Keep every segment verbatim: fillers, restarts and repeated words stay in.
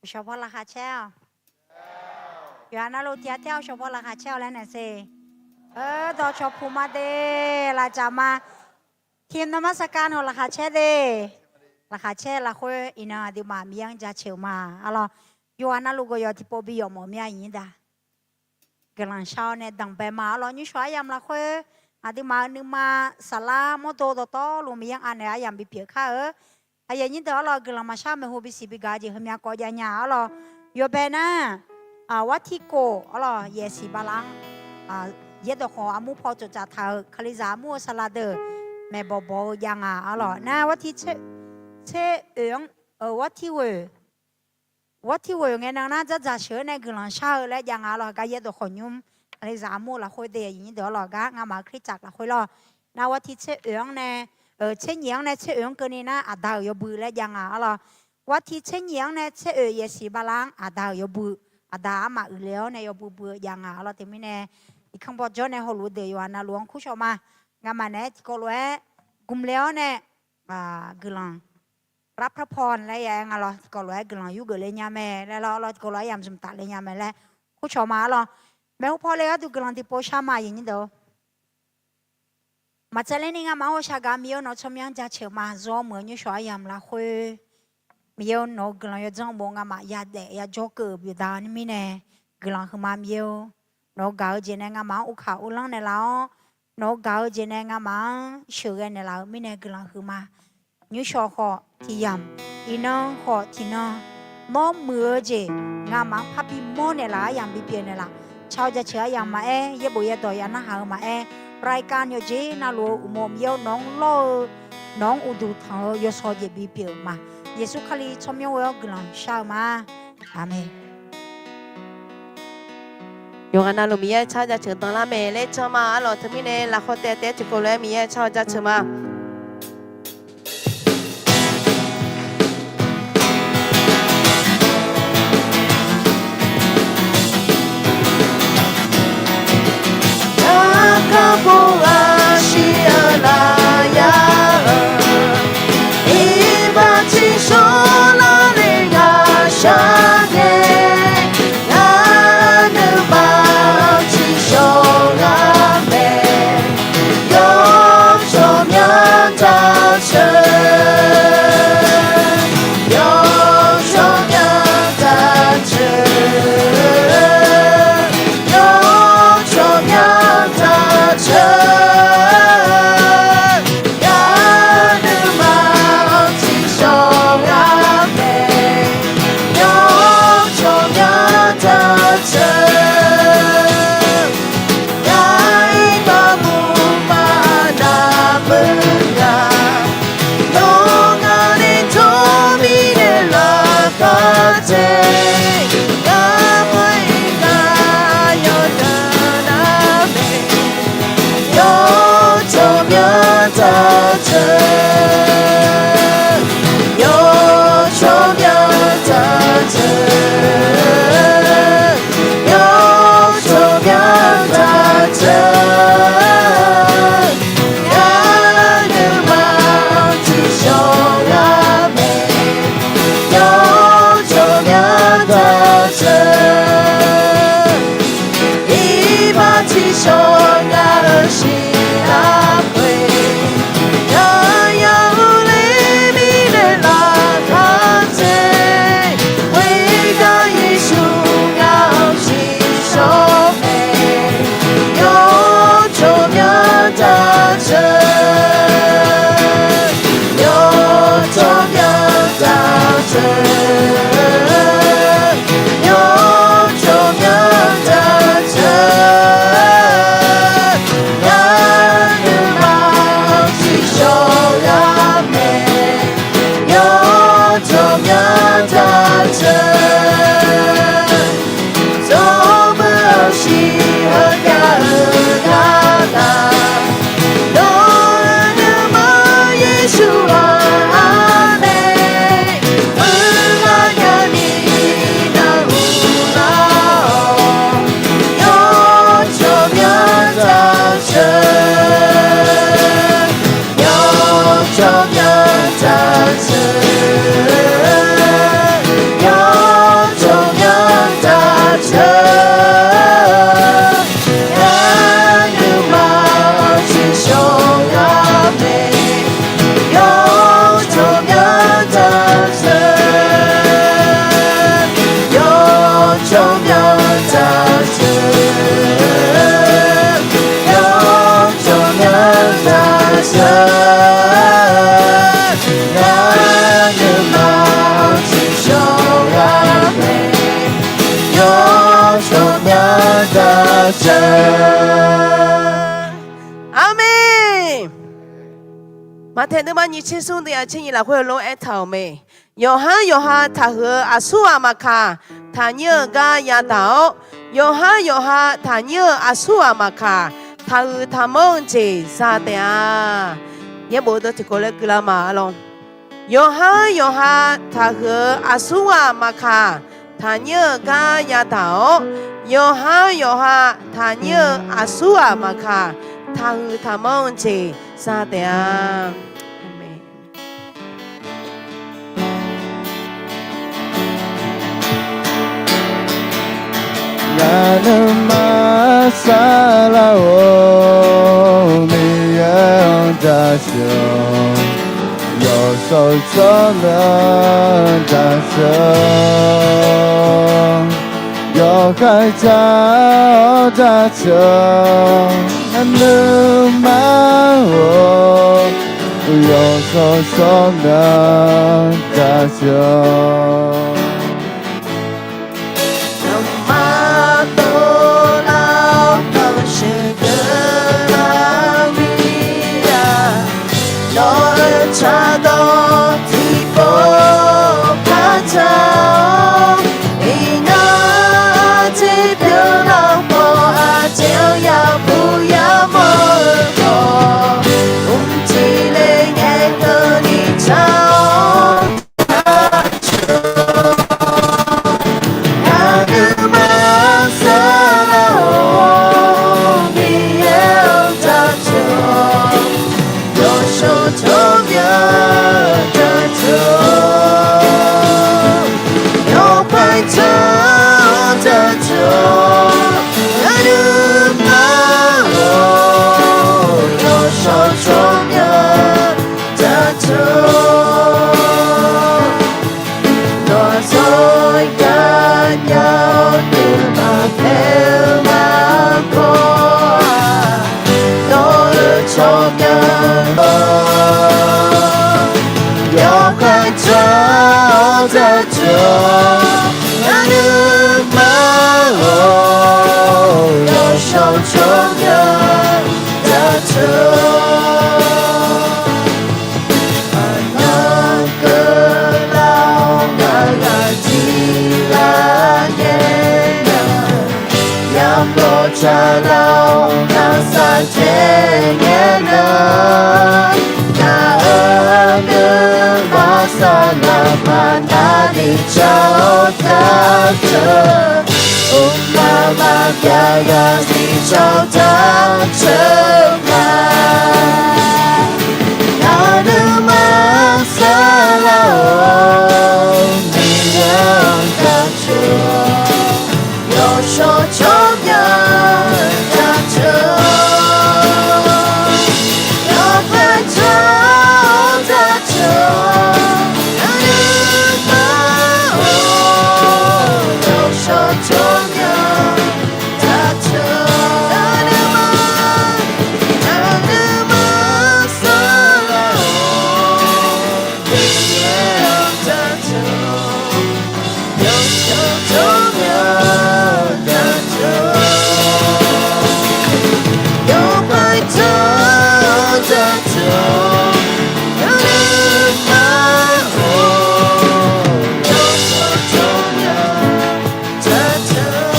Uqshawq paw laqkhaq caer-awq. Yawqha navluf tiq ghaq taer-awr uqshawq paw laqkhaq caer-awq laer naeq sher. Eur, dawqcawq puq ma de, laqjaq ma. Tiq namar saqkav nawq laqkhaq caer de. Laqkhaq caer lafkhoer iqnan aqduimaf Miqyaer-anr jaceuq-eu ma. Arlawq, yawqha navluf gawqyawq tiqpov bi yawf mawf mir-a, aqyuif nyir deuq. Guiqlanq shar-awr nae danqbae ma. Arlawq, nymrshawq aryamq lafkhoer aqduimaf-euq nuima saflar mawrdo dawqtawvluf Miqyaer-anr anaeq aryamq bipyeuf kar-eu. Aqyuif nyir deuq, arlawq, guiqlanq maqshar maeqhu bisiq bi gaq-eu jeq heumya kawv jav nya. Arlawq, yawbae nar, wartir kof, arlawq, yaefsiq bala-anr, yaerdawq khawf armur paw tsoftsaf taq-euq kalizaq armur-eu saqlaq deuq maeqbawq bawq-eu jav nga. Arlawq, nar wartir tser oeq-anr, wartir ghoeq, wartir ghoeq ngae nan nar dzardzaq sheuq-aer nae guiqlanq shar-eu laer jav nga. Arlawq, gar yaerdawq khawf nymr kalizaq armur-eu lafkhoer de, aqyuif nyir deuq, arlawq, gar ngamaf-euq Kalistak lafkhoer lawr. Nar wartir tser oeq-anr nae, tser nyiq-anr nae tser oeq-anr keuvni nar aqda-euq yawbui laer jav nga. Arlawq, wartir tser nyiq-anr nae tser oeq yaefsiq bala-anr aqda-euq yawbui, aqda armaf uiqle-awr nae yawbui bui-eu jav nga. Arlawq, teumirnae irkanr bawjawr nae hawluf-eu deuq yawqha navluf-anr kurshawq ma. Ngamaf naeq-aer tiqkawv lof-aer gmqle-awr nae guiqlanq รับพระพร laer ya-aer nga lawr, tiqkawv lof-aer guiqlanq yurgeuf le nya mae laer lawr, arlawq, tiqkawv lof-aer yamq zmq taf le nya mae laer kurshawq ma. Arlawq, maeqhu paw le gharduq guiqlanq tiqpov shar ma, aqyuif nyir deuq. Maqtsaev ler ni ngamaf-anr ghawqshaq gaq Miqyaer-eu nawq-eu tsawrmyanr jaceuq ma. Zawr meuq-eu nymrshawq aryamq lafkhoer Miqyaer-eu nawq-eu guiqlanq yawdzanr bof ngamaf yadaef yajawr keuv-euq byaqda-eu mirnae guiqlanq huiqma Miqyaer-or. Nawq-eu gaq-eu jeq nae ngamaf-anr uvkaq uvlanr naeqlaf-awr, nawq-eu gaq-eu jeq nae ngamaf-anr sheuqghae naeqlaf-eu mirnae guiqlanq huiqma. Nymrshawq khawf tiq yamq, iqnan khawf tiq nan, nawr muiq-eu jeq ngamaf-anr parbi mawr naeqlaf aryamq bipyeuf naeqlaf, car-eu jaceuq aryamq maqaer, yaerbof yaerdawq ya narhaq-eu maqaer, รายการ yawqjeq navluf-eu uqmov Miqyaer-or, nawq-anr lawr-eu, nawq-anr uqduq tanq-eu yawshawr jeq bipyeuf ma. Yeqsur Kali tsawrmyanr ghoe-awr guiqlanq shar-eu ma. Aqmeq. Yawqghaq navluf Miqyaer car jaceuq danlar mae laer jan ma. Arlawq, teumirnae lafkhawr taev taev-aer tiqkawv lof-aer Miqyaer car jaceuq ma. Aqkar pov ghaq shir-eu lafyaq-eu, iqbax tiqshawr lar le ghaq shar ngae, aqnuimaf-anr tiqshawr ghaq mae, yawtsawq myanr taq ceuq, yawtsawq myanr taq ceuq, yawtsawq myanr taq ceuq, aqnuimaf-anr tiqshawr ghaq mae, yawtsawq myanr taq ceuq. Aqyuif maqmuq maqnaq peuq ghaq, nawr ngar nae jawr mirnae lafkhoer taef, ngar khoer-iq gar yawdaq nar mae, yawtsawq myanr taq ceuq, yawtsawq myanr taq ceuq, yawtsawq myanr taq ceuq, aqnuimaf-anr tiqshawr ghaq mae, yawtsawq myanr taq ceuq. Iqbax tiqshawr ghaq-eu shiq lafkhoer, yaqyaq-eu le mirnae lafkhoer taef, khoergar Yeqsur ngaq-anr tiqshawr mae, yawtsawq myanr taq ceuq, yawtsawq myanr taq ceuq, yawtsawq myanr taq ceuq, aqnuimaf-anr tiqshawr ghaq mae, yawtsawq myanr taq ceuq. Tsawrmyanr-eu shiq heugar-eu garkawv, nawq-eu nuima Yeqsur-aq, aqmeq. Meuq ghaq yawni navluf lar-awq, yawtsawq myanr taq ceuq, yawtsawq myanr taq ceuq, yawtsawq Aqmeq. Maqtaeq nuima nyiq tser smr deuq aqtser nyiq lafkhoer-eu lof-aer aertaq-euq mae. Yawqhar yawqha taqhuiq-eu aqsurghaq maqkaq, taqnyir-eu gar yadaq-awr, yawqhar yawqha taqnyir-eu aqsurghaq maqkaq, taqhuiq taqmanr-eu jeq za taef-a. Yaerbof deuq tiqkawv laer guiqlanq ma arlawr. Yawqhar yawqha taqhuiq-eu aqsurghaq maqkaq, taqnyir-eu gar yadaq-awr, yawqhar yawqha taqnyir-eu aqsurghaq maqkaq, taqhuiq taqmanr-eu jeq za taef-a. Aqmeq. Ngaq nuima saflar-or, Miqyaer-anr jaceuq-awq. Yawshawr tsawrmyanr jaceuq-awq. Yawkhaer jar-awr jaceuq-awq. Ngaq nuima-or, yawshawr tsawrmyanr jaceuq-awq. Nuima tov lar-awr, tanqshaer deuq lar mir-a. Nawq-euq cardawq tiqpov par jar-awr, iqnan ardzer pyeuf lafkhawf, aqjeq-anr yabuq yamawr-eu khawf, mqtiq le ngaeqkeuv ni jar-awr, Aqduimaf-anr saflar-awr, Miqyaer-anr jaceuq-awq. Yawshawr tsawrmyanr jaceuq-awq. Yawkhaer jar-awr jaceuq-awq. Aqduimaf-or, yawshawr tsawrmyanr jaceuq-awq. Nawq-anr yawqghaq nya-awr, nuima paer-eu maqkawr-aq, nawq-euq tsawrmyanr-awr, yawkhaer jar-awr jaceuq-awq. Aqduimaf-or, yawshawr tsawrmyanr jaceuq-awq. Aqnan keuvlar-awr, ngaq ghaq jir lar ngae nar, yamawr tsaqlar-awr, ngaq sar caer ngae nar, ngaq-euq nuima saqlaq maqnav ni jar-awr jaceuq. Mqmaq maqbyav ghaq zir jar-awr jaceuq ma. Aqduimaf-anr saflar-awr, Miqyaer-anr jaceuq-awq. Yawshawr tsawrmyanr jaceuq-awq. Yawkhaer jar-awr jaceuq-awq. Aqduimaf-or, yawshawr tsawrmyanr jaceuq-awq. Aqduimaf, aqduimaf-anr saflar-awr, Miqyaer-anr jaceuq-awq. Yawshawr tsawrmyanr jaceuq-awq. Yawkhaer jar-awr jaceuq-awq. Aqduimaf-or, yawshawr tsawrmyanr jaceuq-awq.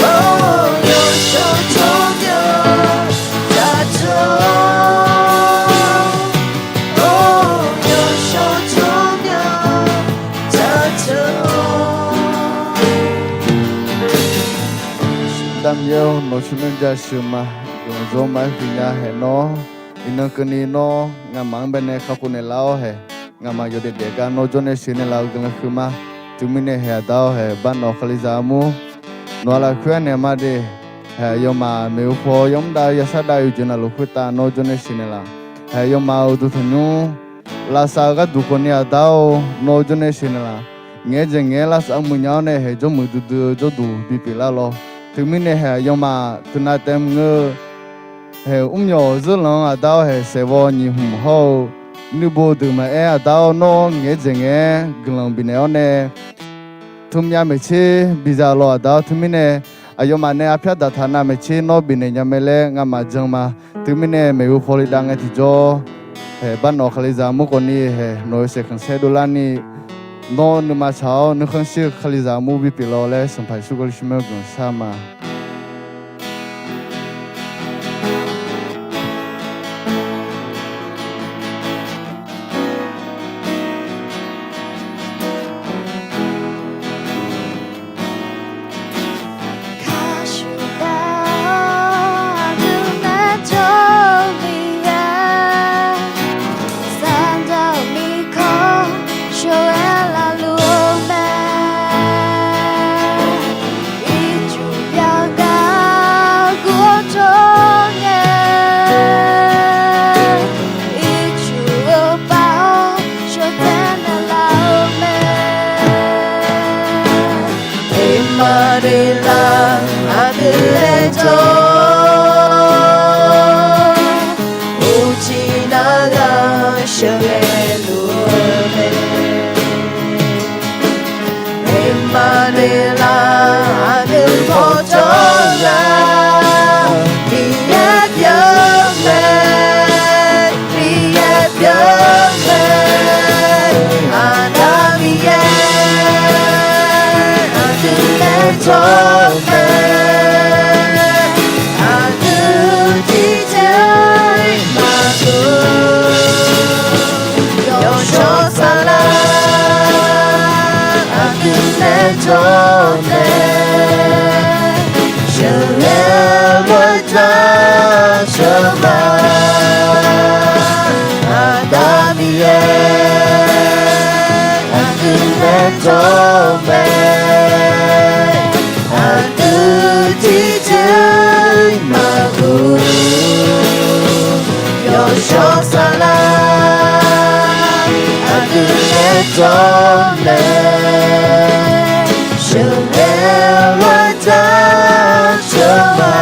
Or, yawshawr tsawrmyanr jaceuq-awq. Or, yawshawr tsawrmyanr jaceuq-awq. Damyaer-or, nawq tsawrmyanr jaceuq ma. Guiqlanq dzawr ma-aer huiqnya haeq nawr, iqnan keuvni nawr nga'maf-anr baenae kakhof naeqlaf-awr haeq, nga'maf yawdaef daef gar nawr jawrnae sheuq naeqlaf-eu guiqlanq huiqma. Teumirnae haeq aqda-awr haeq, bar nawq kalizaq armur nawq-aq lafkhoer-anr naeq ma de. Haeq aqyawfmaf maeqhu paw yamr dav yashar dav-eu jeq navluf khoertav nawr jawrnae sheuq naeqlaf. Haeq aqyawfmaf-euq uqduq tanqnymr lavsav-eu gharduq khawfni aqda-or, nawr jawrnae sheuq naeqlaf. Ngaeq-aer dzaeq ngaeq-aer lavsav muiqnya-awr nae haeq jawrmuiq duidui-eu jawrduq bipyeuf lar lawr. Teumirnae haeq aqyawfmaf teunav taef maqngeur-eu haeq mrmyawq zeurlanq-anr aqda-awr haeq saeqvaw nyiq hmq hawr-eu nuibov deuq maqaer aqda-awr nawr ngaeq-aer dzaeq ngaeq-aer guiqlanq bifnaeq-awr nae Tmr myav maeqtser bidzaq lawq aqda-awr, teumirnae aqyawfmaf nae arpyar daqtaq navmaqtser nawr bifnaeq nya mae laer ngamaf jan ma. Teumirnae maeqhu paw li dav ngae tiqjawr haeq bar nawq kalizaq mur khawfni haeq nawq-eu saeqkhanq saer dovlarni, nawr nuima tsaq-awr nuikhanr shir-eu kalizaq mur bipyeuf lawq laer Sanqpaq Yeqsur Kali shirmaer guiqlanq shar ma. Iqmaeqlav aqdui aer-eu jawr, uqcif nar ghaq sheuqghae luf-eu mae. Iqmaeqlav aqdui khawf jawr lar, Miqyaer pyeuf mae, Miqyaer pyeuf mae, Aqda Miqyaer aqdui aer jawr mae. Aqdui tiqjeq-iq maqdur, yawshawr saflar aqdui aer jawr mae. Sheuqghae-eu lof-aer jaceuq ma, Aqda Miqyaer aqdui aer jawr mae. Aqdui tiqjeq-iq maqdur, yawshawr saflar aqdui aer jawr mae. Sheuqghae-eu lof-aer jaceuq ma,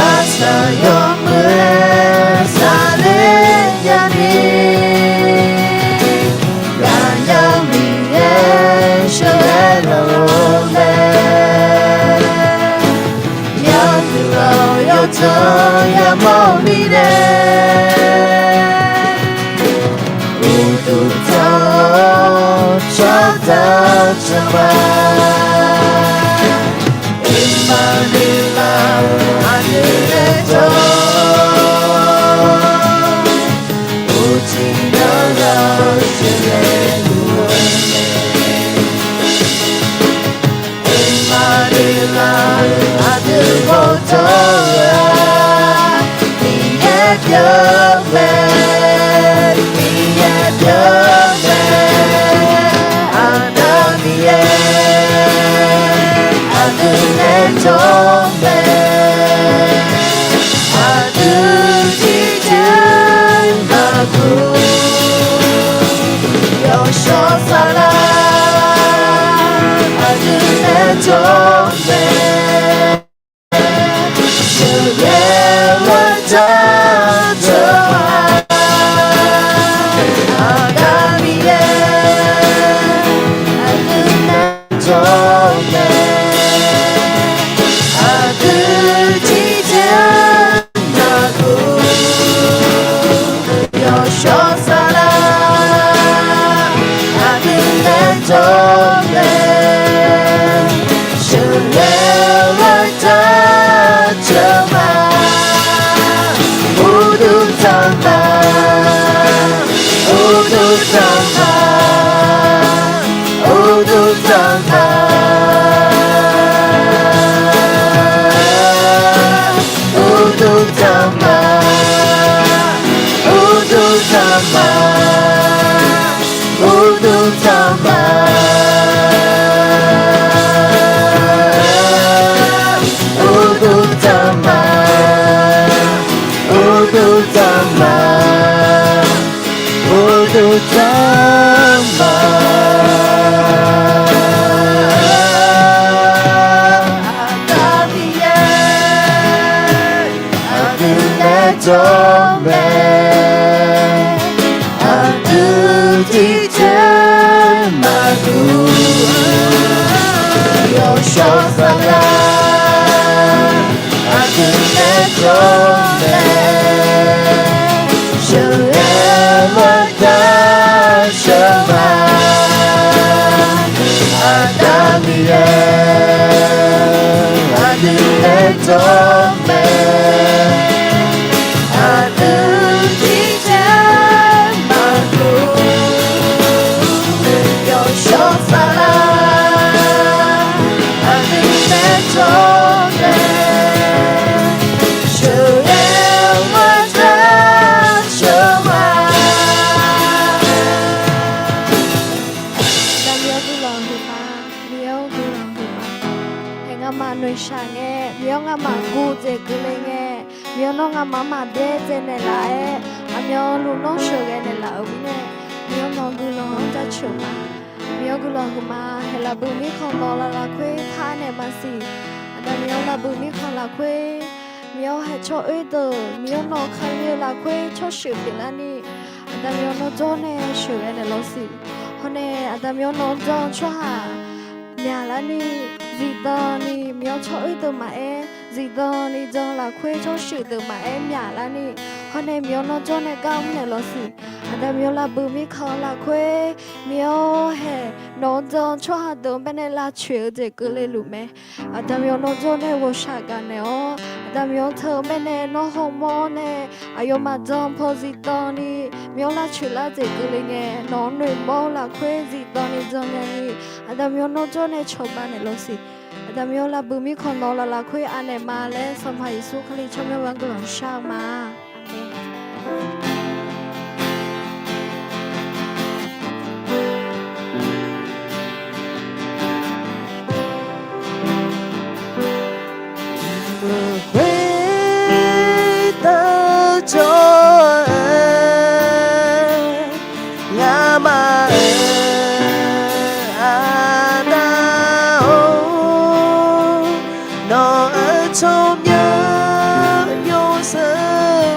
arsaq yawmuiq-aer safler nyani, Gaqnya Miqyaer sheuqghae laf-eu mae. Yawdui ghaq-eu yawdzanr yamawr-eu mirnae, uqduq tanq-awr tsawrtaq taq ma. Iqmaeqlav aqdui aer jawr, uqcif nar ghaq sheuqghae luf-eu mae. Iqmaeqlav aqdui khawf jawr lar, Miqyaer pyeuf mae, Miqyaer pyeuf mae, Aqda Miqyaer aqdui aer jawr mae. Aqdui tiqjeq-iq maqdur, yawshawr saflar aqdui aer jawr mae. Sheuqghae-eu lof-aer jaceuq ma, Aqda Miqyaer aqdui aer jawr mae. Aqdui tiqjeq-iq maqdur, yawshawr saflar aqdui aer jawr mae. Sheuqghae-eu lof-aer jaceuq ma, uqduq tanq ma, uqduq tanq ma, uqduq tanq ma, uqduq tanq ma, uqduq tanq ma, uqduq tanq ma, uqduq tanq ma, uqduq tanq ma, uqduq tanq ma. Aqda Miqyaer aqdui aer jawr mae. Aqdui tiqjeq tawr mae, aqdui tiqjeq maqdur, yawshawr saflar, aqdui nae tawr mae, sheuqghae-eu gharduq sheuqghae. Aqda Miqyaer guiqlanq huiqma, Miqyaer-or guiqlanq huiqma. Hae ngamaf noeqshaq ngae, Miqyaer ngamaf guv dzaeq keuvle ngae, Miqyaer nawr ngamaf maqbyaer dzaeq naeqlaf-aer, aqmyanluf nawr sheuqghae naeqlaf-euq mirnae, Miqyaer nawq-eu guiqlanq-anr jaceuq ma. Miqyaer guiqlanq huiqma. Hae lafbuiq mirkhanq nawq laf lafkhoer par naeq maqsiq. Aqda Miqyaer lafbuiq mirkhanq lafkhoer, Miqyaer hae tsawroer deuq, Miqyaer nawq Kali-eu lafkhoer tsawrshuif pyeuflarni, Aqda Miqyaer nawr jawr nae sheuqghae naeq lawsiq. Hawr nae Aqda Miqyaer nawr jan-eu tsawrhaq myaqlarni, zifdan ni Miqyaer tsawroer deuq maqaer, zifdan ni jan lafkhoer tsawrshuif deuq maqaer myaqlarni, hawr nae Miqyaer nawr jawr nae gar mr naeq lawsiq. Aqda Miqyaer lafbuiq mirkhanq lafkhoer, Miqyaer hae nawq-anr jan-eu tsawrhaq deuq-anr baenae lavcoeq-eu jeq keuvle luf mae. Aqda Miqyaer nawr jawr nae ghawqshaq gaq naeq-awr, Aqda Miqyaer teu-eu baenae nawr hawmawr nae, aqyawfmaf jan paw zifdan ni Miqyaer lavcoeq lar jeq keuvle ngae, nawq-anr noeqmawr-eu lafkhoer zifdan ni jan nyani, Aqda Miqyaer nawr jawr nae cawba naeq lawsiq. Aqda Miqyaer lafbuiq mirkhanq nawq laf lafkhoer anaeq ma laer Sanqpaq Yeqsur Kali tsawrmyanr-anr guiqlanq shar-eu ma. Aqmeq. Khoertav jawr-aer ngamaf-euq Aqda-or, nawq-euq tsawrmyanr yawshuif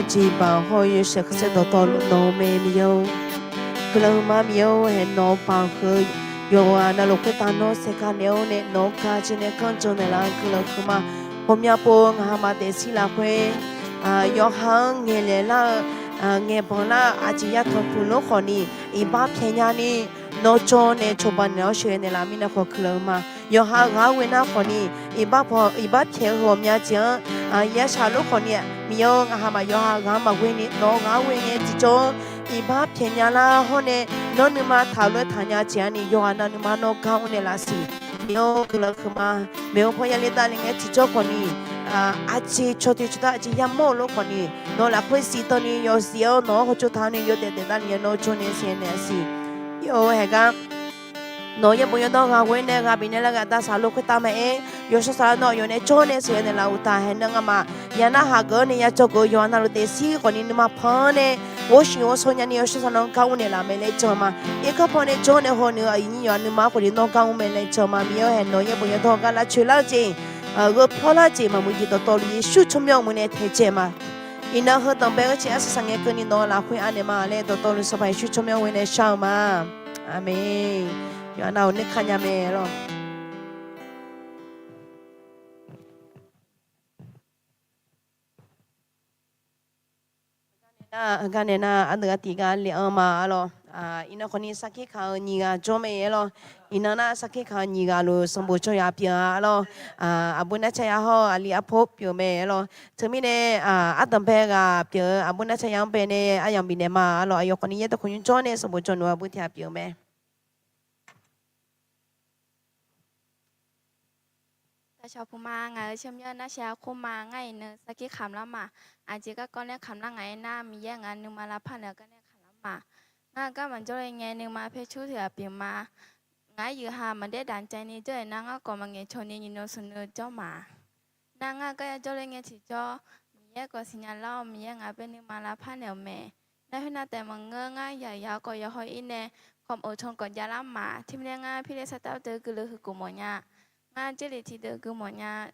Jeqbaq hawr-eu yawshaef khanqsaer dawqtawvluf nawq-eu mae Miqyaer-or. Guiqlanq huiqma Miqyaer-or, haeq nawq-eu baq heu yawqghaq navluf khoertav nawr saeqkaq naeq-awr nae nawq-eu gaq jeq nae ganr jan naeqlaf-eu guiqlanq huiqma. Ghawqmya pov-eu ngaq hamaf daefzir lafkhoer yawqha-anr ngaeqlaeq lar-eu, ngaeqbanq lar-eu aqjeq yatanq puq lor khawfni, iqbax pyaeqnya ni nawr jawr nae cawba naeq-awr sheuqghae naeqlaf mirnae khawf guiqlanq huiqma. Yawqha ghaq-anr ghoe nar khawfni, iqbax pyaeq-eu ghawqmya jeq-anr yashaq lor khawfni, Miqyaer-or, ngaq hamaf yawqha ghaq-anr maqghoe ni nawq-eu ghaq-anr ghoe ngae tiqjawr-anr iqbax pyaeqnya lar hawr nae, nawr nuima taq lof-aer taqnya jeq-anr ni yawqghaq nav nuima nawr gar mr naeqlaf siq. Miqyaer-or, guiqlanq huiqma. Maeqhu paw ya le davle ngae tiqjawr khawfni, aqjeq cawq teq cawq dar aqjeq yamawr-eu lor khawfni, nawq lafkhoer zifdan ni yawzif-awr nawq-anr hawtsov taq-awr ni yawdaef daef davle nya nawr jawr nae sheuqghae naeqlaf siq. Yawf-eu haeqgar nawq-eu yaerbof yawdawr ghaq ghoe nae ghaq bifnaeq lar ghaq davsaq lor khoertav maqaer, yawshawr saqlar nawr aqyawf nae jawr nae sheuqghae naeqlaf uqtaf haeq nar ngamaf yanav haq geuf-awr nae ya cawv geuf-eu yawqha navluf daefzir khawfni nuima pan-anr nae ghovshiq ghovshaw nyani yawshawr saqlar nawr gar mr naeqlaf mae laer jan ma. Irkanr paw nae jawr nae haw nui-eu aqyuif nyir yawqha nuima khawfni nawr gar mr mae laer jan ma. Miqyaer-or, haeq nawq-eu yaerbof yawdawr gar lavcoeq lar-eu jeq, gheu pyawr lar-eu jeq maqmuiq jeq dawqtawvluf Yeqsur tsawrmyanr-eu meuq nae taejae ma. Iqnan heu danqbae-eu jeq arsaq saq ngae keuvni nawq-eu lafkhoer anaeq ma laer dawqtawvluf Sanqpaq Yeqsur tsawrmyanr ghoe nae shar-eu ma. Aqmeq. Yawqha nav-euq nuikar nya mae lawr. Heugar nae nar ardeuv artiv gar le-anr ma arlawr. Iqnan khawfni sarkir kaq-eu nyiq ghaq jawr mae arlawr. Iqnan nar sarkir kaq-eu nyiq ghaq luf sanqbof jawr yaf pyeuf-a arlawr. Aqbur narcar ya hawr-eu aqli arpor pyeuf mae arlawr. Teumirnae ardanqbae ghaq pyeuf-eu aqbur narcar ya-anr bae nae aryamq bifnaeq ma arlawr. Aqyawf khawfni yaerdawq khof nymr jawr nae sanqbof jawr nuf aqbur tiq ghaq pyeuf-eu mae. Taqshawq puq ma, ngaq-euq tsawrmyanr narshaq khoer ma. Ngar iqnan sarkir kamq lar ma. Aqjeq garkawv nae kamq lar ngaq-aer nar, Miqyaer ngaq nuima lavpar naeq-eu gar nae kamq lar ma. Ngar gar maqjawr le ngae nuima paer cur tiq ghaq pyeuf ma. Ngaq-aer yuf ha maqdaer daq caevni jawr-euq nar, ngar khawf maqngaeq cawni nyiqnan smq nui jawr ma. Nar ngar gar yajawr le ngae tiqjawr, Miqyaer khawf siqnya lar-awr, Miqyaer ngaq bae nuima lavpar naeq-euq mae. Nar khoernav taef maqngeur, ngar yaq yaq khawf yawhaw-ir nae khawf meuq can kawf jav lar ma. Teumirnae ngar Pirler sartav deuq guiqlanq huiq khof mawfnya. Ngar Jarlif tiq deuq gui mawfnya.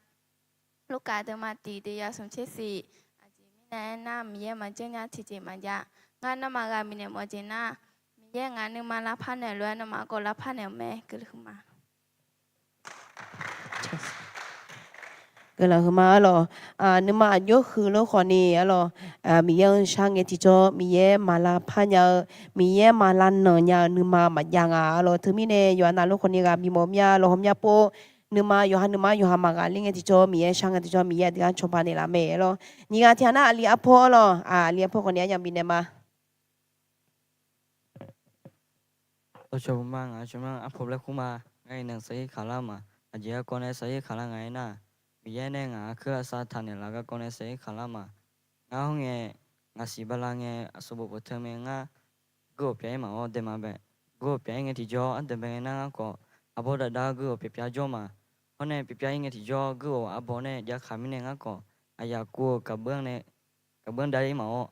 Lurkaf deuq ma tiq deuq yaf smq tser siq. Aqjeq mirnae aernar, Miqyaer maqjanr nya tiqjeq maqjav. Ngar nawmaf ghaq bifnaeq mawf jeq nar, Miqyaer ngaq nuima lavpar naeq lof-aer nawmaf khawf lavpar naeq-euq mae. Guiqlanq huiqma. Guiqlanq huiqma arlawr. Nuima aqjox huiq lor khawfni arlawr, Miqyaer-anr shar ngae tiqjawr Miqyaer maq lavpar nya-eu, Miqyaer maq lavnanq nya-eu nuima maqjav nga arlawr. Teumirnae yawqha navluf khawfni ghaq bimawf mya lawq hawmya pov. Nuima yawqha nuima yawqha maqghaq ler ngae tiqjawr Miqyaer shar ngae tiqjawr Miqyaer aqdui-anr cawba naeqlaf mae arlawr. Nyiq ghaq tiq ghaq nar aqli arpawr arlawr, aqli arpawr khawfni aryamq bifnaeq ma. Dawqcawq ma, ngaq-euq tsawrmyanr arpawr laer kur ma. Ngar iqnan sarkir kamq lar ma. Aqjeq garkawv nae sarkir kamq lar nga-aer nar, Miqyaer nae ngaq-anr kuir lavsav taq naeqlaf garkawv nae sarkir kamq lar ma. Ngar hawr ngae, ngaq siq bala ngae aqsur bof bof teu mae ngar guiroq pyav-ir maqawr daema bae. Guiroq pyav-ir ngae tiqjawr ardeuq bae ngae nar ngar khawf arbawr dav dav guiroq pyav pyav jawr ma. Hawr nae pyav pyav-ir ngae tiqjawr guiroq arbawr nae jav kaq mirnae ngar khawf aqyaq kuv-euq gaqbeur nae gaqbeur dav-ir maqawr.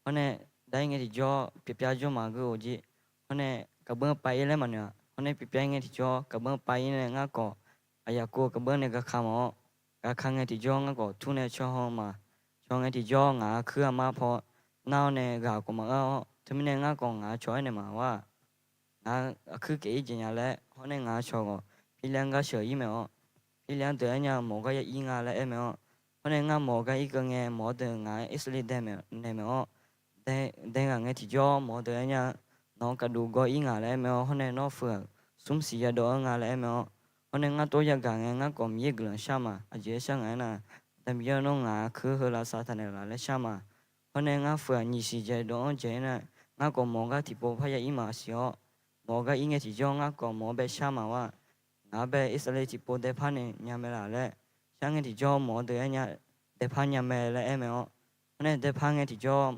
Hawr nae dav-ir ngae tiqjawr pyav pyav jawr ma guiroq jeq. Hawr nae gaqbeur pav-ir laer maqnoeq-a. Hawr nae pyav pyav-ir ngae tiqjawr gaqbeur pav-ir nae ngar khawf aqyaq kuv-euq gaqbeur nae gaqka maqawr. Gaqka ngae tiqjawr ngar khawf tur nae caw haw ma. Caw ngae tiqjawr ngaq-euq kuir armar paw nar-awr nae ghaq khawf maqar-awr, teumirnae ngar khawf ngaq-anr caw-aer naeq ma war. Ngaq-euq aqkuir keq-ir jeq nya laer hawr nae ngaq-anr caw khawf, Pirler-anr gar sheuq-ir mae-awr, Pirler-anr deuq-aer nya mawq-eu gar ya ir nga laer aer mae-awr, hawr nae ngar mawq-eu gar irkeuv ngae mawq-awr deuq ngaq-aer Irsaqleqlav dae mae-awr, dae ghaq ngae tiqjawr mawq-awr deuq-aer nya-eu, nawq-anr kaqduq gawr ir ngaq laer aer mae-awr, hawr nae nawr feu-aq smr siq yadawv-anr nga laer aer mae-awr, hawr nae ngar tov yagaq ngae ngar khawf Miqyaer guiqlanq shar ma. Aqjeq-aer shar nga-aer nar, Aqda Miqyaer nawr ngaq-euq kuir heu lavsav taq naeqlaf laer shar ma. Hawr nae ngar feu-aq nyiq siq jaeq dawv-anr jaeq-aer nar, ngar khawf mawq-eu gar tiqpov parya ir maqsiq-awr, mawq-eu gar ir ngae tiqjawr ngar khawf mawq-eu bae shar ma war. Ngaq-anr bae Irsaqleqlav tiqpov daepar nae nya mae laf laer, shar ngae tiqjawr mawq-awr deuq-aer nya daepar nya mae laer aer mae-awr, hawr nae daepar ngae tiqjawr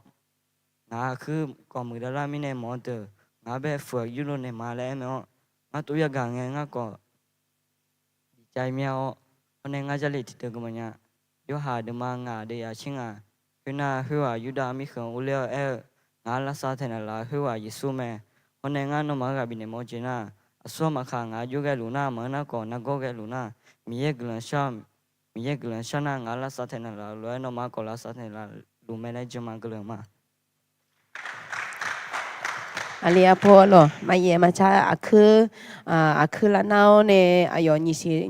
ngaq-euq kuir khawf muiqdav lar mirnae mawq-awr deuq ngaq-anr bae feu-aq yurlo naeq ma laer aer mae-awr, ngar tov yagaq ngae ngar khawf diqcav mir-awr, hawr nae ngar Jarlif tiqdeuq gui mawfnya. Yorhaq deuvma ngaq deuv yaf tser ngaq. Khoernar khoerghaq Yurdav mirkhanq urler-awr aer-eu, ngaq-anr lavsav taq naeqlaf-eu khoerghaq Yeqsur mae. Hawr nae ngar nawmaf-anr ghaq bifnaeq mawf-eu jeq nar, aqsur aqma khaq ngaq-anr jov ghae luf nar, maqngeur nar khawf nargawr ghae luf nar, Miqyaer guiqlanq shar, Miqyaer guiqlanq shar nar ngaq-anr lavsav taq naeqlaf-eu lof-aer nawmaf khawf lavsav taq naeqlaf luf mae laer jan ma guiqlanq ma. Aqli arpawr lawq, maqyaef maqcar aqkuir, aqkuir lavnar-awr nae aqyawf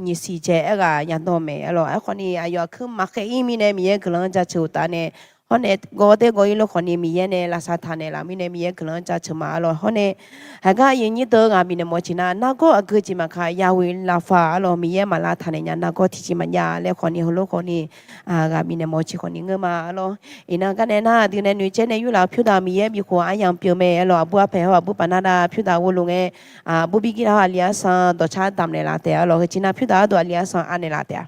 nyiqsiq cae aerghaq yadawq maeq-a lawq. Aerkhawf ni aqyawf aqkuir maqkhaer-ir mirnae Miqyaer guiqlanq-anr jaceuq-eu taf nae, hawr nae gawr daer gawr-ir lor khawf ni Miqyaer nae lavsav taq naeqlaf mirnae Miqyaer guiqlanq-anr jaceuq ma-a lawq. Hawr nae haiq gar aqyuif nyir deuq-eu ghaq bifnaeq mawf-eu jeq nar, nargawr aqgeu jeq maqkaq yaweq lafkhoer-a lawq, Miqyaer maqlav taq naeq nya nargawr tiqjeq maqjav laer khawf ni heulof khawf ni ghaq bifnaeq mawf-eu jeq khawf ni ngeur ma-a lawq. Iqnan gar nae nar aqdui nae noeqtsaev nae yurlaf-eu pyur daq Miqyaer bifkhof aryamq pyeuf mae-a lawq. Aqbur arpaeq hawr aqbur paf nar dav pyur daq ghovluf ngae, aqbur birgir lar-awr aqli arsaq dawqcar damq naeqlaf taef-a lawq. Heujeq nar pyur daq arduq aqli arsaq anaeqlaf taef-a.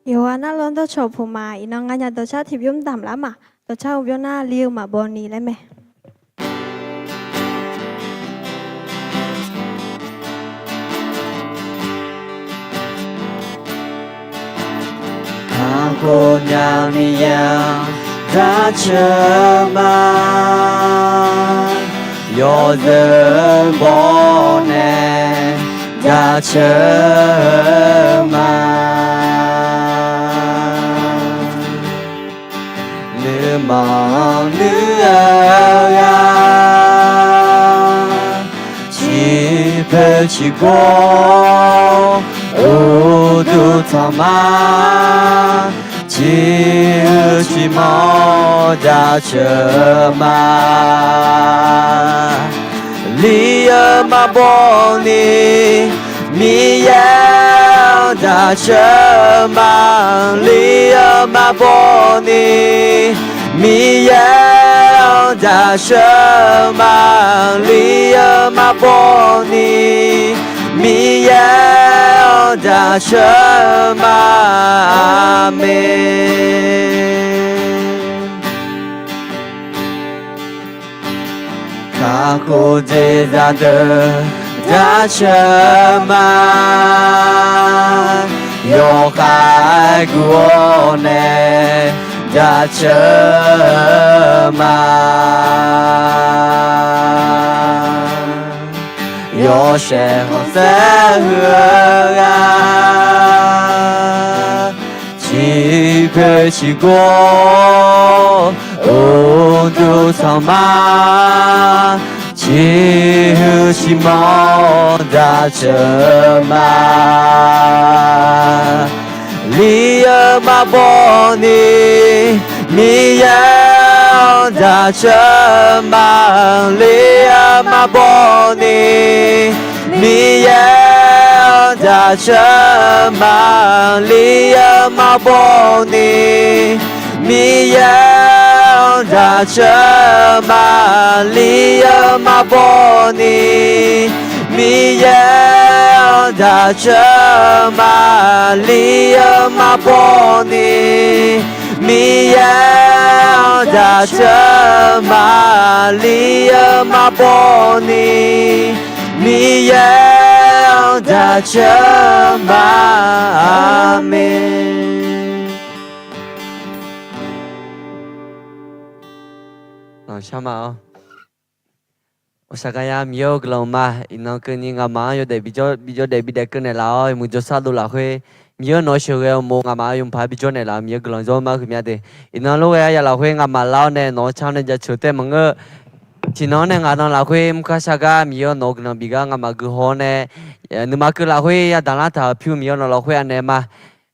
Yawqghaq nar lawr dawrcawq puq ma. Iqnan nganyaf dawqcar tiqbymr damq lar ma. Dawqcar uqbymr nar li-eu maqbaw ni laer mae. Kakhof nya Miqyaer-anr jaceuq ma. Yawzeu baw nae jaceuq ma. Nuima nuiv-eu ghaq, ciqpoeq ciqgor uqduq tanq ma. Ciqhuiq ciqmanq jaceuq ma. Li-eu maqbaw ni, Miqyaer-anr jaceuq ma. Li-eu maqbaw ni, Miqyaer-anr jaceuq ma. Li-eu maqbaw ni, Miqyaer-anr jaceuq ma. Aqmeq. Kakhof jeq zaqdeuq jaceuq ma. Yawkhav guv-awr nae jaceuq ma. Yawshaef khanqsaer heu-eu ghaq, ciqpoeq ciqgor uqduq tanq ma. Ciqhuiq ciqmanq jaceuq ma. Li-eu maqbaw ni, Miqyaer-anr jaceuq ma. Li-eu maqbaw ni, Miqyaer-anr jaceuq ma. Li-eu maqbaw ni, Miqyaer-anr jaceuq ma. Li-eu maqbaw ni, Miqyaer-anr jaceuq ma. Li-eu maqbaw ni, Miqyaer-anr jaceuq ma. Li-eu maqbaw ni, Miqyaer-anr jaceuq ma. Aqmeq. Lanqshar ma-awr, ghawqshaq gaqya Miqyaer-eu guiqlanq ma. Iqnan keuvni nga'maf-anr yawdaef bijawr, bijawr daef bidaef keuv naeqlaf-awr, muiq jawrshar dovlaf khoer, Miqyaer-eu nawq sheuqghae-eu uqmov nga'maf-anr yawmuiq paq-aer bijawr naeqlaf-eu Miqyaer guiqlanq jawr ma huiqmya de. Iqnan lof ghae-a ya lafkhoer nga'maf lar-awr nae nawq-anr car nae jaceuq taef maqngeur. Tiqnan-anr nae ngaq nan lafkhoer mrkar shar gar Miqyaer-eu nawq-eu guiqlanq bif gar nga'maf guihaw-awr nae, nuima keuv lafkhoer yadaq lar taq-euq pyur Miqyaer-eu nawq lafkhoer anaeq ma.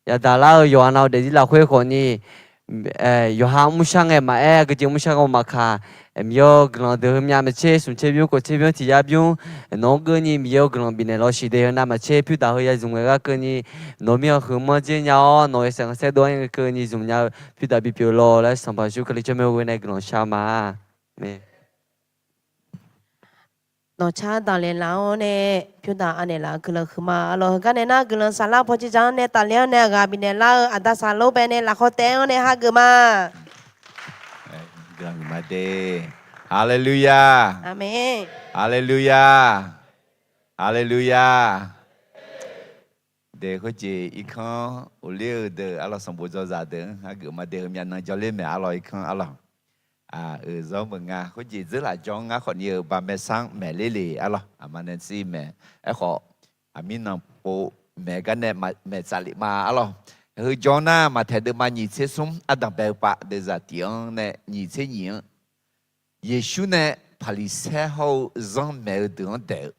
Yadaq lar-eu yawqha nav-eu daefzir lafkhoer khawfni, yawqha mrshar ngae maqaer, aqgeujeq mrshar ngae maqkaq, Miqyaer-eu guiqlanq deuq heumyav maqtser, smq tser bymr, kof tser bymr, tiq yar bymr, nawq-anr keuvni Miqyaer-eu guiqlanq bifnaeq lawq siq de. Heunav maqtser pyur daq heu ya zmq ngae gar keuvni, nawq mir-anr huiq manr dzer nya-awr, nawq-euq saef khanqsaer dov-anr keuvni zmq nya-eu pyur daq bipyeuf lawq laer Sanqpaq Yeqsur Kali tsawrmyanr ghoe nae guiqlanq shar ma. Nawq car daqlaeq laf-awr nae pyur daq anaeq laf-eu guiqlanq huiqma-a lawq. Heugar nae nar guiqlanq saflar pawqtser dzaq-anr nae tafler-anr nae aqghaq bifnaeq lar-eu aqda saqlof bae nae lafkhawf taef-anr nae hageuf ma. Haleluya. Aqmeq. Haleluya. Haleluya. De khoerjeq irkanr uqler-eu deuq arlawq, sanqbof dzawzaq deuq-anr hageuf ma de. Heumyav nan jawrler maeq arlawq, irkanr arlawq. Euq zawr meuq nga khoerjeq dzeurlaf jawr-anr ngar khawfni-euq baqmaeq sar-anr maeqler le arlawq. Aqma nae shir maeq. Aerkhawf, aqmir nan pov maeq gar nae maeq tsaf lef ma arlawq. Heu jawr nar, Maqtaeq deuvma nyiq tser smr, ardanq bae-eu pav deuvzaq tiq-anr nae nyiq tser nyiq-anr, Yeqsur nae Paqliqsaer hawr-eu zanr maeq-eu deuq-anr daeq-eu,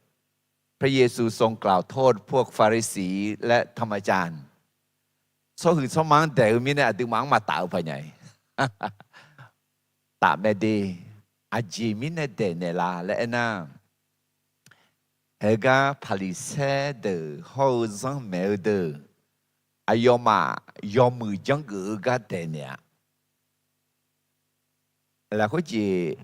พระเยซูทรงกล่าวโทษพวกฟาริสีและธรรมจารย์ tsawrhuiq tsawrma-anr daeq-eu mirnae aqduimaf-anr maqtaf-eu paq nya-iq, taf mae de. Aqjeq mirnae daeqnaeq la laer aernar, haegar Paqliqsaer deuq hawr-eu zanr maeq-eu deuq, aqyawfmaf yawmuiq janrgeuf-eu gar daeqnaeq-a. Lafkhoer jeq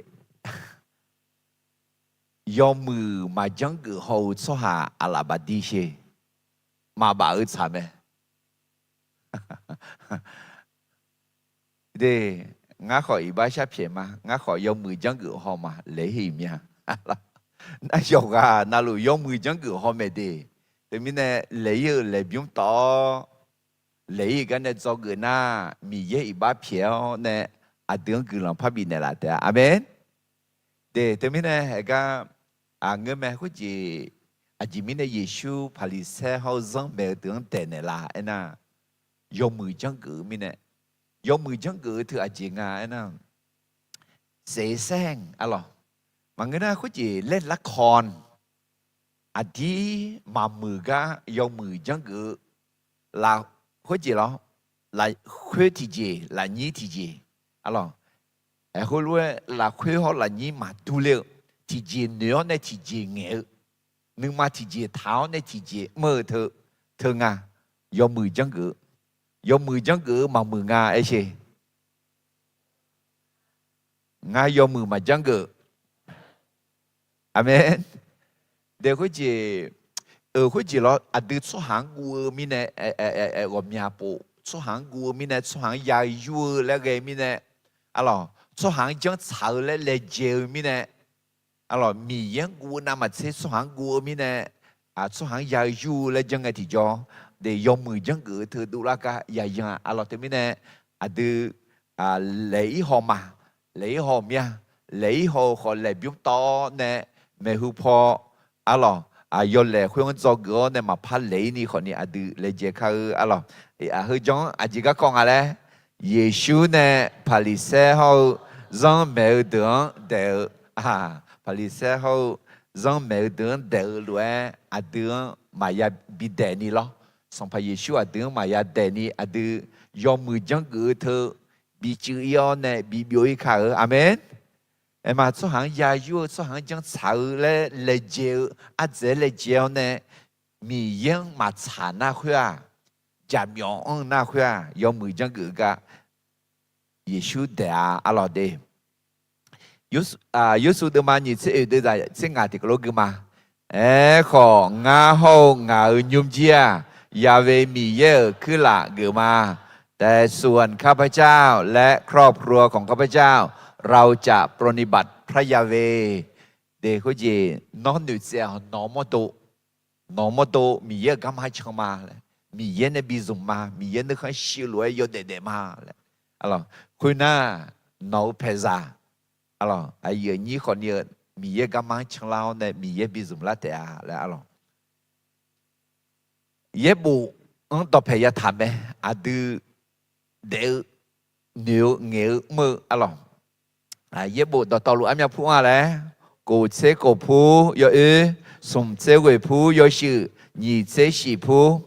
yawmuiq maqjanr geuf haw-eu tsawrhaq aqlaf bafdir sher, maqbaf-eu tsaq mae. De, ngar khawf iqbax sharpyaeq ma, ngar khawf yawmuiq janrgeuf haw ma laer-ir-euq mya. Nar yawqghaq navluf yawmuiq janrgeuf haw mae de. Teumirnae laeq-ir-euq laeqbymr tawv-awr, laeq-ir-euq gar nae dzawgeuf nar, Miqyaer iqbax pyaeq-awr nae aqdui-anr guiqlanq parbif naeqlaf taef-a. Aqmeq. De, teumirnae haegar aqngeur mae khoerjeq, aqjeq mirnae Yeqsur Paqliqsaer hawr-eu zanr maeq-eu deuq-anr daeqnaeq la aernar, yawmuiq janrgeuf-eu mirnae, yawmuiq janrgeuf-eu teu aqjeq nga aernar, เสแสร้ง arlawq. Maqngeur nar khoerjeq laer larkawv-anr aqdir maqmuiq gar yawmuiq janrgeuf-eu, lafkhoer jeq lawr, lafkhoer tiqjeq, lafnyir tiqjeq, arlawq. Aerkhawf lof-aer lafkhoer hawr lafnyir maqdur ler-eu, tiqjeq noeq-awr nae tiqjeq ngaeq-eu, nuima tiqjeq taq-awr nae tiqjeq mr-eu teu, teu nga, yawmuiq janrgeuf-eu, yawmuiq janrgeuf-eu maqmuiq nga aer sher. Ngar yawmuiq maqjanr geuf. Aqmeq. De khoerjeq, euq khoerjeq lawr, aqdui tsawrhaq-anr guv-eu mirnae, ghawqmya pov tsawrhaq-anr guv-eu mirnae, tsawrhaq-anr ya yur-eu laer ghae mirnae, arlawq, tsawrhaq-anr janr tsaq-eu laer laejae-eu mirnae, arlawq, Miqyaer-anr guv-eu navmaqtser tsawrhaq-anr guv-eu mirnae, tsawrhaq-anr ya yur-eu laer janr ngae tiqjawr, de yawmuiq janrgeuf-eu teu dovlar gar yayan-a. Arlawq, teumirnae aqdui laeq-ir haw ma, laeq-ir haw-eu mir-a, laeq-ir haw-eu khawf laeqbymr tawv-awr nae maeqhu paw, arlawq, yawlaeq khoer-anr dzawgeuf-awr nae maqpar laeq-ir ni khawfni aqdui laejae kar-eu arlawq. Heu jan-anr aqjeq garkawv nga laer, Yeqsur nae Paqliqsaer hawr-eu zanr maeq-eu deuq-anr daeq-eu, Paqliqsaer hawr-eu zanr maeq-eu deuq-anr daeq-eu lof-aer aqdui-anr maqya bidaeq ni lawr. Sanqpaq Yeqsur aqdui-anr maqya daeq ni aqdui yawmuiq janrgeuf-eu teu bicuiv-ir-awr nae bibyov-ir kar-eu. Aqmeq. Aerma tsawrhaq-anr ya yur-eu, tsawrhaq-anr janr tsaq-eu laer laejae-eu, ardzaeq-aer laejae-awr nae Miqyaer-anr maqtsaq nar khoer-aq, jaqmyawf anr-eu nar khoer-aq, yawmuiq janrgeuf-eu gar Yeqsur daeq-a arlawq de. Yawrsuv deuvma nyiq tser oeq deuv zaq tser ngaq tiqkawv lof gui ma. Aerkhawf, ngar hawr-eu ngaq-euq nymrjir-aq, Ya'we Miqyaer-euq kuirlaf geuf ma. แต่ส่วนข้าพเจ้าและครอบครัวของข้าพเจ้า เราจะปรนนิบัติพระยาเวห์ De khoerjeq, nawr noeqtsaev-awq, nawq mawrdo, nawq mawrdo Miqyaer-euq garma can ma laer, Miqyaer nae bizmq ma, Miqyaer nuikhanr shir-eu lof-aer yawdaef daef ma laer. Khoernar, nawq-euq paeqzaq, aqyuif aqnyir khawfni-eu Miqyaer garma-anr canlar-awr nae Miqyaer bizmq lar taef-a laer arlawq. Yaerbof-anr dawqpaeq yataq mae, aqdui daef-eu, noeq-eu, ngaeq-eu, mr-eu arlawq. Yaerbof dawqtawvluf armyav pur-anr-a laer, kof tser kof pur yawoer, smq tser ghoeq pur yawshuif, nyiq tser shif pur,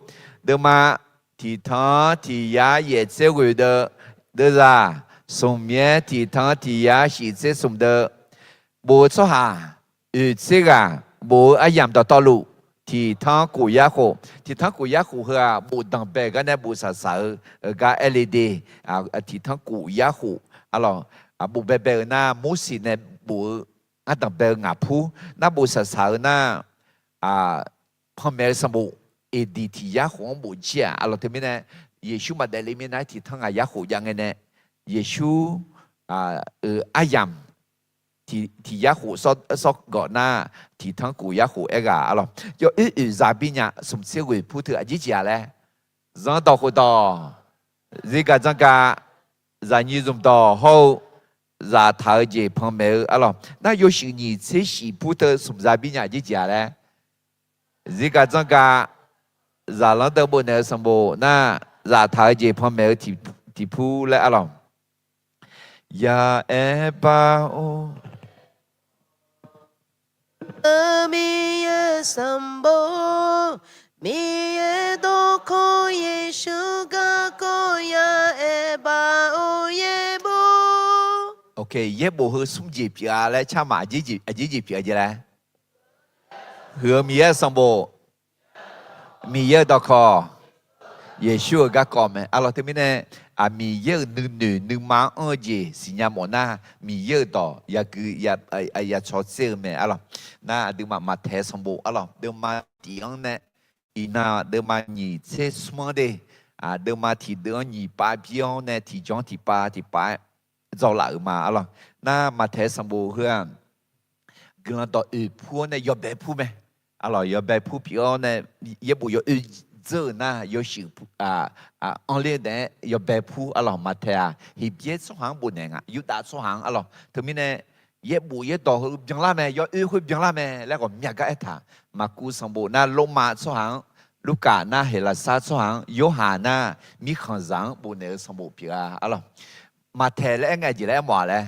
deuvma tiqtanq tiq yar yaef tser ghoeq deuv, deuvzaq smq yaer tiqtanq tiq yar shif tser smq deuv, bof-eu tsawrhaq oeq tser ghaq, bof-eu aryamq dawqtawvluf tiqtanq kof yar khof, tiqtanq kof yar khof heu-aq, bof danqbae-euq gar nae bof saqsaq-eu gar aer le de. Tiqtanq kof yar khof, arlawq, bof baebae-eu nar Morseq nae bof-eu ardanqbae-eu ngaq pur, nar bof saqsaq-eu nar panmaeq-eu sanqbof eqdiq tiq yar khof-anr bof jir-aq, arlawq, teumirnae Yeqsur maqdaef le mirnae tiqtanq ngaq yar khof jav ngae nae, Yeqsur-euq aryamq tiq yar khof sawr gawf nar, tiqtanq kof yar khof aer ghaq arlawq. Yawoer oeq za bir nya smq tser ghoeq pur teu aqjeq jeq-a laer, zanrdawq khofdawq, zirgaq dzanrgaq, zaqnyiq zmqdawq hawr-eu zaftaq-eu jeq panmaeq-eu arlawq. Nar yawshuif nyiq tser shif pur teu smq za bir nya aqjeq jeq-a laer, zirgaq dzanrgaq, zaqlanr deuq bofnaeq-eu sanqbof nar, zaftaq-eu jeq panmaeq-eu tiq, tiqpur laer arlawq. Ya'aer bar-or, Miqyaer-euq sanqbof, Miqyaer dawqkawq Yeqsur garkawv ya'aer bar-or yaerbof. Yaerbof heu smr jeq pyeuf-a laer carmaf aqjeq jeq pyeuf-a jeq laer. Huiq-eu Miqyaer-euq sanqbof, Miqyaer-euq dawqkawq, Yeqsur-euq garkawv mae arlawq. Teumirnae, Miqyaer-euq nuinoeq nuima-anr anr-eu jeq siqnya mawf nar, Miqyaer-euq dawq yagui yacaw tser-eu mae arlawq. Nar aqduimaf Maqtaeq sanqbof arlawq, deuvma tiq-anr nae iqnan deuvma nyiq tser smr-anr de, deuvma tiq deuv-anr nyiq pav bir-awr nae tiq janr tiq pav tiq pav-aer dzawlaf-euq ma arlawq. Nar Maqtaeq sanqbof heu-aq, guiqlanq dawq oeq pur-awr nae yawbae pur mae arlawq. Yawbae pur pyeuf-awr nae yaerbof yawoer dzeur-euq nar yawshuif anr ler-eu daef-aer yawbae pur arlawq. Maqtaeq-aq Heqbyaer tsawrhaq-anr bofnaeq nga, Yurdav tsawrhaq-anr arlawq. Teumirnae yaerbof yaerdawq heu byanlar mae, yawoer khoer byanlar mae laer ghawqmya gar aertaq. Maqkuv sanqbof nar Lormav tsawrhaq-anr, Lurkaf nar Heqlaqsar tsawrhaq-anr, Yorhaq nar mirkhanqzaq-anr bofnaeq-eu sanqbof pyeuf-a arlawq. Maqtaeq laer aer ngae jeq laer aermawf-a laer,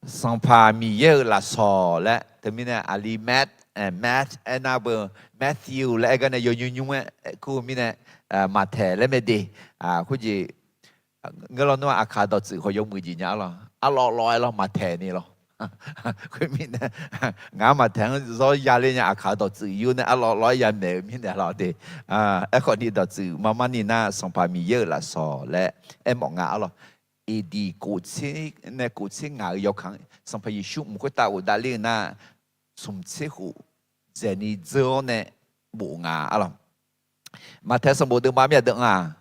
Sanqpaq Miqyaer-euq lafsawq laer, teumirnae aqli Matt, Matt aernar beu, Matthew laer aer gar nae yawnymr nymr-aer kur-eu mirnae, Maqtaeq laer mae de. Khoerjeq ngeur lawr nar-aq, aqkaq dawqtsuif khawf yawmuiq jeq nya arlawq. Arlawv lawv-aer lawr Maqtaeq ni lawr. Khoermirnae, ngaq-anr Maqtaeq-anr zawr yaler nya, aqkaq dawqtsuif yur nae arlawv lawv-aer yamaeq-eu mirnae lawr de. Aerkhawf ni dawqtsuif marmar ni nar Sanqpaq Miqyaer-euq lafsawq laer aermawf nga arlawq. Eqdiq kof tser nae kof tser ngaq-euq yawkaq-anr Sanqpaq Yeqsur mq khoertav ghofdav ler-eu nar, smq tser khof dzaeqni dzeur-awr nae bof nga arlawq. Maqtaeq sanqbof deuvma mir-a deuv-anr-aq,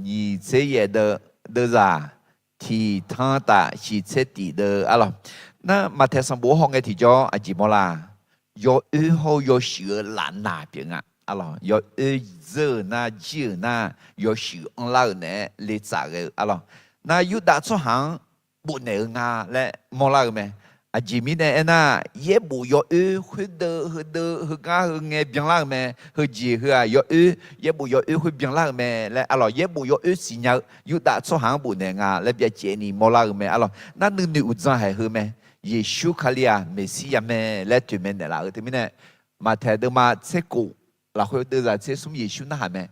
nyiq tser yaef deuv, deuvzaq tiq tanr taf shiq tser tiq deuv arlawq. Nar Maqtaeq sanqbof-anr hawngae tiqjawr aqjeq mawrlar, yawoer hawr-eu yawshuif-eu lafnaq pyeuf nga arlawq. Yawoer dzeur-euq nar jir-euq nar yawshuif anrlar-euq naeq-aer letsaf ghae-eu arlawq. Nar Yurdav tsawrhaq-anr bofnaeq-eu nga laer mawrlar-eu mae. Aqjeq mirnae aernar, yaerbof yawoer khoerdeuv heudeuv heugar heu ngae byanlar-eu mae. Heujeq heu-aq yawoer, yaerbof yawoer khoer byanlar-eu mae laer arlawq. Yaerbof yawoer siqnya-eu Yurdav tsawrhaq-anr bofnaeq nga laer byacaevni mawrlar-eu mae arlawq. Nar nuinoeq uqdzan haiq heu mae. Yeqsur Kali-aq Meqsirya mae laer toeqmae naeqlaf-eu teumirnae, Maqtaeq deuvma tser kof lafkhoer deuvzaq tser smr Yeqsur narhaq mae.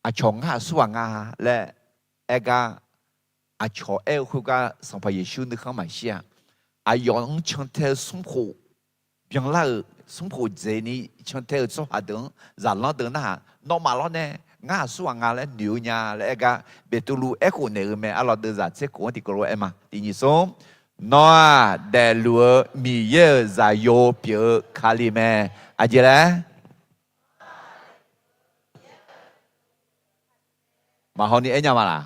Aqcawq ngar aqsurghaq nga laer aer gar, aqcawq aer-eu khoergar Sanqpaq Yeqsur nuikhanr maqshir-a. Aqyawf-anr cantae-eu smrkhof byanlar-euq, smrkhof dzaeqni cantae-eu tsawrhaq deuq-anr zaqlanr deuq narhaq, nawmaf lawrnae ngar aqsurghaq nga laer noeq-eu nya laer aer gar, Beqtuvluv aerkhof naeq-eu mae arlawq. Deuvzaq tser kof-anr tiqkawv lof-aer aer ma. Tiq nyiq smr, nawr-aq daefluf-eu Miqyaer-euq Zaqyo pyeuf-eu Kali mae. Aqjeq laer maqhaw ni aer nya ma laq?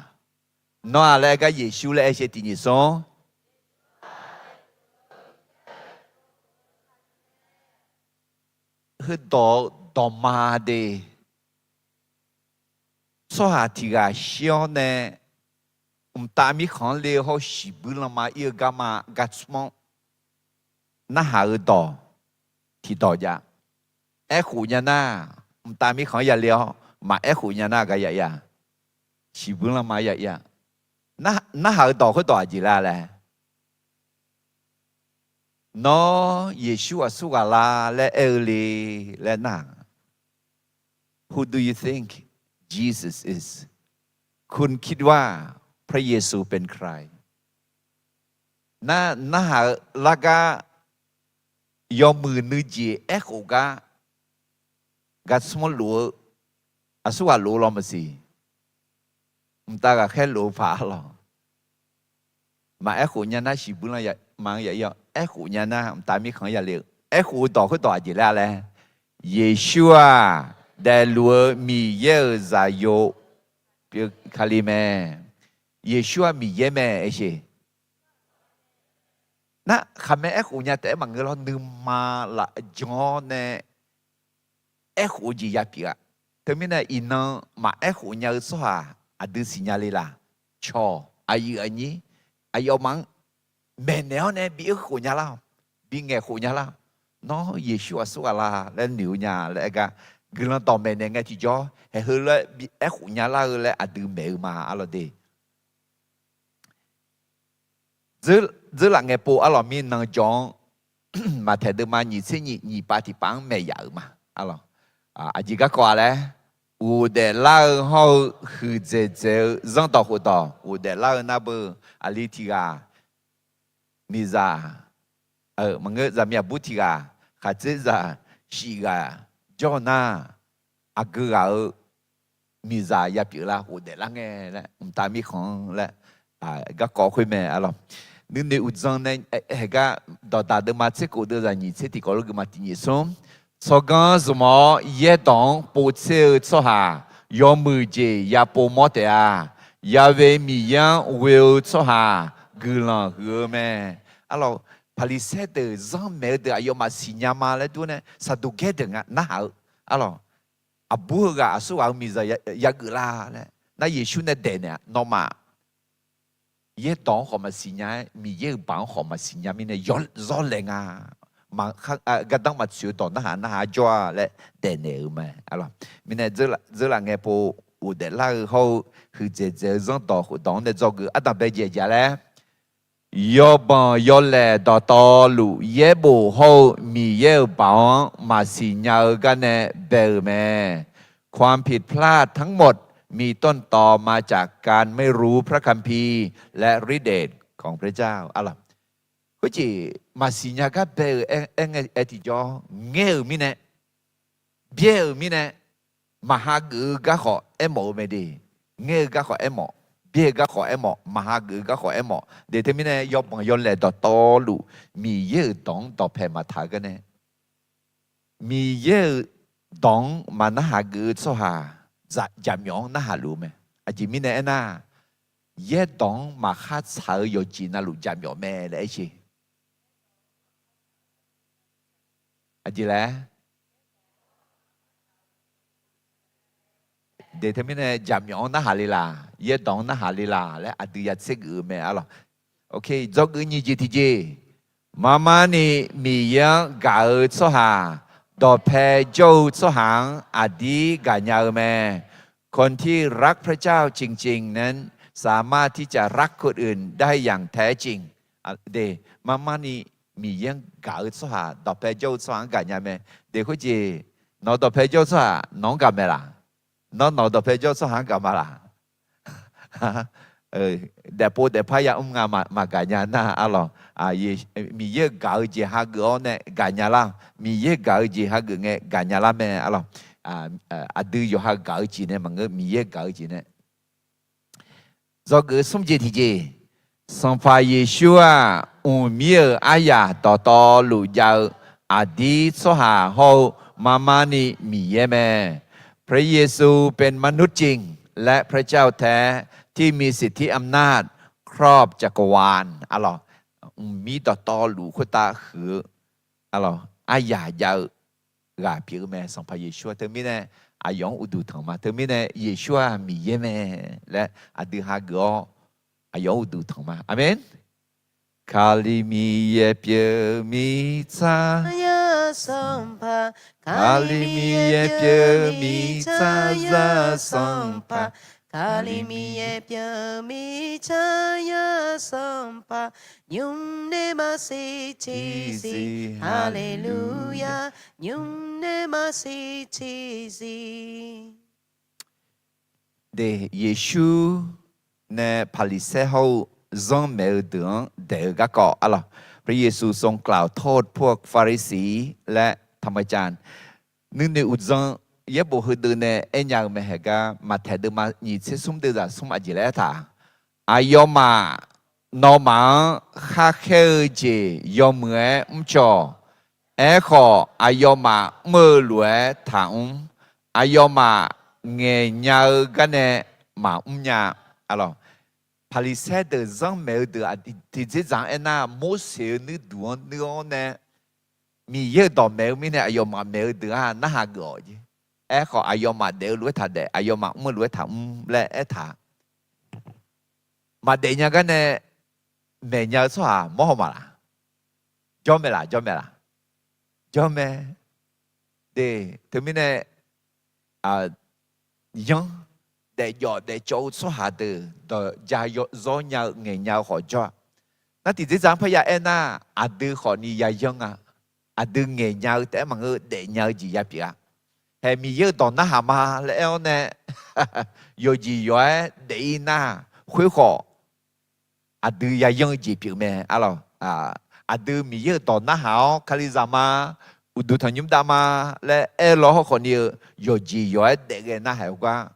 Nawr-aq laer aer gar Yeqsur laer aer sher tiq nyiq smr. Heudawq-eu dawqma de, tsawrhaq tiq ghaq shir-awr nae mqtav mirkhanq-anr le-eu hawr-eu shiqbuir lanma ir-eu garma gar tsmr-anr narhaq-eu dawq tiqdawq jav. Aerkhof nya nar, mqtav mirkhanq-anr yale-awr maqaerkhof nya nar gar ya ir-a? Shiqbuir lanma ya ir-a? Narhaq-eu dawq khoerdawq aqjeq laer laer, Nawr Yeqsur aqsurghaq la laer aer-eu le laer nar, Who do you think Jesus is? คุณคิดว่าพระเยซูเป็นใคร? Nar narhaq-eu largar yawmuiq nuijeq aerkhof gar gar tsmr lof-eu, aqsurghaq lof-eu law maqsiq. Mqtav ghaqkhaer lof-eu paq arlawq. Maqaerkhof nya nar shiqbuir lanma-anr ya ir-awr, aerkhof nya nar mqtav mirkhanq-anr yale-eu. Aerkhof-eu dawq khoerdawq aqjeq laer laer, Yeqsur-aq daefluf-eu Miqyaer-euq Zaqyo pyeuf Kali mae. Yeqsur-aq Miqyaer mae aer sher. Nar khaqmae aerkhof nya taef-aer maqngeur lawr, nuima laf jan-awr nae aerkhof-eu jeq ya pyeuf-a. Teumirnae iqnan maqaerkhof nya-eu tsawrhaq aqdui siqnya le laq? Cawq, aqyuif aqnyir, aqyawfmaf-anr maeqnaeq-awr nae bi aerkhof nya lar-awq, bi ngaeqkhof nya lar-awq. Nawr Yeqsur aqsurghaq la laer noeq-eu nya laer aer gar, guiqlanq dawqmaeq naeq ngae tiqjawr haeq heu laer bi aerkhof nya lar-eu laer aqdui maeq-eu ma arlawq de. Dzeur, dzeurlaf ngae pov arlawq mirnan jawr-anr, Maqtaeq deuvma nyiq tser nyiq nyiq pav tiqpav-anr maeq yaf-euq ma arlawq. Aqjeq garkawv-a laer, ghofdaef lar-eu hawr-eu huiqdzaeq dzaeq-eu zanrdawq khofdawq ghofdaef lar-eu nar beu, aqli tiq ghaq miqzaq, maqngeur zaqmiq aqbur tiq ghaq, khaqdzerzaq shif ghaq jawr-eu nar, aqgeu ghaq-eu miqzaq yapyeuf lar ghofdaef lar ngae laer mqtav mirkhanq-anr laer garkawv khoer mae arlawq. Nuinoeq uqdzan nae haeq gar, Dawqdaq deuvma tser khof deuvzaq nyiq tser tiqkawv lof geufma tiq nyiq smr, tsawrganr zmq-awr yaerdawq-anr povtser-eu tsawrhaq yawmuiq jeq yapov mawr taef-a. Ya'we Miqyaer-anr ghoe-eu tsawrhaq guiqlanq huiq-eu mae. Arlawq, Paqliqsaer deuq zanrmaeq-eu deuq aqyawfmaf siqnya ma laer dur nae Saqduqgaer deuq nga narhaq-eu arlawq. Aqbur heughaq aqsur ghaq-eu miqzaq yageuf la laer nar Yeqsur nae daeq naeq-a, nawmaf yaerdawq-anr khawf maqsiq nya-aer Miqyaer-euq baoq-anr khawf maqsiq nya mirnae zawr laeq nga. Gardanr maqtsoeq-eu dawq narhaq narhaq jawr-a laer daefnaeq-euq mae. Mirnae dzeurlaf ngae pov ghofdaef lar-eu hawr-eu huiqdzaeq dzaeq-eu zanrdawq khofdawq-anr nae dzawgeuf ardanq bae jeq aqjeq-a laer, yawbanq yawlaeq dawqtawvluf yaerbof hawr-eu Miqyaer-euq baoq-anr maqsiq nya-eu gar nae bae-euq mae. ความผิดพลาดทั้งหมดมีต้นตอมาจากการไม่รู้พระคัมภีร์และฤทธิ์เดชของพระเจ้า arlawq. Khoerjeq maqsiq nya gar bae-euq aer ngae aer tiqjawr ngaer-euq mirnae, byaer-euq mirnae, maqha geuf-eu garkhawf aermawf-eu mae de. Ngaer-eu garkhawf aermawf, byaer-eu garkhawf aermawf, maqha geuf-eu garkhawf aermawf de. Teumirnae yawbanq yawlaeq dawqtawvluf Miqyaer-euq dawq-anr dawqpae maqtaq-eu gar nae, Miqyaer-euq dawq-anr maqnarhaq geuf-eu tsawrhaq jaqmyawf-anr narhaq luf-eu mae. Aqjeq mirnae aernar, yaerdawq-anr maqkhar tsaq-eu yawqjeq navluf jaqmyawf mae laer aer sher. Aqjeq laer, de teumirnae jaqmyawf-anr narhaq le laq, yaerdawq-anr narhaq le laq laer aqdui ya tser geuf-eu mae arlawq. Dzawgeuf nyiq jeq tiqjeq, marmarni Miqyaer-anr gaq-eu tsawrhaq, dawqpae jawr-eu tsawrhaq-anr aqdir gaqnya-eu mae. คนที่รักพระเจ้าจริงๆนั้นสามารถที่จะรักคนอื่นได้อย่างแท้จริง de. Marmarni Miqyaer-anr gaq-eu tsawrhaq, dawqpae jawr-eu tsawrhaq-anr gaqnya mae. De khoerjeq, nawq-eu dawqpae jawr-eu tsawrhaq nawq-anr gaq mae laq? Nawr nawq-eu dawqpae jawr-eu tsawrhaq-anr gaq ma laq? Daefpov daefpar yamr nga maqgaq nya nar arlawq. Miqyaer-euq gaq-eu jeq hageuf-awr nae gaqnya lar. Miqyaer gaq-eu jeq hageuf ngae gaqnya lar mae arlawq. Aqdui yawqha gaq-eu jeq nae maqngeur, Miqyaer gaq-eu jeq nae. Dzawgeuf smr jeq tiqjeq, Sanqpaq Yeqsur-aq, mqmir-euq aryaq dawqtawvluf jav-eu aqdir tsawrhaq hawr-eu marmarni Miqyaer mae. พระเยซูเป็นมนุษย์จริง และพระเจ้าแท้ ที่มีสิทธิอำนาจครอบจักรวาล arlawq. Mqmir dawqtawvluf khoertav huiq-eu arlawq, aryaq jav-eu ghaq pyeuf-eu mae. Sanqpaq Yeqsur-aq teumirnae aqyawf-anr uqduq tanq ma. Teumirnae Yeqsur-aq Miqyaer mae laer aqdui hageuf-awr aqyawf-anr uqduq tanq ma. Aqmeq. Kali Miqyaer pyeuf mirtsaq, Kali Miqyaer pyeuf mirtsaq zaq Sanqpaq, Kali Miqyaer pyeuf mirtsaq zaq Sanqpaq, nymr nae maqsiq tiqsiq, Haleluya, nymr nae maqsiq tiqsiq. De, Yeqsur nae Paqliqsaer hawr-eu zanrmaeq-eu deuq-anr daeq-eu garkawv arlawq. พระเยซูทรงกล่าวโทษพวกฟาริสีและธรรมจารย์ nuinoeq uqdzan yaerbof heudeuv nae aernya-eu mae haeq gar, Maqtaeq deuvma nyiq tser smr deuvzaq smr aqjeq laer aertaq, aqyawfmaf nawmaf-anr khar khaer-eu jeq yawmuiq-aer mrcawq. Aerkhawf, aqyawfmaf mr-eu lof-aer taqmr. Aqyawfmaf ngaeqnya-eu garnae maqmr nya. Paqliqsaer deuq zanrmaeq-eu deuq tiqdzerdzaq-anr aernar, Morseq-eu nuirduq-anr nuir-awr nae, Miqyaer-euq dawq maeq-eu mirnae aqyawfmaf maeq-eu deuq-aq narhaq geuf-awq jeq. Aerkhawf, aqyawfmaf daef-eu lof-aer taqdaef, aqyawfmaf mr-eu lof-aer taqmr laer aertaq. Maqdaef nya garnae maeqnya-eu tsawrhaq mawr haw ma laq? Jawr mae laq, jawr mae laq? Jawr mae. De, teumirnae yanr, daefjawf daefcawv-eu tsawrhaq deuq dawq ja zawr nya-eu ngaeq nya-eu khawf jawr-a. Nar tiqdzerdzaq-anr parya aernar, aqdui khawfni yayanr-a. Aqdui ngaeq nya-eu taef-aer maqngeur, daefnya-eu jeq ya pyeuf-a. Haeq Miqyaer-euq dawq narhaq ma laer aer-awr nae yawqjeq yawq-aer daef-ir nar, khoerkhawf aqdui yayanr-eu jeq pyeuf mae arlawq. Aqdui Miqyaer-euq dawq narhaq-awr Kalizaq ma, uqduq tanqnymr dav ma laer aer law hawrkhawf ni-eu yawqjeq yawq-aer daef ghae narhaq-eu gar,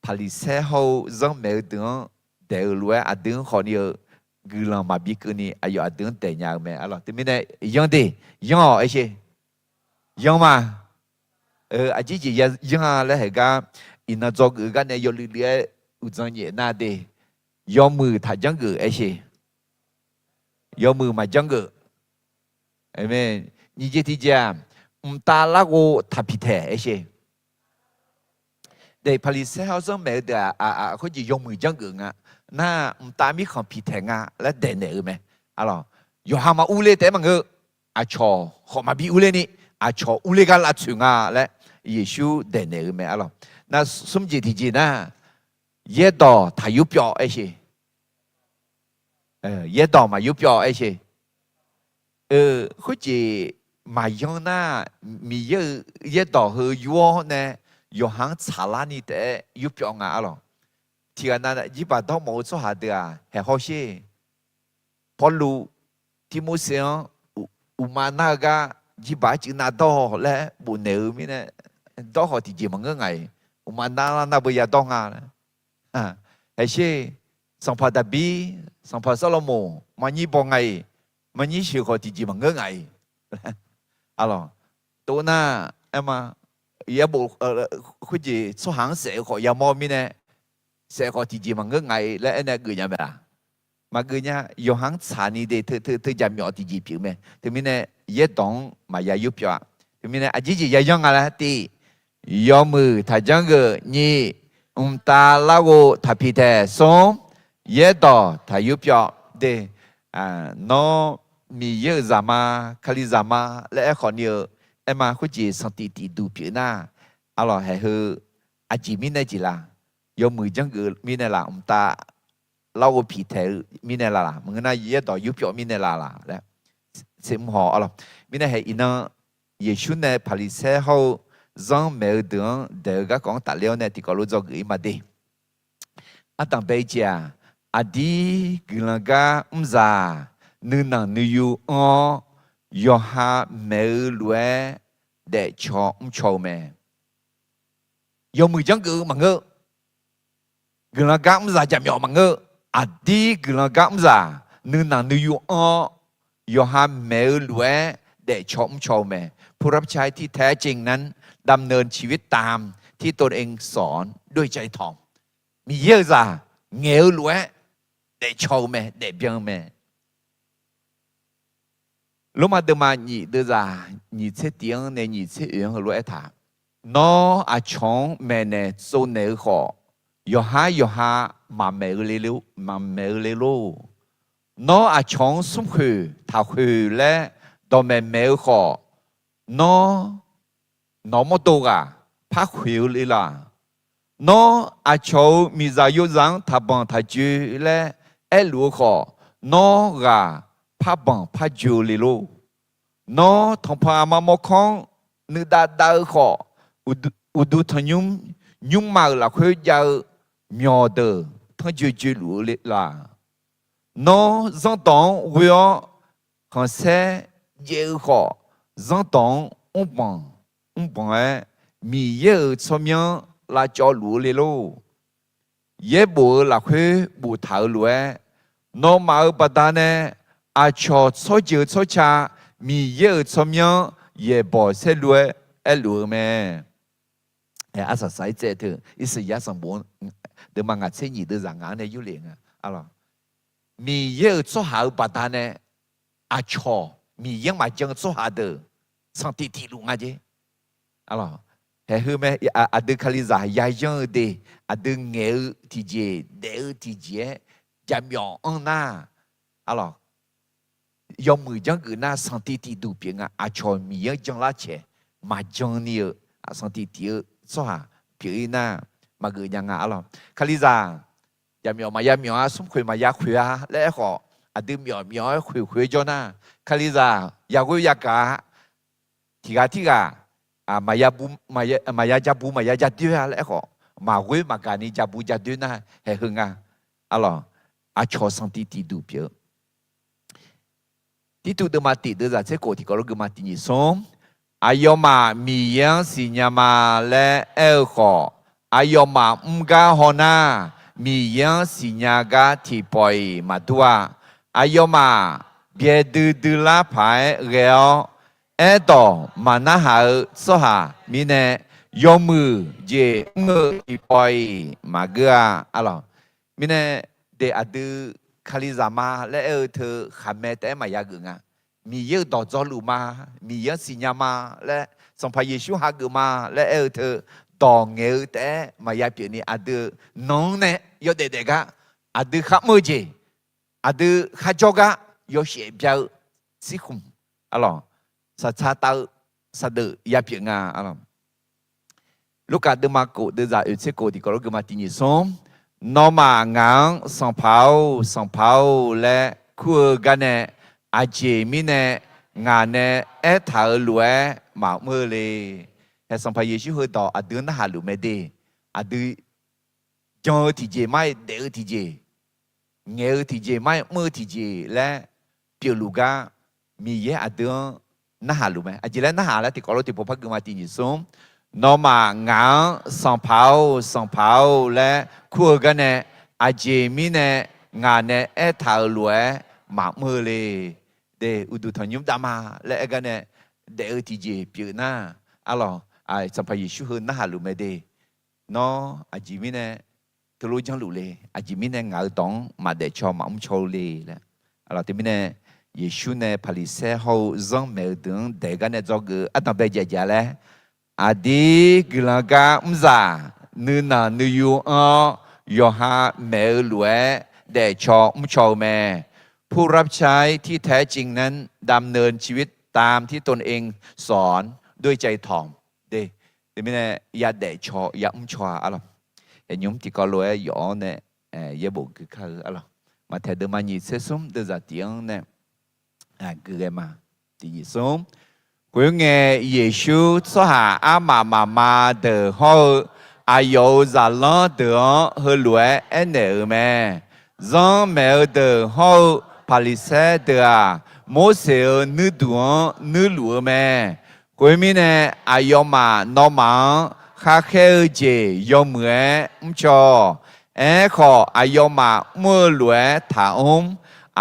Paqliqsaer hawr-eu zanrmaeq-eu deuq-anr daeq-eu lof-aer aqdui-anr khawf ni-eu guiqlanq maqbi keuvni aqyawf aqdui-anr daeqnya-eu mae arlawq. Teumirnae yanr de, yanr-awq aersher. Yanr ma. Aqjir jeq ya yanr-a laer haeq gar, iqnan dzawgeuf-eu gar nae yawluiv luiv-aer uqdzan nyaef nar de, yawmuiq taq janrgeuf aersher. Yawmuiq maqjanr geuf. Nyiq jeq tiqjeq-aq, mqtav larghov taqpiqtaeq aersher. Daef Paqliqsaer hawr zanrmaeq-eu deuq-aq, khoerjeq yawmuiq janrgeuf nga. Nar mqtav mirkhanq piqtaeq nga laer daeqnaeq-eu mae. Arlawq, yawqha maqur ler taef-aer maqngeur. Aqcawq khawf maqbi ur ler ni, aqcawq ur ler gar lavtsoeq nga laer Yeqsur daeqnaeq-eu mae arlawq. Nar smr jeq tiqjeq nar, yaerdawq taq yurpyawv aersher. Yaerdawq maq yurpyawv aersher. Khoerjeq maqyanr nar, Miqyaer-euq yaerdawq heu yur-awr nae yawqha-anr tsaqlar ni taef-aer yurpyawv nga arlawq. Tiqghaq nav jirbaq dawrmawf-eu tsawrhaq deuq-aq haeq hawsher. Pawrluv Tirmorseq-anr uqma nar-eu gar jirbaq arcuiv nav dawr laer bofnaeq-eu mirnae, dawr khawf tiqjeq maqngeur nga-iq, uqma nar nar beu yadawr nga. Haeq sher, sanqpaq Daqbir, sanqpaq Sawrlaqmoq maqnyir baw nga-iq, maqnyir sheuq khawf tiqjeq maqngeur nga-iq. Arlawq, tov nar, aerma, yaerbof khoerjeq tsawrhaq-anr saef-eu khawf yamawr mirnae, saef khawf tiqjeq maqngeur nga-iq laer aernae geufnya mae laq? Maqgeuf nya. Yawqha-anr tsaqni de teu teu teu jaqmyawf tiqjeq pyeuf mae. Teumirnae yaerdawq-anr maqya yurpyawv-a. Teumirnae aqjir jeq yayanr nga laer tiv, yawmuiq taq janrgeuf. Nyiq, mqtav larghov taqpiqtaeq. Smr, yaerdawq taq yurpyawv de. Nawr Miqyaer-euq zaqma, Kalizaq ma laer aerkhawf ni-eu, aerma khoerjeq sanqtif tiqduq pyeuf nar, arlawq, haeq heu aqjeq mirnae jeq laq? Yawmuiq janrgeuf mirnae laq? Mqtav larghov piqtaeq-eu mirnae laq laq? Maqngeur nar yaerdawq yurpyawv mirnae laq laq laer tser mr haw arlawq. Mirnae haeq iqnan Yeqsur nae Paqliqsaer hawr-eu zanrmaeq-eu deuq-anr daeq-eu garkawv-anr tafler-awr nae tiqkawv lof dzawgeuf-ir ma de. Ardanq bae-eu jeq-aq, aqdir guiqlanq gar mrzaq nuinanq nuiyu anr-awr, yawqha maeq-eu lof-aer daefcaw mrcaw-eu mae. Yawmuiq janrgeuf-eu maqngeur. Guiqlanq gar mrzaq jaqmyawf maqngeur. Aqdir guiqlanq gar mrzaq nuinanq nuiyu anr-awr, yawqha maeq-eu lof-aer daefcaw mrcaw-eu mae. ผู้รับใช้ที่แท้จริงนั้น ดำเนินชีวิตตามที่ตนเองสอนด้วยใจถ่อม Miqyaer-euq zaq ngaeq-eu lof-aer daefcaw-eu mae, daefbyan-eu mae. Lormav deuvma nyiq deuvzaq nyiq tser tiq-anr nae nyiq tser oeq-anr heulof-aer taq, Nawr aqcawq-anr maeqnaeq tsovnaeq-eu khawf, yawqhar yawqha maqmaeq-eu le lor, maqmaeq-eu le lor. Nawr aqcawq-anr smrkhoeq taqkhoeq laer dawqmaeq maeq-eu khawf, Nawr nawq mawrdo ghaq par khoeq-eu le laq? Nawr aqcawq-euq miqzaq yozaq-anr taqbanq taqjoe laer aerluf-eu khawf, Nawr ghaq par banq par joe-eu le lor. Nawr tanqpanq aqma mawrkawr-anr nuidav dav-eu khawf, uqduq tanqnymr nymrma-euq lafkhoer jav-eu myawqdeuq tanrjoe joe luf-eu le laq? Nawr zanrdawq-anr ghoe-awr khanqsaer jaev-eu khawf, zanrdawq-anr mrbanq mrbanq-aer Miqyaer-euq tsawrmyanr lavcawv luf-eu le lor. Yaerbof-eu lafkhoer boftaq-eu lof-aer, nawmaf-euq baqdanae aqcawq tsawrjeuq tsawrca Miqyaer-euq tsawrmyanr yaeqbawq saerlu-aer aerluf-eu mae. Arsaq saq-ir tsaev teu Irsaqyar sanqbof deuvma ngaq tser nyiq deuvzaq ngaq-anr nae yurlef nga. Miqyaer-euq tsawrhaq-euq baqdanae aqcawq Miqyaer-anr maqjan-eu tsawrhaq deuq sanqtiq tiq luf nga jer. Haeq heu mae, aqdui Kalizaq yayanr-eu de, aqdui ngaeq-eu tiqjeq, daef-eu tiqjeq-aer jaqmyawf anr nar, yawmuiq janrgeuf nar sanqtiq tiq duq pyeuf nga. Aqcawq Miqyaer-anr janlar caeq maqjan ni-eu sanqtiq tiq-eu tsawrhaq pyeuf-ir nar, maqgeuf nya nga arlawq. Kalizaq jaqmyawf maqya myawf-a, smrkhoeq maqya khoeq-a laer aerkhawf, aqdui myawf myawf-aer khoeq khoeq-aer jawr nar, Kalizaq yaghoer yagaq-a. Tiqghaq tirghaq maqya ja bu maqya ja doer-a laer aerkhawf, maqghoer maqgaq ni ja bu ja doer nar haeq heu nga arlawq. Aqcawq sanqtiq tiqduq pyeuf-eu Tirtuv deuvma tiq deuvzaq tser khof tiqkawv lof geufma tiq nyiq smr. Aqyawfmaf Miqyaer-anr siqnya ma laer aer-eu khawf, aqyawfmaf mr gar haw nar, Miqyaer-anr siqnya gar tiqpawf-iq maqdur-a. Aqyawfmaf byaerdui dui lar paq-aer ghae-awr, aerdawq maqnarhaq-eu tsawrhaq mirnae, yawmuiq jeq mr-eu tiqpawf-iq maqgeur-a arlawq. Mirnae, de aqdui Kalizaq ma laer aer-eu teu khaqmae taef-aer maqya geuf nga. Miqyaer-euq dawq dzawluf ma, Miqyaer-anr siqnya ma laer, Sanqpaq Yeqsur hageuf ma laer aer-eu teu dawq ngaeq-eu taef-aer maqya pyeufni aqdui-eu nanq-anr nae yawdaef daef gar, aqdui kharmr-eu jeq, aqdui kharjawr gar yawshaef bya-eu tsirkhmq arlawq, saqtsaq tav-eu saqdeuf yapyeuf nga arlawq. Lurkaf deuvma khof deuvzaq oeq tser khof tiqkawv lof geufma tiq nyiq smr. Nawmaf ngaq-anr Sanqpaq-or, Sanqpaq-or laer kur-eu garnae, aqjeq mirnae ngaq nae aertaq-euq lof-aer maqmr-eu le. Hae Sanqpaq Yeqsur heudawq aqdui-anr narhaq luf mae de. Aqdui jan-eu tiqjeq mar-aer daef-eu tiqjeq, ngaeq-eu tiqjeq mar-aer mr-eu tiqjeq laer pyeufluf gar, Miqyaer aqdui-anr narhaq luf mae. Aqjeq laer narhaq laer tiqkawv lof tiqpov par geufma tiq nyiq smr. Nawmaf ngaq-anr Sanqpaq-or, Sanqpaq-or laer kur-eu garnae, aqjeq mirnae ngaq nae aertaq-euq lof-aer maqmr-eu le. De, uqduq tanqnymr dav ma laer aer garnae daef-eu tiqjeq pyeuf nar, arlawq, Sanqpaq Yeqsur heu narhaq luf mae de. Nawr aqjeq mirnae teulof janrluf le, aqjeq mirnae ngaq-euq dawq-anr maqdaef caw maqmr caw-eu le laer. Arlawq, teumirnae Yeqsur nae Paqliqsaer hawr-eu zanrmaeq-eu deuq-anr daeq garnae dzawgeuf ardanqbae jaeq jaeq laer, aqdir guiqlanq gar mrzaq nuinanq nuiyu anr-awr, yawqha maeq-eu lof-aer daefcaw mrcaw-eu mae. ผู้รับใช้ที่แท้จริงนั้นดำเนินชีวิตตามที่ตนเองสอนด้วยใจถ่อม De, teumirnae yadaef caw yamr caw-a arlawq. Nymr tiqkawv lof-aer yawf-awr nae yaerbof gui kar-eu arlawq. Maqtaeq deuvma nyiq tser smr deuvzaq tiq-anr nae gui ghae ma. Tiq nyiq smr. Khoerngae, Yeqsur tsawrhaq armaf mafma deuq hawr-eu aqyawf-euq zaqlanr deuq-anr heulof-aer aernaeq-euq mae. Zanrmaeq-eu deuq hawr-eu Paqliqsaer deuq-aq, Morseq-euq nuirduq-anr nuirluf-eu mae. Khoermirnae, aqyawfmaf nawmaf-anr kharkhaer-eu jeq yawmuiq-aer mrcaw-awq. Aerkhawf, aqyawfmaf mr-eu lof-aer taqmr.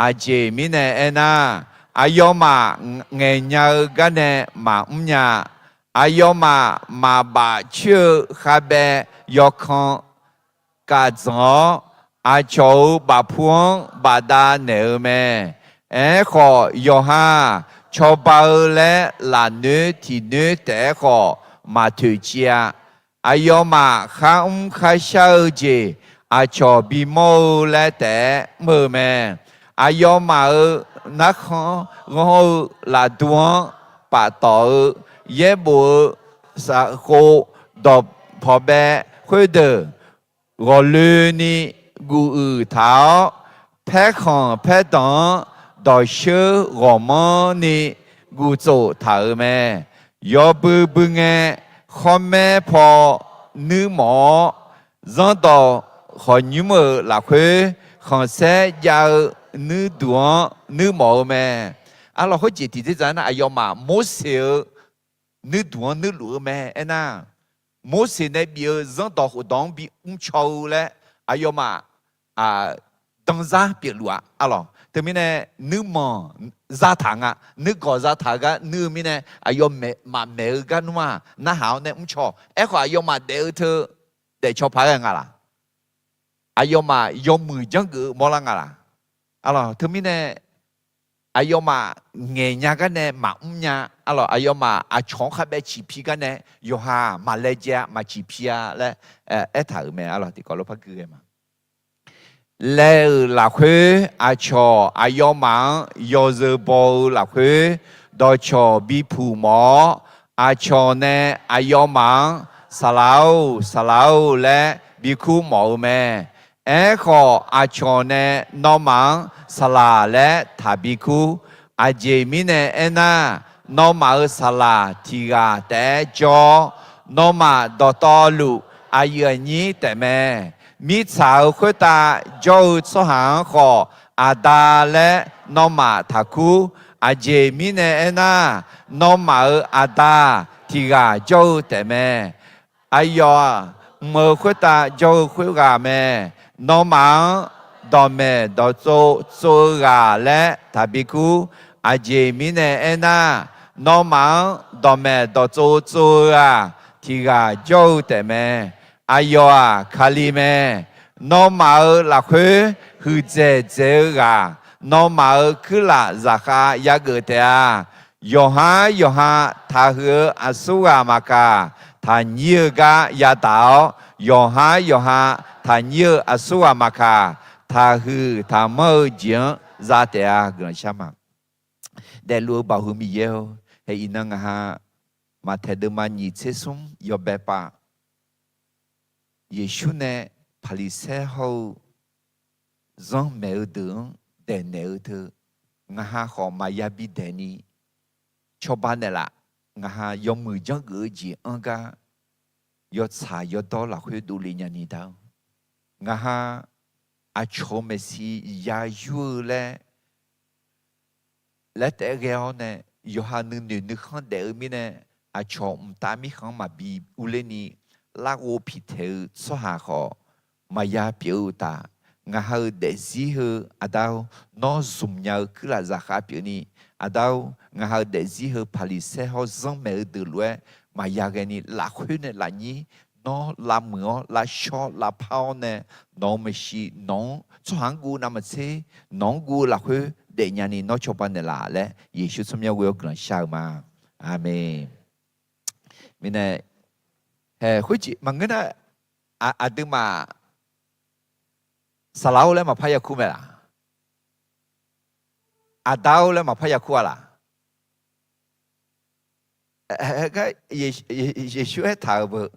Aqjeq mirnae aernar, aqyawfmaf ngaeqnya-eu garnae maqmr nya. Aqyawfmaf maqbaf coer-eu khavbaev yawkan kaf dzanq-awr, aqcawq-euq bafpu-anr bafdav naeq-eu mae. Aerkhawf, yawqha-aq, cawba-eu laer lafnoer tiqnoer taef-aer khawf maqtoeqciv-a. Aqyawfmaf kharmr kharshar-eu jeq aqcawq bimawr-eu laer taef-aer mr-eu mae. Aqyawfmaf-euq narkhan ghanr-eu lafdu-anr paftawf-eu yaerbof-eu safkhov dawqpawq bae khoerdeuq ghawqloeni gufuiq taq-awr, paerkhanq paerdanq-anr dawqsheur ghawqmanrni guftsof taq-euq mae. Yawbui bui ngae, khawr maer paw nuirmawf-awr, zanrdawq khawqnymr-euq lafkhoer khanqsaer jav-eu nuirduq-anr nuirmawf-eu mae. Arlawq, khoerjeq tiqdzer dzaq nar, aqyawfmaf Morseq-euq nuirduq-anr nuirluf-eu mae. Aernar, Morseq nae bif-eu zanrdawq khofdawq-anr bimr caw-eu laer aqyawfmaf danzar pyeufluf-a. Arlawq, teumirnae nuirmanq zataq nga, nuirgawq zataq-eu gar nuir-eu mirnae, aqyawfmaf maeq-eu gar nmr-aq, narhaq-awr nae mrcaw. Aerkhawf, aqyawfmaf daef-eu teu daefcaw paq-aer nga laq? Aqyawfmaf yawmuiq janrgeuf-eu mawrlar nga laq? Arlawq, teumirnae aqyawfmaf ngaeqnya garnae maqmr nya. Arlawq, aqyawfmaf aqcawq-anr khavbaev ciqpi garnae yawqha-aq maqlaejae-a, maqciqpi-a laer aertaq-euq mae. Arlawq, tiqkawv lof par gui ghae ma. Laev-euq lafkhoer aqcawq aqyawfmaf-anr yawzeu baw-eu lafkhoer, dawqcawq bipuq mawf-awr, aqcawq nae aqyawfmaf-anr Saqlaq-or, saqlaq-or laer bi kur mawf-eu mae. Aerkhawf, aqcawq nae nawmaf-anr saqlaq laer taqbi kur. Aqjeq mirnae aernar, nawmaf-euq saqlaq tiq ghaq taef-aer jawr-awr, nawmaf dawqtawvluf aqyuif aqnyir taefmae. Mirtsaq-euq khoertav jawr-eu tsawrhaq-anr khawf, Aqda laer nawmaf taqkur. Aqjeq mirnae aernar, nawmaf-euq Aqda tiq ghaq jawr-eu taefmae. Aqyawf-aq, mq-euq khoertav jawr-eu khoerghaq mae. Nawmaf-anr dawqmaeq dawqtsov tsov-eu ghaq laer taqbi kur. Aqjeq mirnae aernar, nawmaf-anr dawqmaeq dawqtsov tsov-eu ghaq tiq ghaq jawr-eu taefmae. Aqyawf-aq, Kali mae. Nawmaf-euq lafkhoer huiqdzaeq dzaeq-eu ghaq, nawmaf-euq kuirlaf zaqkhav yageuf taef-a. Yawqhar yawqha taqhuiq-eu aqsurghaq maqkaq, taqnyir-eu gar yadaq-awr, yawqhar yawqha taqnyir-eu aqsurghaq maqkaq, taqhuiq taqmanr-eu jeq-anr za taef-a. Guiqlanq shar ma. Daefluf-eu Baoq heu Miqyaer-or, hae iqnan ngaq ha Maqtaeq deuvma nyiq tser smr yawbae pav, Yeqsur nae Paqliqsaer hawr-eu zanrmaeq-eu deuq-anr daeqnaeq-eu teu, ngaq ha khawf maqya bi daeq ni, cawba naeqlaf, ngaq ha yawmuiq janrgeuf-eu jeq anr gar, yawtsaq yawdawr lafkhoer dovle nyani dar-awr, ngaq ha aqcawq-euq maeqshi ya yur-eu laer laer taef-aer ghae-awr nae, yawqha nuinoeq nuikhanr daef-eu mirnae, aqcawq mqtav mirkhanq-anr maqbi urler ni larghov piqtaeq-eu tsawrhaq khawf maqya pyeuf-eu uqtaf, ngaq ha-euq daefzir heu Aqda-or, nawr zmq nya-eu kuirlaf zaqkhav pyeuf ni, Aqda-or, ngaq ha-euq daefzir heu Paqliqsaer hawr zanrmaeq-eu deuq lof-aer maqya ghae ni, lafkhoer nae lafnyir nawr lavmuiq-awr lavshawr lavpar-awr nae, nawq-euq maeqshi nawq-anr tsawrhaq-anr guv navmaqtser nawq-anr guv-eu lafkhoer daefnya ni nawr cawba naeqlaf laer Yeqsur tsawrmyanr ghoe-awr guiqlanq shar-eu ma. Aqmeq. Mirnae, hae khoerjeq maqngeur nar, aqduimaf saqlaq-or laer maqpar yakur mae laq? Aqda-or laer maqpar yakur-a laq? Gar Yeqsur aertaq-euq beu,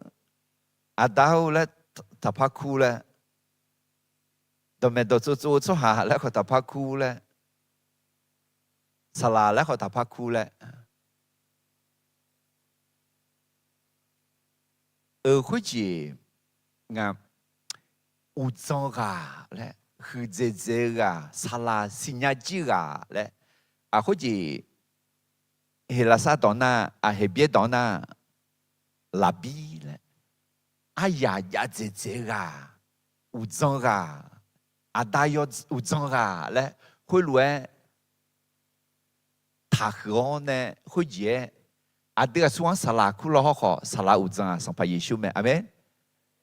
Aqda-or laer taqpar kur laer, dawqmaeq dawqtsov tsov-eu tsawrhaq laer khawf taqpar kur laer, saqlaq laer khawf taqpar kur laer, euq khoerjeq nga, uqdzan ghaq laer, huiqdzaeq dzaeq-eu ghaq, saqlaq siqnya jir ghaq laer, aq khoerjeq Heqlaqsar dawq nar, aq Heqbyaer dawq nar, laqbir laer, aryaq jav dzaeqdzaeq-eu ghaq, uqdzan ghaq, aqda uqdzan ghaq laer khoerlof-aer taqhuiq-awr nae khoerjeq-aer, aqdui aqsur-anr saqlaq kur law hawrkhawf, saqlaq uqdzan-aq Sanqpaq Yeqsur mae. Aqmeq.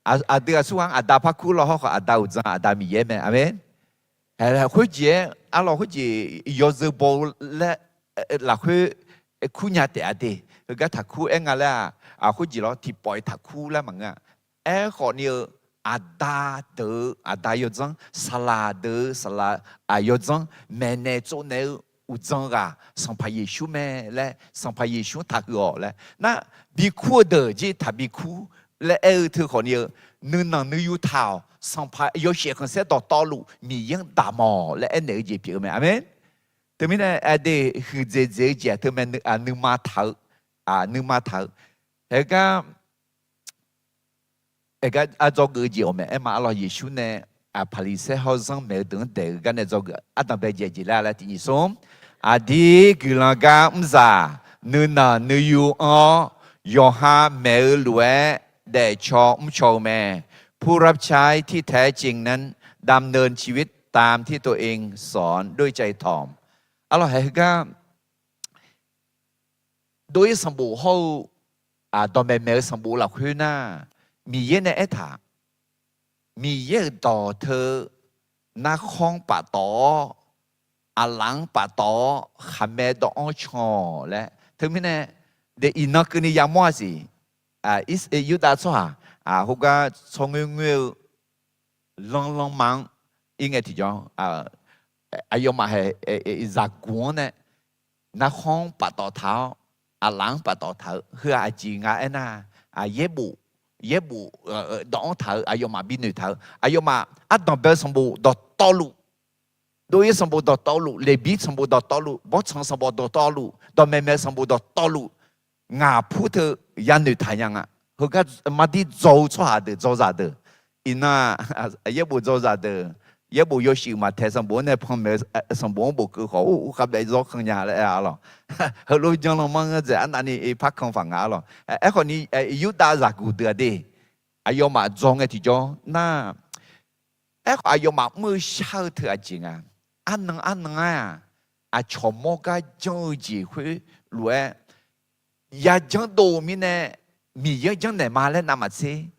Aqdui aqsur-anr aqda par kur law hawrkhawf, aqda uqdzan-aq Aqda Miqyaer mae. Aqmeq. Khoerjeq-aer arlawr khoerjeq yawzeu baw laer lafkhoer kurnya taef-a de. Heugar taqkur aer nga laer-aq, khoerjeq lawr tiqpawf-iq taqkur laer maqngeur-a. Aerkhawf ni-eu, aqda deuq-eu aqda yawdzanr, saqlaq deuq-eu saqlaq yawdzanr, maeqnaeq tsovnaeq-eu uqdzan ghaq Sanqpaq Yeqsur mae laer, Sanqpaq Yeqsur taqhuiq-awq laer nar, bikur-eu deuq jir taqbi kur laer aer-eu teukhawf ni-eu, nuinanq nuiyu taq-awq. Sanqpaq yawshaef khanqsaer dawqtawvluf Miqyaer-anr daqmawq laer aernaeq-eu jeq pyeuf-eu mae. Aqmeq. Teumirnae aqdui huiqdzaeq dzaeq-eu jeq-aq teumae nuima taq-eu, nuima taq-eu. Haegar Aer gar ardzaw geuf-eu jeq awq maeq aer ma. Arlawr Yeqsur nae Paqliqsaer hawr zanrmaeq-eu deuq-anr daeq-eu gar nae dzawgeuf ardanqbae jaeq jeq laer laer tiq nyiq smr. Aqdir guiqlanq gar mrzaq nuinanq nuiyu anr-awr, yawqha maeq-eu lof-aer daefcaw mrcaw-eu mae. ผู้รับใช้ที่แท้จริงนั้น ดำเนินชีวิตตามที่ตัวเองสอนด้วยใจถ่อม Arlawr haeq heugar dov-ir sanqbof hawr-eu, dawqmaeq maeq-eu sanqbof lafkhoer nar, Miqyaer nae aertaq, Miqyaer-euq dawq teu narkhanr paftawf-awr, aqlaf-anr paftawf-awr khaqmae dawv-anr can-awq laer. Teumirnae, iqnan keuvni yamawr-a siq. Yurdav tsawrhaq khoergar tsawrngoer ngoer-eu lanrlanrma-anr ir ngae tiqjawr, aqyawfmaf hae zaqguq-anr nae narkhanr-anr paftawf taq-awr, aqlaf-anr paftawf taq-eu heu-aq aqjeq nga aernar, yaerbof yaerbof dawq-anr taq-eu aqyawfmaf binoeq taq-eu, aqyawfmaf ardanq bae sanqbof dawqtawvluf, dov-ir sanqbof dawqtawvluf, leqbir sanqbof dawqtawvluf, bawrtsanq sanqbof dawqtawvluf, dawqmaeq maeq sanqbof dawqtawvluf, ngaq pur teu yanoeq taq nya nga. Heugar mardir dzaw-eu tsawrhaq deuq, dzawzaq deuq, iqnan yaerbof dzawzaq deuq, yaerbof yawshuif maqtaeq sanqbof-anr nae panmaeq-eu sanqbof-anr bofkeuv khawf, urkhav bae zawr kan nya laer-a lawq. Heulof janr lanmanr-anr dzaeq arnavni par kan paq nga-a lawq. Aerkhawfni, Yurdav zaqguq deuq-aq de, aqyawfmaf dzaw ngae tiqjawr nar, aerkhawf aqyawfmaf mr-eu shar-eu teu aqjeq nga. Arnan arnan-aer-aq, aqcawq mawr gar janr-eu jeq khoerlof-aer yajanr dov-eu mirnae, Miqyaer-anr janrnaeq ma laer navmaqtser,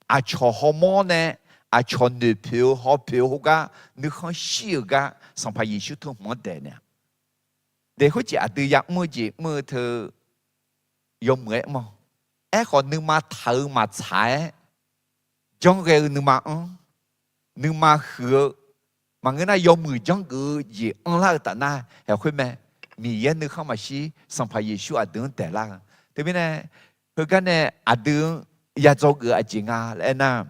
aqcawq hawmawr nae, aqcawq noeqpoeq-eu hawpoeq-eu khoergar nuikhanr shir-euq gar Sanqpaq Yeqsur teu hmq-anr daeq naeq-a. Daeq khoerjeq aqdui ya'mr-eu jeq mr-eu teu yawmuiq-aer mr-awq. Aerkhawf nuima taq-eu maqtsaq-aer janrghae-eu nuima anr, nuima huiq-eu maqngeur nar, yawmuiq janrgeuf-eu jeq anrlar-eu taf nar haeq khoer mae. Miqyaer nuikhanr maqshir, Sanqpaq Yeqsur aqdui-anr daeqlar-eu. Teumirnae, heugar nae aqdui-anr yadzawgeuf-eu aqjeq nga laer aernar,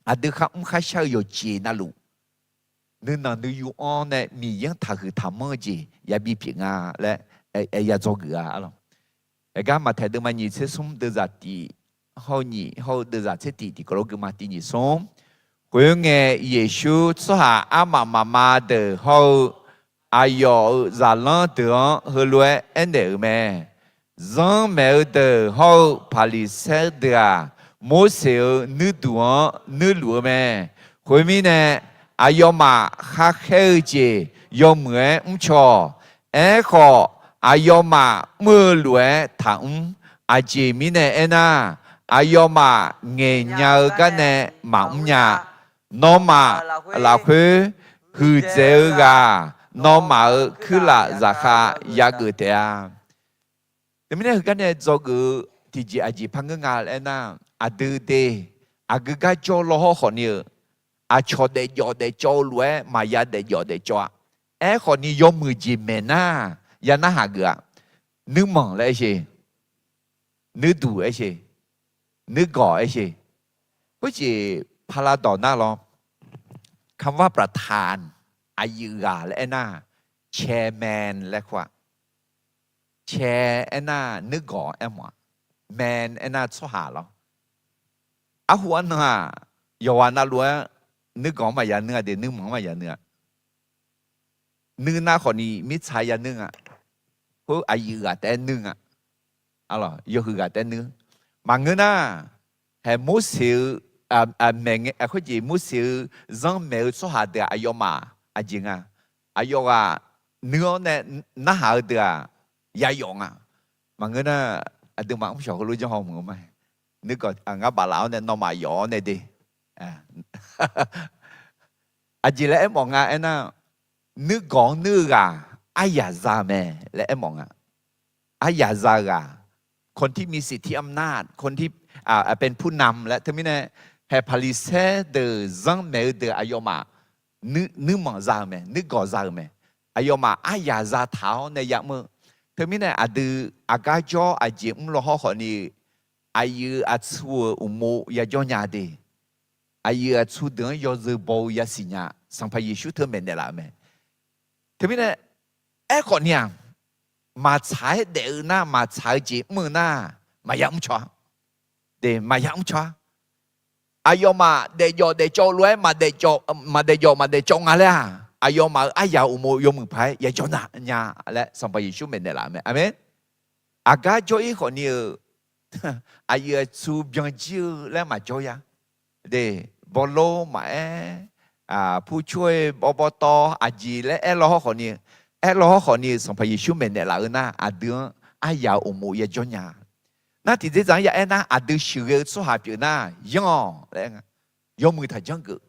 aqdui kharmr kharshar-eu yawqjeq navluf, nuinanq nuiyu-anr nae Miqyaer-anr taqhuiq taqmanr-eu jeq yabi pyeuf nga laer yadzawgeuf-a lawq. Aergar Maqtaeq deuvma nyiq tser smr deuvzaq tif hawr-eu nyiq hawr-eu deuvzaq tser tif tiqkawv lof geuma tiv nyiq smr. Khoerngae, Yeqsur tsawrhaq armaf mafma deuq hawr-eu aqyawf-euq zaqlanr deuq-anr heulof-aer aernaeq-euq mae. Zanrmaeq-eu deuq hawr-eu Paqliqsaer deuq-aq, Morseq-euq nuirduq-anr nuirluf-eu mae. Khoermirnae, aqyawfmaf khakhaer-eu jeq yawmuiq-aer mrcaw-awq. Aerkhawf, aqyawfmaf mr-eu lof-aer taqmr. Aqjeq mirnae aernar, aqyawfmaf ngaeqnya-eu gar nae maqmr nya. Nawmaf lafkhoer huiqdzaeq-eu ghaq, nawmaf-euq kuirlaf zaqkhav yageuf taef-a. Teumirnae heugar nae dzawgeuf-eu tiqjeq aqjeq par ngeur nga laer aernar, aqdui de, aqgeu gar jawr law hawr khawfni-eu, aqcawq daefjawf daefcawv-eu lof-aer maqya daefjawf daefcawv-a. Aerkhawfni yawmuiq jeq maeq nar, ya narhaq geuf-a. Nuirmanq laer aer sher, nuirduq aer sher, nuirgawq aer sher. Khoerjeq pala dawq nar lawr, คำว่าประธาน aqyuif ghaq laer aernar, chairman laer kur-a. Chair aernar nuirgawq aermawf-a. Man aernar tsawrhaq lawr. Arhu arnan-aq, yawqghaq navluf-aer nuirgawq-anr maqya nuir-a de, nuirmanq-anr maqya nuir-a. Nuir nar khawfni mirtsaq ya nuir nga. Khoer aqyuif ghaq taef-aer nuir nga. Yawhuiq ghaq taef-aer nuir. Maqngeur nar, haeq Morseq-eu, khoerjeq Morseq-eu zanrmaeq-eu tsawrhaq deuq-aq aqyawfmaf aqjeq nga. Aqyawf ghaq nuir-awr nae narhaq-eu deuq-aq yayawf nga. Maqngeur nar, aqduimaf mrshawq heulof janr haw mq-eu ma. Nuirgawq ngar baflaf-awr nae nawmaf yawf-awr nae de. Aqjeq laer aermawf nga aernar, nuirgawq-anr nuir-eu ghaq aryaq za-eu mae laer aermawf nga. Aryaq za-eu ghaq, คนที่มีสิทธิอำนาจ คนที่เป็นผู้นำ laer. Teumirnae, haeq Paqliqsaer deuq zanrmaeq-eu deuq aqyawfmaf nuirmanq za-eu mae, nuirgawq za-eu mae. Aqyawfmaf aryaq zataq-awr nae yamr-eu. Teumirnae aqdui aqgar jawr aqjeq mr law hawr khawfni, aqyuif aqtsu-euq uqmov yajawr nya de. Aqyuif aqtsu deuq-anr yawzeu baw-eu yasiq nya. Sanqpaq Yeqsur teu maeqnaeq laf-eu mae. Teumirnae, aerkhawfni-aq, maqtsaq-aer daef-eu nar, maqtsaq-eu jeq mr-eu nar, maqya mrcaw-a. De, maqya mrcaw-a. Aqyawfmaf daefjawf daefcawv lof-aer maqdaefjawf maqdaefcawv nga laer-aq, aqyawfmaf-euq aryaq uqmov yawmuiq paq-aer yajawr nya laer Sanqpaq Yeqsur maeqnaeq laf-eu mae. Aqmeq. Aqgar jawr-ir khawfni-euq, aqyuif aqtsu byanjir-eu laer maqjawr ya. De, bawlor maqaer, purcawr-aer bawbawtawv aqjeq laer aer law hawr khawfni, aer law hawr khawfni-euq Sanqpaq Yeqsur maeqnaeq laf-eu nar, aqdui-anr aryaq uqmov yajawr nya. Nar tiqdzer dzaq-anr ya aer nar, aqdui sheuqghae-eu tsawrhaq pyeuf nar yanr-awq laer aer nga. Yawmuiq taq janrgeuf.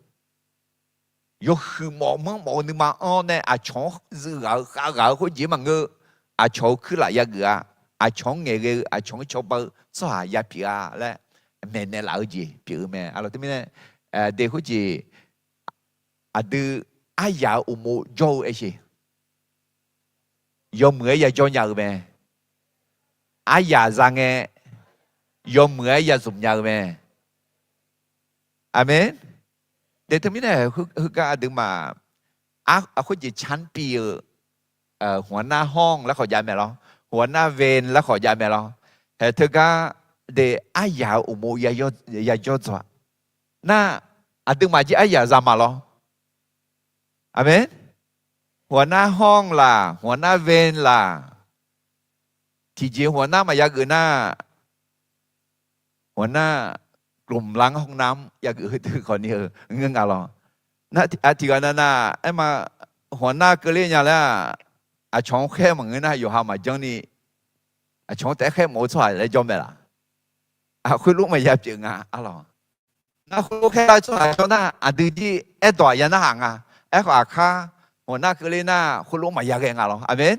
Yawhuiq mawf manr mawf-eu nuima anr nae aqcawq-anr zuiv ghaq-eu khav ghaq-eu khoerjeq maqngeur. Aqcawq-euq kuirlaf yageuf-a. Aqcawq-anr ngaeqghae-eu, aqcawq-anr cawba-eu tsawrhaq yapyeuf-a laer maeqnaeq laf-eu jeq pyeuf-eu mae. Aqlawq teumirnae, de khoerjeq aqdui aryaq-euq uqmov jawr-eu aer sher. Yawmuiq-aer yajawr nya-eu mae. Aryaq za ngae, yawmuiq-aer yazmq nya-eu mae. Aqmeq. De teumirnae heugar aqduimaf khoerjeq ชั้นปี euq หัวหน้าห้อง laer khawf jav mae lawr, หัวหน้าเวร laer khawf jav mae lawr. Haeq teugar de aryaq-euq uqmov yajawr dzaw-a. Nar, aqduimaf jir aryaq za ma lawr. Aqmeq. หัวหน้าห้อง laq, หัวหน้าเวร laq, tiqjeq หัวหน้า maqya geuf nar, หัวหน้า กลุ่มล้างห้องน้ำ yageuf heudeuq khawfni-eu ngeur nga lawr. Nar, tiqghaq nav nav aerma, หัวหน้า keuvler nya laer-aq, aqcawq-anr khaer maqngeur nar yawqha maqjanr ni, aqcawq-anr taef-aer khaer mawf-eu tsawrhaq laer jawr mae laf? Khoerlof maqya pyeuf nga, arlawq. Nar khoerlof khaerlar-eu tsawrhaq jawr nar, aqdui jir aerdawq aqya narhaq nga. Aerkhawf aqkar หัวหน้า keuvler nar khoerlof maqya ghae nga lawr. Aqmeq.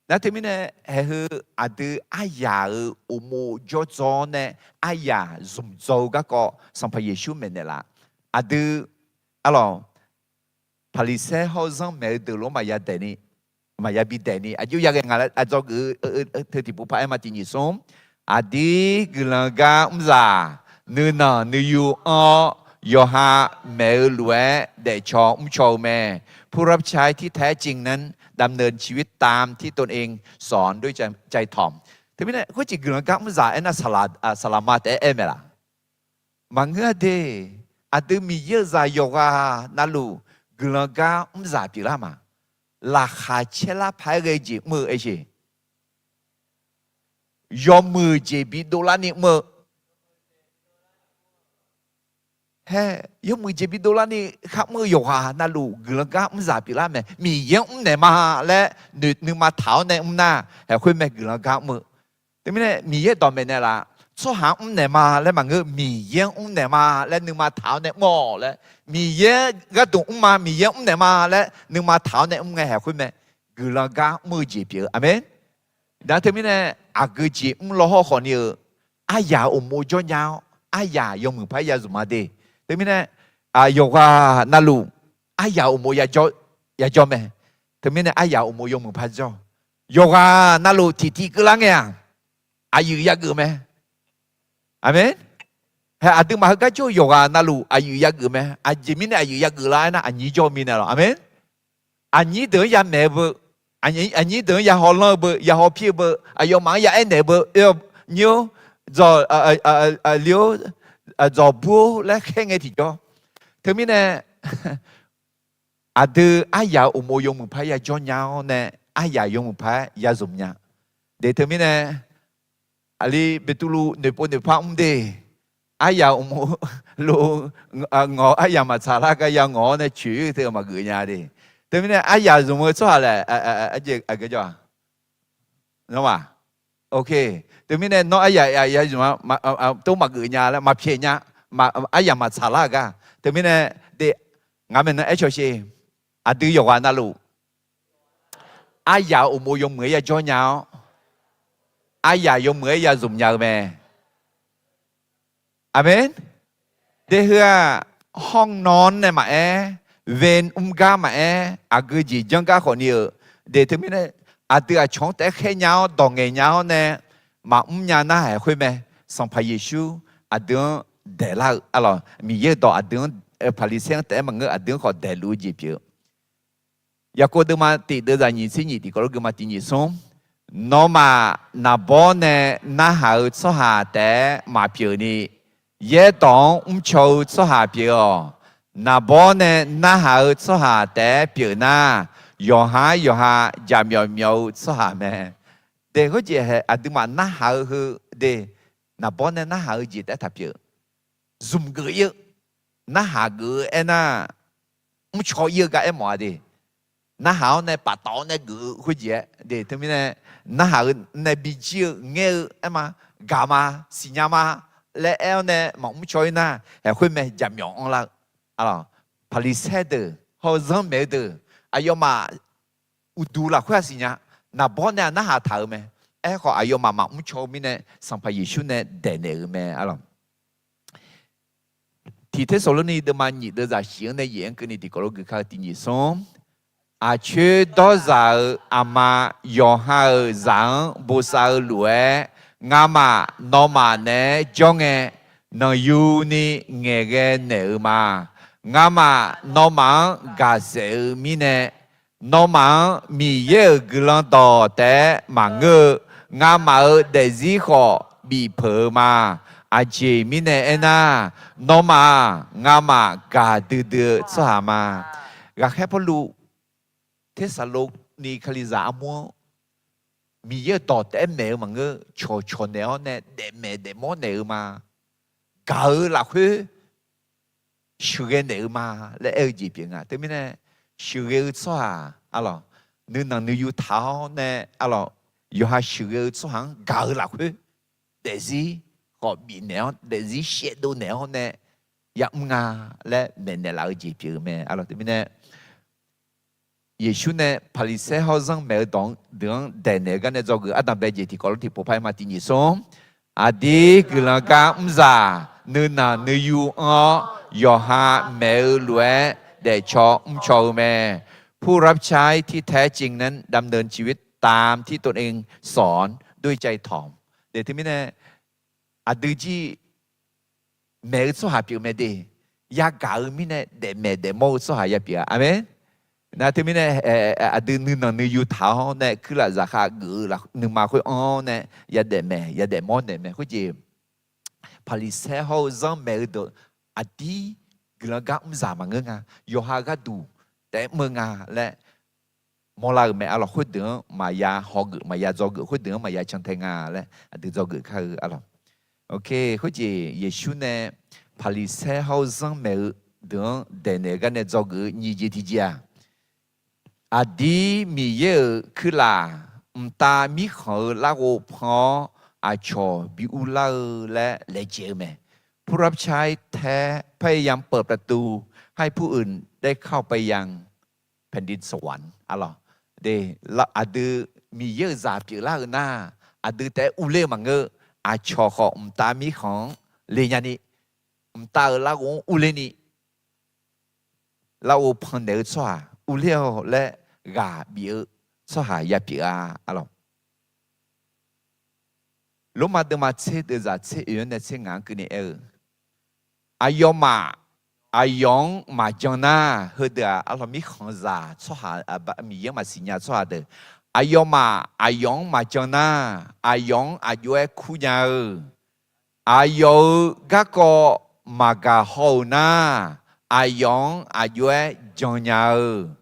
Nar teumirnae, haeq heu aqdui aryaq-euq uqmov jawr dzaw-awr nae aryaq zmq dzaw-eu garkawv Sanqpaq Yeqsur maeqnaeq laf. Aqdui, arlawq, Paqliqsaer hawr-eu zanr maeq-eu deuq lof-anr maqya daeq ni, maqya bi daeq ni, aqjox ya ghae nga laer aqdzawgeuf-eu teu tiqpov paq-aer ma tiq nyiq smr. Aqdir guiqlanq gar mrzaq, nuinanq nuiyu anr-awr, yawqha maeq-eu lof-aer daefcaw mrcaw-eu mae. ผู้รับใช้ที่แท้จริงนั้นดำเนินชีวิตตามที่ตนเองสอนด้วยใจถ่อม Teumirnae khoerjeq guiqlanq gar mrzaq aernar, saqlaq ma taef-aer aer mae laf? Maqngeur-a de. Aqdui Miqyaer-euq zaq yawqghaq navluf guiqlanq gar mrzaq pyeuflar ma. Laqkhaq caerlar paq-aer ghae jeq mr-eu aersheq, yawmuiq jeq bidovlarni mr-eu, hae, yawmuiq jeq bidovlarni khar mr-eu yawqghaq navluf guiqlanq gar mrzaq pyeuflar mae. Miqyaer-anr mrnaeq ma laer nuima taq-awr nae mr nar, haeq khoer mae guiqlanq gar mr-eu. Teumirnae Miqyaer dawqmaeq naeq laf? Tsawrhaq-anr mrnaeq ma laer maqngeur, Miqyaer-anr mrnaeq ma laer nuima taq-awr nae mr-awq laer, Miqyaer gharduq mr ma, Miqyaer-anr mrnaeq ma laer nuima taq-awr nae mr ngae, haeq khoer mae guiqlanq gar mr-eu jeq pyeuf-eu. Aqmeq. Nar teumirnae aqgeu jeq mr law hawr khawfni-eu, aryaq uqmov jawr nya-awr aryaq yawmuiq par ya zmq ma de. Teumirnae yawqghaq navluf aryaq uqmov yajawr mae. Teumirnae aryaq uqmov yawmuiq par jawr. Yawqghaq navluf tiqtiv keuvlar ngae-aq, aqyuif yageuf mae. Aqmeq. Hae aqduimaf heugar jawr-eu yawqghaq navluf aqyuif yageuf mae. Aqjeq mirnae aqyuif yageuf lar aernar, aqnyir jawr-eu mirnae lawq. Aqmeq. Aqnyir deuq-anr ya maeq-eu beu, aqnyir deuq-anr ya hawlanr-eu beu, ya hawpir-eu beu, aqyawfmaf-anr ya aernaeq-eu beu, oe-awr, nyir-or, dzawq, li-or, dzawq bur-or laer khaer ngae tiqjawr. Teumirnae aqdui aryaq uqmov yawmuiq par yajawr nya-awr nae, aryaq yawmuiq par ya zmq nya. De teumirnae, aqli Beqtuvluv noeqpov noeqpar mr de, aryaq uqmov lof, ngawq-eu aryaq maqtsaq lar gar ya ngawq-awr nae coeq-eu teu maqgeuf nya de. Teumirnae aryaq zmq-eu tsawrhaq laer, aqgeu jawr-a, nawmaf, teumirnae nawr aryaq ya zmq-a, tov maqgeuf nya laer maqpyaeq nya, aryaq maqtsaq lar-eu gar. Teumirnae de, ngaq maeqnan aer cawsher, aqdui yawqghaq navluf aryaq uqmov yawmuiq-aer yajawr nya-awr, aryaq yawmuiq-aer ya zmq nya-eu mae. Aqmeq. De heu-aq, ห้องนอน nae maqaer, เวร mr gar maqaer, aqgeu jeq janr gar khawfni-euq, de teumirnae aqdui aqcawq-anr taef-aer khaer nya-awr dawq ngaeq nya-awr nae maqmr nya nar, haeq khoer mae. Sanqpaq Yeqsur aqdui-anr daeqlar-eu, arlawq, Miqyaer-euq dawq aqdui-anr, Paqliqsaer-anr taef-aer maqngeur, aqdui-anr khawf daeqluf-eu jeq pyeuf-eu. Yaqkov deuvma tiq deuvzaq nyiq tser nyiq tiqkawv lof geuvma tiq nyiq smr. Nawmaf naqbawr nae narhaq-eu tsawrhaq taef-aer maqpyeuf ni, yaerdawq-anr mrcaw-eu tsawrhaq pyeuf-awq. Naqbawr nae narhaq-eu tsawrhaq taef-aer pyeuf nar, yawqha-aer yawqha jaqmyawf myawf-eu tsawrhaq mae. De khoerjeq hae aqduimaf narhaq-eu heu de, naqbawr nae narhaq-eu jeq taef-aer taqpyeuf. Zmq geuf ir-eu, narhaq geuf-eu aernar, mrcaw ir-eu gar aermawf-a de. Narhaq-awr nae paftawf-awr nae geuf-eu khoerjeq-aer de, teumirnae narhaq-eu nae bijir-eu ngaer-eu aerma, gaq ma, siqnya ma laer aer-awr nae maqmr caw ir nar, haeq khoer mae jaqmyawf anrlar-eu. Paqliqsaer deuq hawr-eu zanrmaeq-eu deuq, aqyawfmaf uqduq lafkhoer-aq siqnya, naqbawr nae-aq narhaq taq-euq mae. Aerkhawf aqyawfmaf maqmr caw-eu mirnae Sanqpaq Yeqsur nae daeqnaeq-euq mae, arlawq. Tiq Tersaqlorni deuvma nyiq deuvzaq shif-anr nae yaef-anr keuvni tiqkawv lof geuf kar-eu tiq nyiq smr. Aqcoer dawrzaq-euq aqma yawqha-euq zaq-anr bosav-eu lof-aer, ngamaf nawmaf naeq-aer jawr ngae, nanqyuni ngaeqghae naeq-eu ma. Ngamaf nawmaf-anr gaqsaef-eu mirnae, nawmaf-anr Miqyaer-euq guiqlanq dawq taef-aer maqngeur-eu, ngamaf-euq daefzir khawf bifpeuq-eu ma. Aqjeq mirnae aernar, nawmaf-aq, ngamaf gaqdui dui-eu tsawrhaq ma. Ghaqkhaer Pawrluv Tersaqlorni Kalizaq armur-anr Miqyaer-euq dawq taef-aer maeq-eu maqngeur, cawqcawq naeq-awr nae daefmaeq daefmawr naeq-eu ma. Gaq-eu lafkhoer sheuqghae naeq-eu ma laer aer-eu jeq pyeuf nga. Teumirnae, sheuqghae-eu tsawrhaq arlawq, nuinanq nuiyu taq-awr nae arlawq, yawqha sheuqghae-eu tsawrhaq-anr gaq-eu lafkhoer daefzir khawf bifnaeq-awr, daefzir shaevdov naeq-awr nae yamr nga laer maeqnaeq laf-eu jeq pyeuf-eu mae arlawq. Teumirnae, Yeqsur nae Paqliqsaer hawr zanrmaeq-eu dawq-anr deuq-anr daeqnaeq-eu gar nae dzawgeuf ardanqbae jeq tiqkawv lof tiqpov par-aer ma. Tiq nyiq smr, aqdir guiqlanq gar mrzaq nuinanq nuiyu anr-awr, yawqha maeq-eu lof-aer daefcaw mrcaw-eu mae. ผู้รับใช้ที่แท้จริงนั้นดำเนินชีวิตตามที่ตนเองสอน ด้วยใจถ่อม. Teumirnae, aqdui jir maeq-eu tsawrhaq pyeuf mae de. Yagaq-eu mirnae daefmaeq daefmawr-eu tsawrhaq yapyeuf-a. Aqmeq. Nar teumirnae, aqdui nuinanq nuiyu taq-awr nae kuirlaf zaqkhav geuf-eu nuima khoer anr-awr nae yadaef maeq yadaef mawr naeq mae. Khoerjeq Paqliqsaer hawr-eu zanrmaeq-eu deuq aqdir guiqlanq gar mrzaq maqngeur nga. Yawqha gharduq taef-aer mr-eu nga laer mawrlar-euq mae arlawq. Khoerdeuq-anr maqya hawgeuf maqya dzawgeuf, khoerdeuq-anr maqya cantae nga laer aqdui dzawgeuf kar-eu arlawq. Khoerjeq Yeqsur nae Paqliqsaer hawr-eu zanrmaeq-eu deuq-anr daeqnaeq-eu gar nae dzawgeuf-eu nyiq jeq tiqjeq-aq, aqdir Miqyaer-euq kuirlaf mqtav mirkhanq-eu larghov pan-awr aqcawq bi urlar-eu laer laejae-eu mae. ผู้รับใช้แท้พยายามเปิดประตูให้ผู้อื่นได้เข้าไปยังแผ่นดินสวรรค์ arlawq. Aqdui Miqyaer-euq zaq pyeuflar-eu nar, aqdui taef-aer urler-eu maqngeur. Aqcawq khawf mqtav mirkhanq-anr le nyani, mqtav-euq larghov-anr urler ni, larghov pannaeq-eu tsawrhaq urler-awq laer ghaq bif-eu tsawrhaq yapyeuf-a arlawq. Lormav deuvma tser deuvzaq tser oeq-anr nae tser ngaq-anr keuvni aer-eu, aqyawfmaf aqyawf-anr maqjan nar, heudeuq-aq arlawq mirkhanqzaq tsawrhaq, Miqyaer-anr maqsiq nya tsawrhaq deuq, aqyawfmaf aqyawf-anr maqjan nar, aqyawf-anr aqjox-aer kur nya-eu. Aqyawf-euq garkawv maqgaq haw-euq nar, aqyawf-anr aqjox-aer jan nya-eu.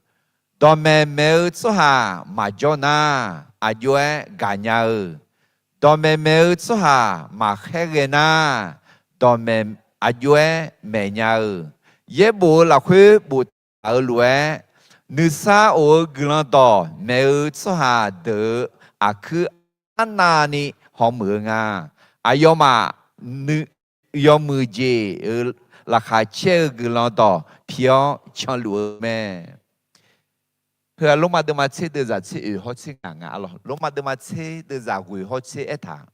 Dawqmaeq maeq-eu tsawrhaq maqjawr nar, aqjox-aer gaqnya-eu. Dawqmaeq maeq-eu tsawrhaq maqkhaer ghae nar, dawqmaeq aqjox-aer maeqnya-eu. Yaerbof-eu lafkhoer boftaq-euq lof-aer, nuisar of-eu guiqlanq dawq maeq-eu tsawrhaq deuq-euq aqkuir arnavni hawmuiq-eu nga. Aqyawfmaf yawmuiq jeq-euq laqkhaq caer-eu guiqlanq dawq pi-awr canluf-eu mae. Heu-aq Lormav deuvma tser deuvzaq tser oeq hawr tser ngaq nga arlawq. Lormav deuvma tser deuvzaq ghoeq hawr tser aertaq,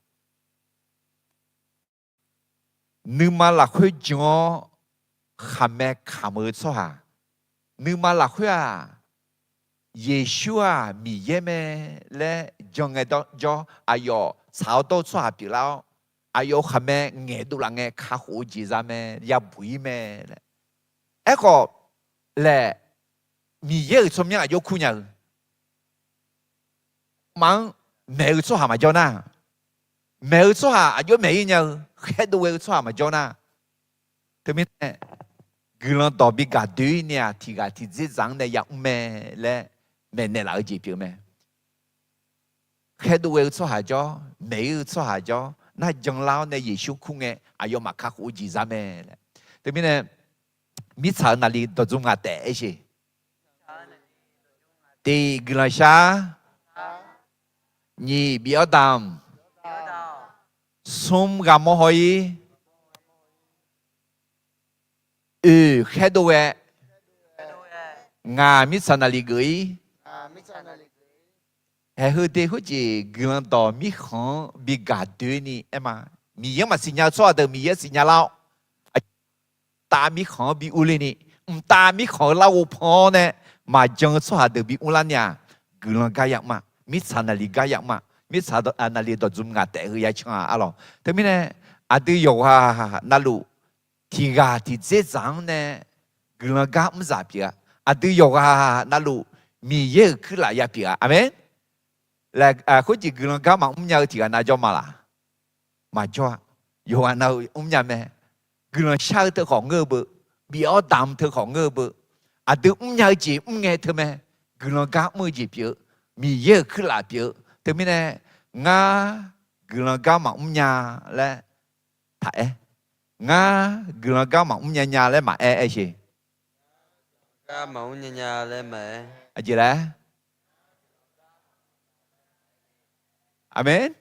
nuima lafkhoer jan-awr khaqmae kamq-eu tsawrhaq, nuima lafkhoer-aq Yeqsur-aq Miqyaer mae laer jan ngaejawr, aqyawf tsaq-awr dawr-eu tsawrhaq pyeuflar-awr, aqyawf-euq khaqmae ngaeqdov laf ngae kakhof-eu jeq za mae, yabuq-ir mae laer. Aerkhawf laeq, Miqyaer-euq tsawrmyanr aqjox kur nya-eu, maf-anr maeq-eu tsawrhaq maqjawr nar, maeq-eu tsawrhaq aqjox maeq-ir nya-eu, khaerdov ghae-eu tsawrhaq maqjawr nar, teumirnae guiqlanq dawq bi gaqdoe-ir ni-aq, tiqghaq tiqdzerdzaq-anr nae yamr mae laer maeqnaeq laf-eu jeq pyeuf mae. Khaerdov ghae-eu tsawrhaq jawr, maeq-ir-eu tsawrhaq jawr, nar janlar-awr nae Yeqsur kur ngae aqyawfmaf kakhof-eu jeq za mae laer. Teumirnae mirtsaq-euq naqli dawqdzmr ngaq taef aer-eu. Tiq, guiqlanq shar. Nyiq, bif-awr damq. Smr, ghaq mawr haw-ir. Oeq, khaerdov ghae. Ngaq mirtsaq naqli geuf-ir. Haeq heu de khoerjeq guiqlanq dawq mirkhanq-anr bi gaqdoe ni aer ma. Miqyaer-anr maqsiq nya-eu tsawrhaq deuq Miqyaer siqnya lar-awr, mqtav mirkhanq-anr bi urler ni, mqtav mirkhanq-euq larghov pan-awr nae maqjan-eu tsawrhaq deuq bi urlar ni-aq, guiqlanq gar yamr-a, mirtsaq naqli gar yamr-a, mirtsaq naqli dawqdzmr ngaq taef heu ya can-a arlawq. Teumirnae aqdui yawqghaq navluf tiqghaq tiqdzerdzaq-anr nae guiqlanq gar mrzaq pyeuf-a. Aqdui yawqghaq navluf Miqyaer-euq kuirlaf ya pyeuf-a. Aqmeq. Laer khoerjeq guiqlanq gar maqmr nya-eu tiqghaq nav jawr ma laq? Maqjawr-a. Yawqghaq nav-euq mrnya mae. Guiqlanq shar-eu teu khawf ngeur-eu beu, bif-awr damq teu khawf ngeur-eu beu, aqdui mrnya-eu jeq mr ngae teu mae. Guiqlanq gar mr-eu jeq pyeuf-eu, Miqyaer-euq kuirlaf pyeuf-eu. Teumirnae, ngar guiqlanq gar maqmr nya laer taq aer. Ngar guiqlanq gar maqmr nya nya laer maqaer aer sheq. Gar maqmr nya nya laer maqaer. Aqjeq laer? Aqmeq.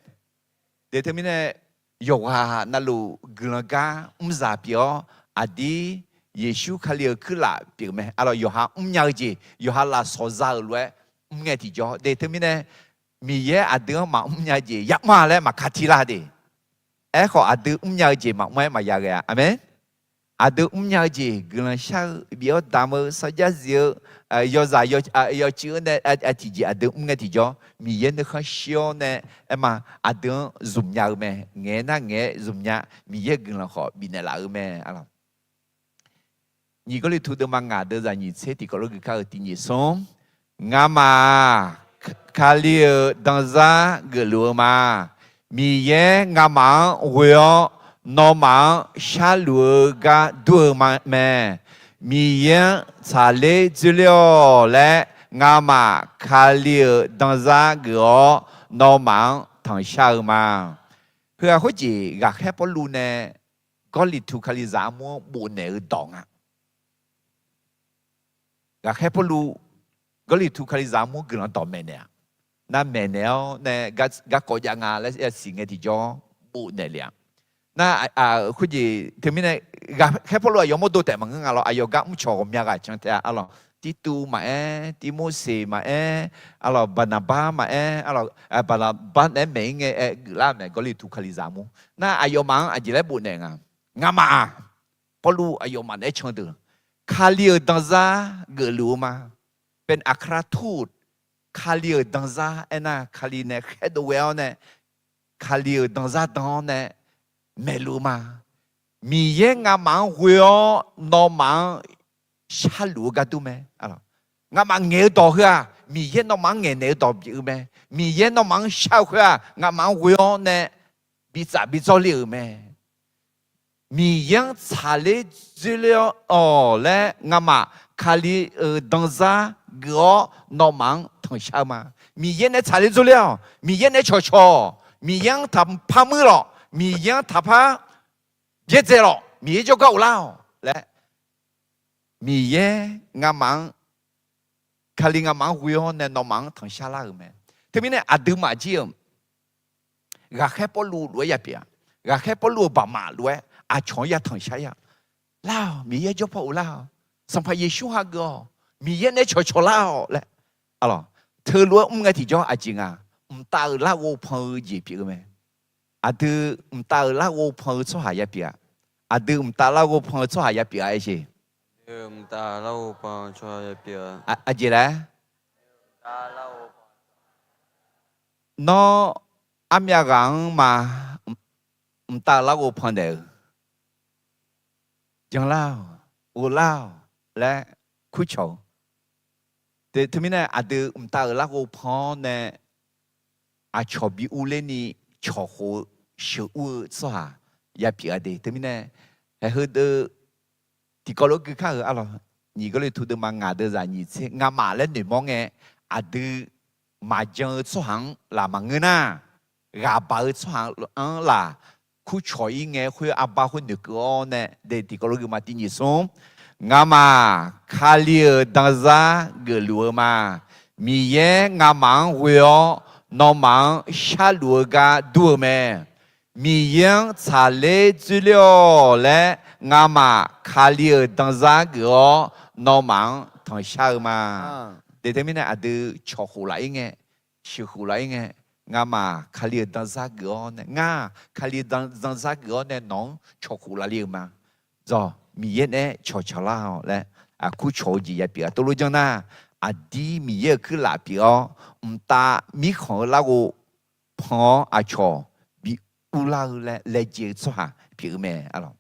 Teumirnae, yawqghaq navluf guiqlanq gar mrzaq pyeuf-awr, aqdir Yeqsur Kali-euq kuirlaf pyeuf mae. Arlawq, yawqha mrnya-eu jeq, yawqha lafsawq za-euq lof-aer mr ngae tiqjawr de. Teumirnae, Miqyaer aqdui-anr maqmr nya jeq yamr-a laer maqka tirlar de. Aerkhawf, aqdui mrnya-eu jeq maqmr-aer maqya ghae-a. Aqmeq. Aqdui mrnya-eu jeq, guiqlanq shar-eu, bif-awr damq-eu, sarjax zif-eu, yawzaq yawcuiv-eu nae tiqjeq aqdui mr ngae tiqjawr, Miqyaer nuikhanr shir-awr nae aerma, aqdui-anr zmqnya-eu mae. Ngaeq-aer nar ngaeq-aer zmqnya. Miqyaer guiqlanq khawf bifnaeq laf-eu mae. Nyiq Gawrliqtu deuvma ngaq deuvzaq nyiq tser tiqkawv lof gui kar-eu tiq nyiq smr. Ngamaf-aq, Kali-euq danzar geufluf-eu ma. Miqyaer ngamaf-anr ghoe-awr, nawmaf-anr sharluf-eu gar dur-eu mae. Miqyaer-anr tsaqler dzoerler-awq laer, ngamaf Kali-euq danzar geuf-awr, nawmaf-anr tanqshar-eu ma. Heu-aq khoerjeq ghaqkhaer Pawrluv nae Gawrliqtu Kalizaq armur-anr bofnaeq-eu dawq nga. Ghaqkhaer Pawrluv Gawrliqtu Kalizaq armur guiqlanq dawq maeqnaeq-a. Nar maeqnaeq-awr nae garkawv jav nga laer yasiq ngae tiqjawr bofnaeq le-a. Nar khoerjeq teumirnae, ghaqkhaer Pawrluv aqyawf mawrdo taef maqngeur nga lawr. Aqyawf gar mrcawq ghawqmya ghaq can taef-a. Arlawq, Tirtuv maqaer, Tirmorseq maqaer, arlawq, Baqnaqbar maqaer, arlawq, Baqnaqbar naeq-aer maeq-ir ngae aer geuflar mae. Gawrliqtu Kalizaq armur nar aqyawfmaf-anr aqjeq laer bofnaeq nga. Ngamaf-aq, Pawrluv aqyawfmaf naeq-aer can deuq, Kali-euq danzar geufluf-eu ma. Pen aqkaratur, Kali-euq danzar aernar, Kali nae khaerdov ghae-awr nae, Kali-euq danzar dan-awr nae maeqluf-eu ma. Miqyaer ngamaf-anr ghoe-awr nawmaf-anr sharluf-eu gar dur mae. Ngamaf ngaeq-eu dawq heu-aq, Miqyaer nawmaf-anr ngaeqnaeq-eu dawq bif-eu mae. Miqyaer nawmaf-anr shar-eu khoer-aq, ngamaf-anr ghoe-awr nae bitsaf bidzawr le-euq mae. Miqyaer-anr tsaqler dzoerler-awq laer ngamaf Kali-euq danzar geuf-awr nawmaf-anr tanqshar-eu ma. Miqyaer nae tsaqler dzoerler-awq. Miqyaer nae cawqcawq-awq. Miqyaer-anr taqpar muir lawq. Miqyaer-anr taqpar byaerdzae lawq. Miqyaer jawrgar uvlar-awq laer, Miqyaer ngamaf-anr, Kali ngamaf-anr ghoe-awr nae nawmaf-anr tanqshar lar-euq mae. Teumirnae aqduimaf jir-euq ghaqkhaer Pawrluv lof-aer ya pyeuf-a. Ghaqkhaer Pawrluv-euq baqmaf lof-aer aqcawq-anr ya tanqshar ya. Lar-awq, Miqyaer jawrpaw uvlar-awq. Sanqpaq Yeqsur hageuf-awq. Miqyaer nae cawqcawq lar-awq laer. Teulof-aer mr ngae tiqjawr aqjeq nga, mqtav-euq larghov pan-eu jeq pyeuf-eu mae. Aqdui mqtav-euq larghov pan-eu tsawrhaq ya pyeuf-a. Aqdui mqtav larghov pan-eu tsawrhaq ya pyeuf-a aer jeq. Aqjeq laer? Nawr armyav ghaq-anr ma, mqtav-euq larghov pannaeq-eu, janlar-awq, ghoflar-awq laer kurcawq-eu. Teumirnae aqdui mqtav-euq larghov pan-awr nae aqcawq bi urler ni cawqkhof-eu sheuqur-eu tsawrhaq ya pyeuf-a de. Teumirnae haeq heudeuv tiqkawv lof gui kar-euq arlawq, nyiq Gawrliqtu deuvma ngaq deuvzaq nyiq tser ngamaf laer noeqmawr ngae, aqdui maqjan-eu tsawrhaq-anr laf maqngeur nar, ghaq baq-eu tsawrhaq-anr laf kurcawq-ir ngae, khoer arbar khoer noeqkeuv-awr nae de. Tiqkawv lof gui ma, tiq nyiq smr. Ngamaf Kali-euq danzar geufluf-eu ma. Miqyaer ngamaf-anr ghoe-awr nawmaf-anr sharluf-eu gar dur-eu mae. Miqyaer-anr tsaqler dzoerler-awq laer ngamaf Kali-euq danzar geuf-awr nawmaf-anr tanqshar-eu ma. De teumirnae aqdui cawqkhof laf-ir ngae, sheuqkhof laf-ir ngae, ngamaf Kali-euq danzar geuf-awr nae, ngar Kali danzar geuf-awr nae nawq-anr cawqkhof laf le-euq ma. Dawq Miqyaer naeq-aer cawqcawq lar-awq laer aqkur cawq-eu jeq ya pyeuf-a. Tov lof janr nar, aqdir Miqyaer-euq kuirlaf pyeuf-awr, mqtav mirkhanq-eu larghov pan-awr aqcawq bi urlar-eu laer laejae-eu tsawrhaq pyeuf-eu mae. Arlawq,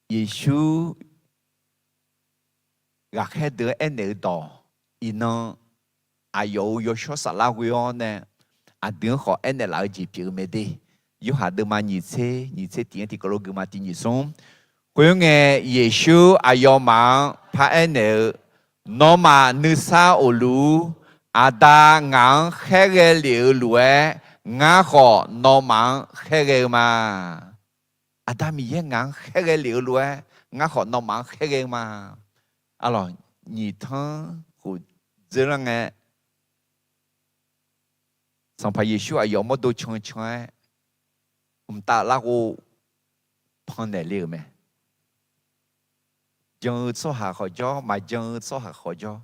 Yeqsur ghaqkhaer deuq-anr aernaeq-eu dawq, iqnan aqyawf-euq yawshawr saflar ghoe-awr nae aqdui-anr khawf aernaeq laf-eu jeq pyeuf-eu mae de. Yorhaq deuvma nyiq tser nyiq tser tiq-anr tiqkawv lof guima tiq nyiq smr. Khoerngae, Yeqsur aqyawfmaf-anr paraer naeq-eu, Nawmaf nuisar of luf-ur. Aqda ngaq-anr khaerghae lef-eu lof-aer, ngar khawf nawmaf-anr khaerghae-eu ma. Aqda Miqyaer ngaq-anr khaerghae lef-eu lof-aer, ngar khawf nawmaf-anr khaerghae-eu ma. Arlawq, nyiq tanr khof dzeurlar ngae, Sanqpaq Yeqsur aqyawf mawrdo can can-aer, mqtav larghov pannaeq le-euq mae. Jan-eu tsawrhaq khawf jawr, maqjan-eu tsawrhaq khawf jawr.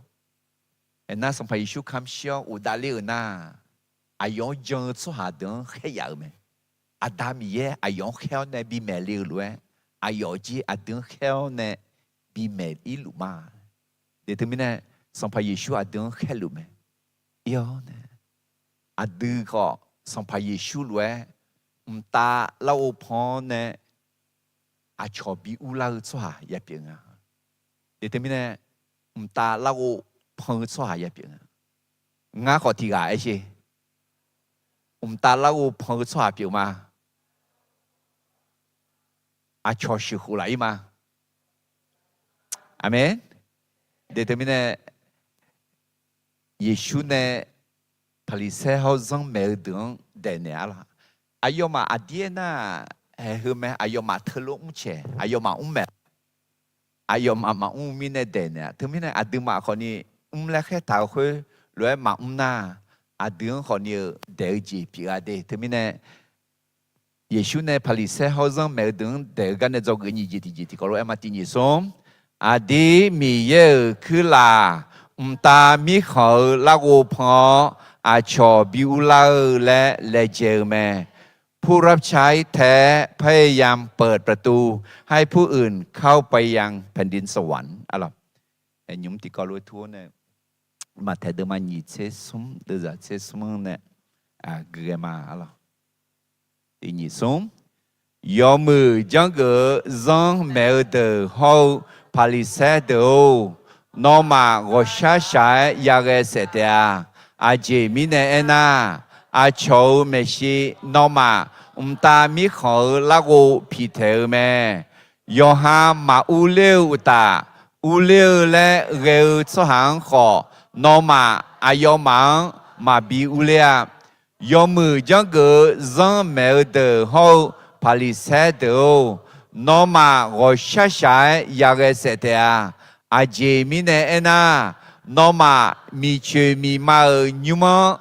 Aernar, Sanqpaq Yeqsur kamq shir-awr ghofdav ler-euq nar, aqyawf-anr jan-eu tsawrhaq deuq-anr khaer yaf-euq mae. Aqda Miqyaer aqyawf-anr khaer-awr nae bimaeq le-eu lof-aer, aqyawf jir aqdui-anr khaer-awr nae bimaeq irluf ma. Deuq teumirnae, Sanqpaq Yeqsur aqdui-anr khaerluf mae. Ir-awr nae, aqdui khawf Sanqpaq Yeqsur lof-aer mqtav larghov pan-awr nae aqcawq bi urlar-eu tsawrhaq ya pyeuf nga. Deuq teumirnae, mqtav larghov pan-eu tsawrhaq ya pyeuf nga. Ngar khawf tiq ghaq aer sher. Mqtav larghov pan-eu tsawrhaq pyeuf ma. Aqcawq sheuqkhof laf-ir ma. Aqmeq. Deuq teumirnae, Yeqsur nae Paqliqsaer hawr zanrmaeq-eu deuq-anr daeqnaeq arlawq. Aqyawfmaf aqdir aernar, haeq heu mae, aqyawfmaf teulof mrcaeq, aqyawfmaf mr maeq. Aqyawfmaf maqmr mirnae daeqnaeq-a. Teumirnae aqduimaf khawfni mr laer khaertaq-eu khoer lof-aer maqmr nar, aqdui-anr khawfni-eu daeq-eu jeq pyeuf-a de. Teumirnae Yeqsur nae Paqliqsaer hawr zanrmaeq-eu deuq-anr daeq-eu gar nae dzawgeuf nyiq jeq tiq jeq tiqkawv lof-aer ma tiq nyiq smr. Aqdir Miqyaer-euq kuirlaf mqtav mirkhanq-eu larghov pan-awr, aqcawq bi urlar-eu laer laejae-eu mae. ผู้รับใช้แท้พยายามเปิดประตูให้ผู้อื่นเข้าไปยังแผ่นดินสวรรค์ Arlawq, nymq mr tiqkawv lof-aer tur-awr nae, Maqtaeq deuvma nyiq tser smr deuvzaq tser smr-anr nae gui ghae ma. Arlawq, tiq nyiq smr. Yawmuiq janrgeuf-eu zanrmaeq-eu deuq hawr-eu Paqliqsaer deuq-or, nawmaf ghawqshaq shaq-aer yaghae saef taef-a. Aqjeq mirnae aernar, aqcawq-euq maeqshi nawmaf mqtav mirkhanq-eu larghov piqtaeq-eu mae. Yawqha maqurler-eu uqtaf, urler-eu laer ghae-eu tsawrhaq-anr khawf, nawmaf aqyawfmaf-anr maqbi urler-a. Yawmuiq janrgeuf-eu zanrmaeq-eu deuq hawr-eu Paqliqsaer deuq-or, nawmaf ghawqshaq shaq-aer yaghae saef taef-a. Aqjeq mirnae aernar, nawmaf miqcoeq miqma-euq nymr-anr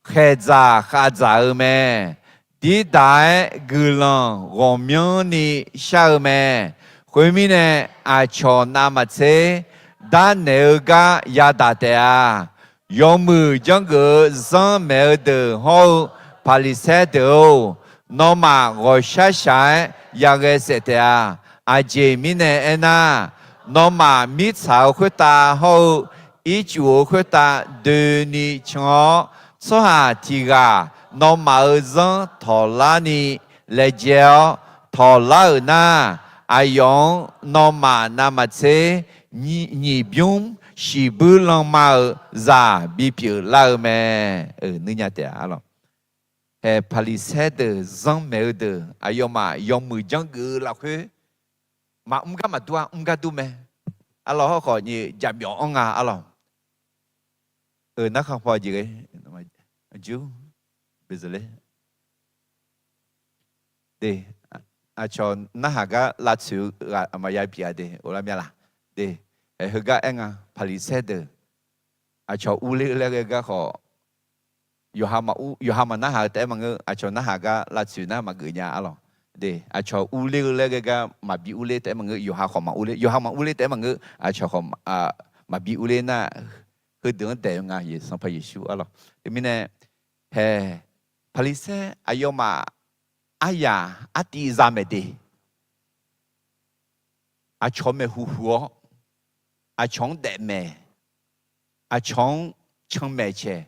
khaeqdzaq khavdzaq-eu mae. Dirdaq-aer guiqlanq ghawqmyanrni shar-eu mae. Khoermirnae, aqcawq navmaqtser darnaeq-eu gar yadaq taef-a. Yawmuiq janrgeuf-eu zanrmaeq-eu deuq hawr-eu Paqliqsaer deuq-or, nawmaf ghawqshaq shaq-aer yaghae saef taef-a. Aqjeq mirnae aernar, nawmaf mirtsaq-euq khoertav hawr-eu ircuf-euq khoertav doeni can-awr, tsawrhaq tiq ghaq nawmaf-euq zanr tawqlarni laejae-awr tawqlar-euq nar, aqyawf-anr nawmaf navmaqtser nyiq bymr shiqbuir lanma-euq zaq bipyeuf lar-eu mae. Nuinya taef-a. Arlawq, hae Paqliqsaer deuq zanrmaeq-eu deuq aqyawfmaf yawmuiq janrgeuf-eu lafkhoer maqmr gar maqdur-a, mr gar dur mae. Arlawq, hawrkhawf nyiq jaqmyawf-anr nga. Arlawq, narkhan paw jeq ghae, jur, bezer ler. De, aqcawq narhaq gar lavtsoeq-eu ghaq maqya bif-a de, of lar mya laq? De, heugar aer nga, Paqliqsaer deuq aqcawq urler-eu laer ghae gar khawf, yawqha maqnarhaq-eu taef-aer maqngeur, aqcawq narhaq gar lavtsoeq nar maqgeuf nya. Arlawq, de, aqcawq urler-eu laer ghae gar maqbi urler taef-aer maqngeur, yawqha khawf maqurler, yawqha maqurler taef-aer maqngeur, aqcawq khawf maqbi urler nar, heudeuq-anr daeq-eu nga, Sanqpaq Yeqsur. Arlawq, teumirnae, hae Paqliqsaer aqyawfmaf aryaq artiv zamaeq de, aqcawq maeqhu huq-awr, aqcawq-anr daefmaeq, aqcawq-anr canmaeq caeq.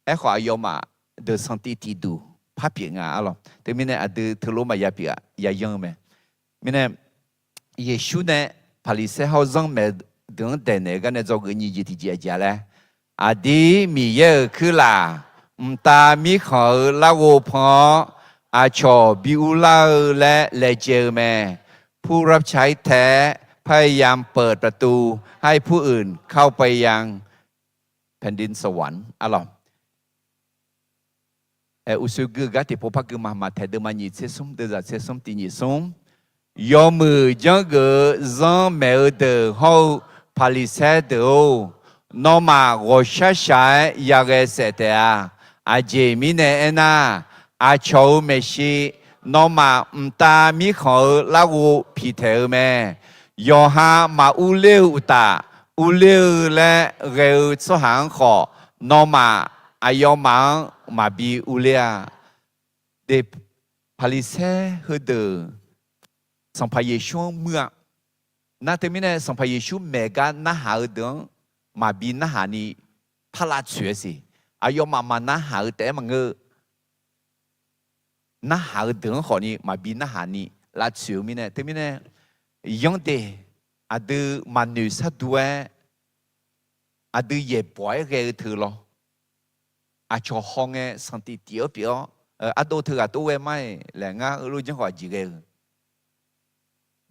Aerkhawf, aqyawfmaf deuq sanqtiv tiqduq par pyeuf nga arlawq. Teumirnae aqdui teulof maqya pyeuf-a, ya yanr-eu mae. Mirnae Yeqsur nae Paqliqsaer hawr zanrmaeq deuq-anr daeqnaeq-eu gar nae dzawgeuf nyiq jeq tiq jeq aqjeq-a laer, aqdir Miqyaer-euq kuirlaf mqtav mirkhanq-eu larghov pan-awr, aqcawq bi urlar-eu laer laejae-eu mae. ผู้รับใช้แท้ พยายามเปิดประตู ให้ผู้อื่นเข้าไปยังแผ่นดินสวรรค์ arlawq. Uqshoe gui-eu gar tiqpov par gui ma. Maqtaeq deuvma nyiq tser smr, deuvzaq tser smr tiq nyiq smr. Yawmuiq janrgeuf-eu zanrmaeq-eu deuq hawr-eu Paqliqsaer deuq-or, nawmaf ghawqshar shaq-aer yaghae saef taef-a. Aqjeq mirnae aernar, aqcawq-euq maeqshi nawmaf mqtav mirkhanq-eu larghov piqtaeq-eu mae. Yawqha maqurler-eu uqtaf, urler-eu laer ghae-eu tsawrhaq-anr khawf, nawmaf aqyawfmaf-anr maqbi urler-a. De, Paqliqsaer heudeuq Sanqpaq Yeqsur-anr muir-a. Nar teumirnae Sanqpaq Yeqsur maeq gar narhaq-eu deuq-anr maqbi narhaq ni par lavtsoeq-eu siq. Aqyawfmaf maqnarhaq-eu taef-aer maqngeur-eu. Narhaq-eu deuq-anr khawf ni maqbi narhaq ni lavtsoeq-eu mirnae, teumirnae yanr de, aqdui maqnoeq shardur-aer aqdui yaeqbawq-aer ghae-eu teu lawr. Aqcawq hawngae sanqtif tif-awr pyeuf-awr, ardov teughaq tov ghae mar-iq laer ngar heulof janr khawf aqjeq ghae-eu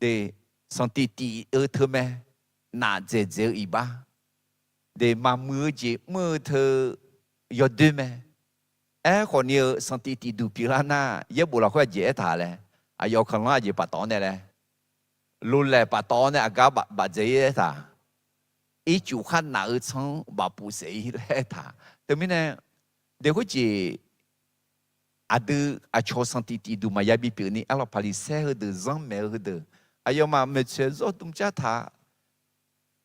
de, sanqtif tif-eu teu mae, naf dzaeqdzaeq-eu iqbax de, maqmuiq-eu jeq mr-eu teu yawdoer mae. Aerkhawf ni-eu sanqtif tif duq pyeuflar nar, yaerbof lafkhoer aqjeq aertaq laer, aqyawf kanqlanr aqjeq paftawf-awr nae laer, lolaeq paftawf-awr nae aqgar bafdzaeq-ir aertaq, ircuf khar naf-eu tsanr-anr bafpuf saef-ir laer aertaq. Teumirnae, de khoerjeq aqdui aqcawq sanqtif tif duq maqya bipyeuf ni arlawq. Paqliqsaer heudeuq zanrmaeq-eu heudeuq, aqyawfmaf maeqtsoeq zawr dmcar taq,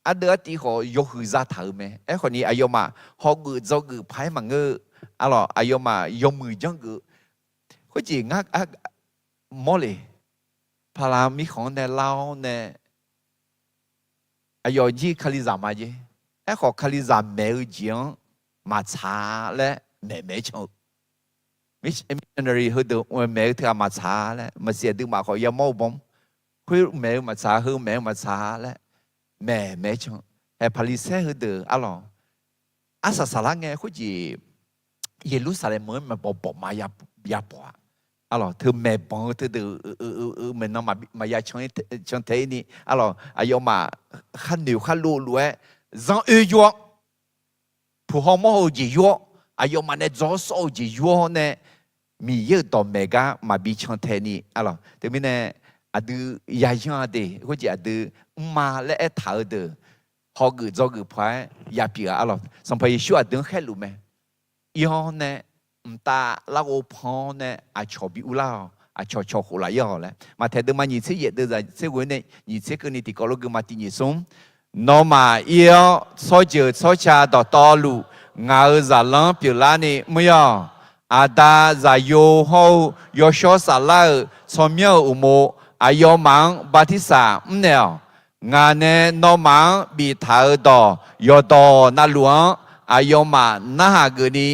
ardeuv artiv khawf yawhuiq zataq-euq mae. Aerkhawf ni aqyawfmaf hawgeuf dzawgeuf paq-aer maqngeur-eu arlawq. Aqyawfmaf yawmuiq janrgeuf. Khoerjeq ngar mawrle, paqlaq mirkhanq-anr nae lar-awr nae, aqyawf jir Kalizaq ma jer. Aerkhawf Kalizaq maeq-eu jeq-anr maqtsaq-a laer maeqmaeq-aer can-eu. Missionary heudeuq maeq-eu teughaq maqtsaq-a laer, maqsiq aqduimaf khawf yamawr-eu bawr, khoer maeq-eu maqtsaq, heu maeq-eu maqtsaq-a laer maeqmaeq-aer can-eu. Hae Paqliqsaer heudeuq arlawq, arsaq saqlar ngae khoerjeq Yeqlursaqlaeq meuq-anr maeqbawq bawq ma ya bawq-a. Arlawq, teu maeqbanq-eu teudeuq-eu maeqnan maqya cantae-ir ni arlawq, aqyawfmaf khar noeq khar lov lof-aer zanr oer yur-awr, puq haw mawr haw-eu jeq yur-awr, aqyawfmaf nae dzaw-awr sawr-eu jeq yur-awr nae, Miqyaer-euq dawqmaeq gar maqbi cantae ni arlawq. Teumirnae aqdui yayanr-a de, khoerjeq aqdui mrma laer aertaq-eu deuq hawgeuf dzawgeuf paq-aer ya pyeuf-a arlawq. Sanqpaq Yeqsur aqdui-anr khaerluf mae. Ir-awr nae mqtav larghov pan-awr nae aqcawq bi urlar-awq, aqcawq cawq khof laf-ir-awq laer. Maqtaeq deuvma nyiq tser yaef deuvzaq tser ghoe nae nyiq tser keuvni tiqkawv lof gui ma tiq nyiq smr. Nawmaf ir-awr tsawrjeuq tsawrca dawqtawvluf ngaq-euq zaqlanr pyeuflarni mr-awq. Aqda zaqyo hawr-eu yawshawr saflar-euq tsawrmyanr-euq uqmov aqyawfmaf-anr bartirsaq mrnaeq-awq. Ngaq nae nawmaf-anr biftaq-euq dawq yawqdawq navluf-anr aqyawfmaf narhaq geufni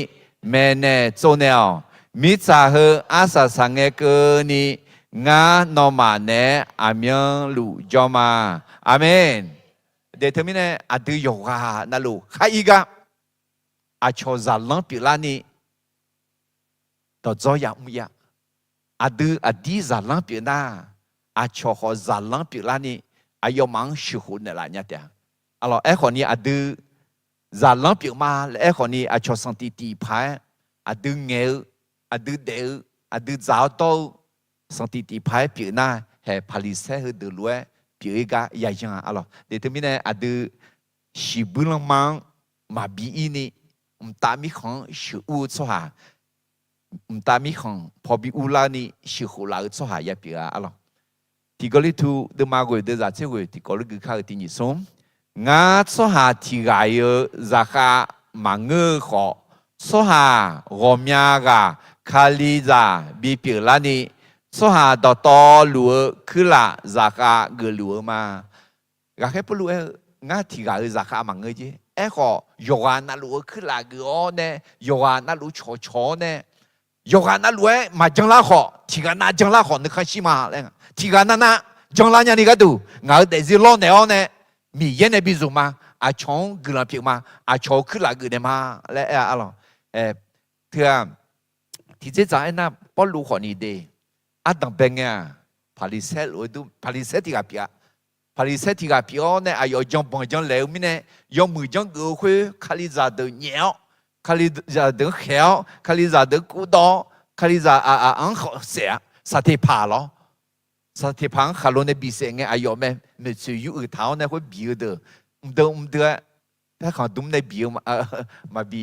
maeqnaeq tsovnaeq-awq. Mirtsaq heu arsaq saqngae keuvni ngar nawmaf naeq-aer aqmyanluf jawr ma. Aqmeq. De teumirnae aqdui yawqghaq navluf khar ir gar aqcawq zaqlanr pyeuflarni dawqdzawr yamr ir-a. Aqdui aqdir zaqlanr pyeuf nar, aqcawq khawf zaqlanr pyeuflarni aqyawfmaf-anr sheuqkhof naeqlaf nya taef-a. Arlawq, aerkhawf ni aqdui zaqlanr pyeuf ma laer aerkhawf ni aqcawq sanqtif tif paq-aer aqdui ngaeq-eu, aqdui daef-eu, aqdui dzaq-awr dawr-eu sanqtif tif paq-aer pyeuf nar, hae Paqliqsaer heudeuq lof-aer pyeuf-ir gar yayanr-a arlawq. De teumirnae aqdui shiqbuir lanma-anr maqbi ir ni, mqtav mirkhanq-anr sheuqur-eu tsawrhaq, mqtav mirkhanq paw bi urlar ni sheuqkhof laf-eu tsawrhaq ya pyeuf-a arlawq. Tiqgawrliqtu deuvma ghoeq deuvzaq tser ghoeq tiqkawv lof gui kar-eu tiq nyiq smr. Ngar tsawrhaq tiq ghaq-iq-eu zaqkhav maqngeur-eu khawf, tsawrhaq ghawqmya ghaq Kalizaq bipyeuf larni, tsawrhaq dawqtawvluf-eu kuirlaf zaqkhav geufluf-eu ma. Ghaqkhaer Pawrluv aer-eu, ngar tiq ghaq-euq zaqkhav maqngeur jer. Aerkhawf, yawqghaq navluf-eu kuirlaf geuf-awr nae, yawqghaq navluf cawqcawq-awr nae, Yawqghaq navluf-aer maqjan lar khawf, tiqghaq nav jan lar khawf nuikhanr shir ma laer. Tiqghaq nav nav jan lar nyani gharduq ngaq-euq daefzir lawrnaeq-awr nae, Miqyaer nae bi zmq ma. Aqcawq-anr guiqlanq pyeuf ma. Aqcawq-eu kuirlaf geufnaeq ma laer aer-a arlawq. Teu-aq, tiqdzer dzaq aernar, Pawrluv khawfni de, ardanq bae ngae-aq, Paqliqsaer lof-aer dur, Paqliqsaer tiq ghaq pyeuf-a. Paqliqsaer tiq ghaq pyeuf-awr nae aqyawf janbanq janlaeq-eu mirnae, yawmuiq janr geuf-eu khoer Kalizaq deuq nyaef-awr, Kalizaq deuq-anr khaeq-awr, Kalizaq deuq-anr kuvdawv-awr, Kalizaq aqaq-anr khawf saef-a. Saqteqpaq lawr. Saqteqpaq-anr khaqlo nae bisaef ngae aqyawf mae, maeqtsoeq yuruiq taq-awr nae khoer biq-eu deuq, mqdeuv mqdeuv-aer paerkhanq dmr nae biq-eu maqbi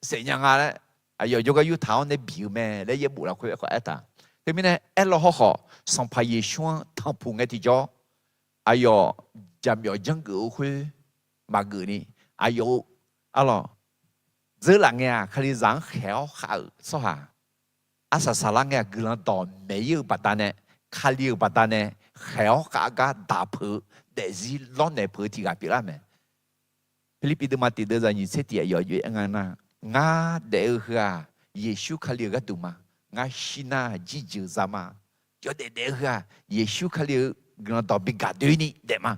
saef nya nga laer, aqyawf jawrgar yurtaq-awr nae biq-eu mae laer yaerbof lafkhoer aerkhawf aertaq. Teumirnae aerlaw hawrkhawf, Sanqpaq Yeqsur-anr tanqpuq ngae tiqjawr, aqyawf jaqmyawf janrgeuf-eu khoer maqgeuf ni, aqyawf-eu arlawq dzeurlaf ngae-aq, Kalizaq-anr khaeq-awr khav-euq tsawrhaq, arsaq saqlar ngae-aq, guiqlanq dawq maeq-ir-eu baqdanae, Kali-euq baqdanae khaeq-awr khav gar daq peuq-eu, daefzir lawrnaeq peuq-eu tiq ghaq pyeuflar mae. Pirlirpiv deuvma tiq deuv zaq nyiq tser tiq aqyawf jov-aer nga nar, ngar daef-eu heu-aq, Yeqsur Kali-euq gharduq ma. Ngar shir nar jirjeuq za ma. Yawdaef daef-eu heu-aq, Yeqsur Kali-euq guiqlanq dawq bi gaq doeni daef ma.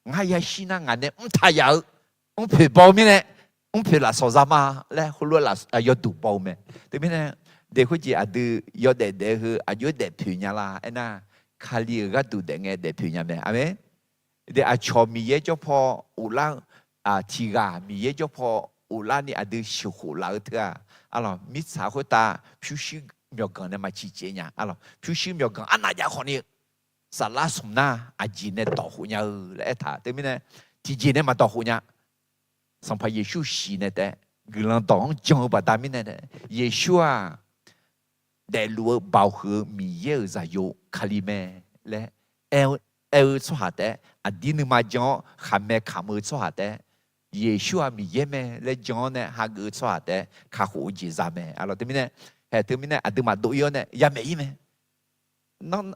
Ngar yashir nar ngaq nae mrtaq yaf-eu mrpoeq baw-eu mirnae, mrpoeq lafsawq za ma laer heulof-aer yawduq baw-eu mae. Teumirnae, de khoerjeq aqdui yawdaef daef-eu heu aqjox-aer daefpoeq nya la aernar, Kali-euq gharduq daef ngae daefpoeq nya mae. Aqmeq. De aqcawq Miqyaer jawrpaw ghoflar-eu, tiq ghaq Miqyaer jawrpaw ghoflar ni aqdui sheuqkhof laf-eu teu-aq, arlawq mirtsaq khoertav pyurshuir myawqganq nae maq ciqcaev nya. Arlawq pyurshuir myawqganq arnav jav khawfni-eu, saflar smq nar aqjeq nae dawqkhof nya-eu laer aertaq. Teumirnae tiqjeq nae maq dawqkhof nya. Sanqpaq Yeqsur shiq nae taef-aer guiqlanq dawq-anr jan-eu baqda mirnae, Yeqsur-aq, daefluf-eu baoq huiq-eu Miqyaer-euq zaqyo Kali mae laer aer-eu tsawrhaq taef-aer, aqdir nuima jan-awr khaqmae kamq-eu tsawrhaq taef-aer, Yeqsur-aq Miqyaer mae laer jan-awr nae hageuf-eu tsawrhaq taef-aer kakhof-eu jeq za mae. Arlawq teumirnae, haeq teumirnae aqduimaf dov-ir-awr nae yamaeq-ir mae. Nawr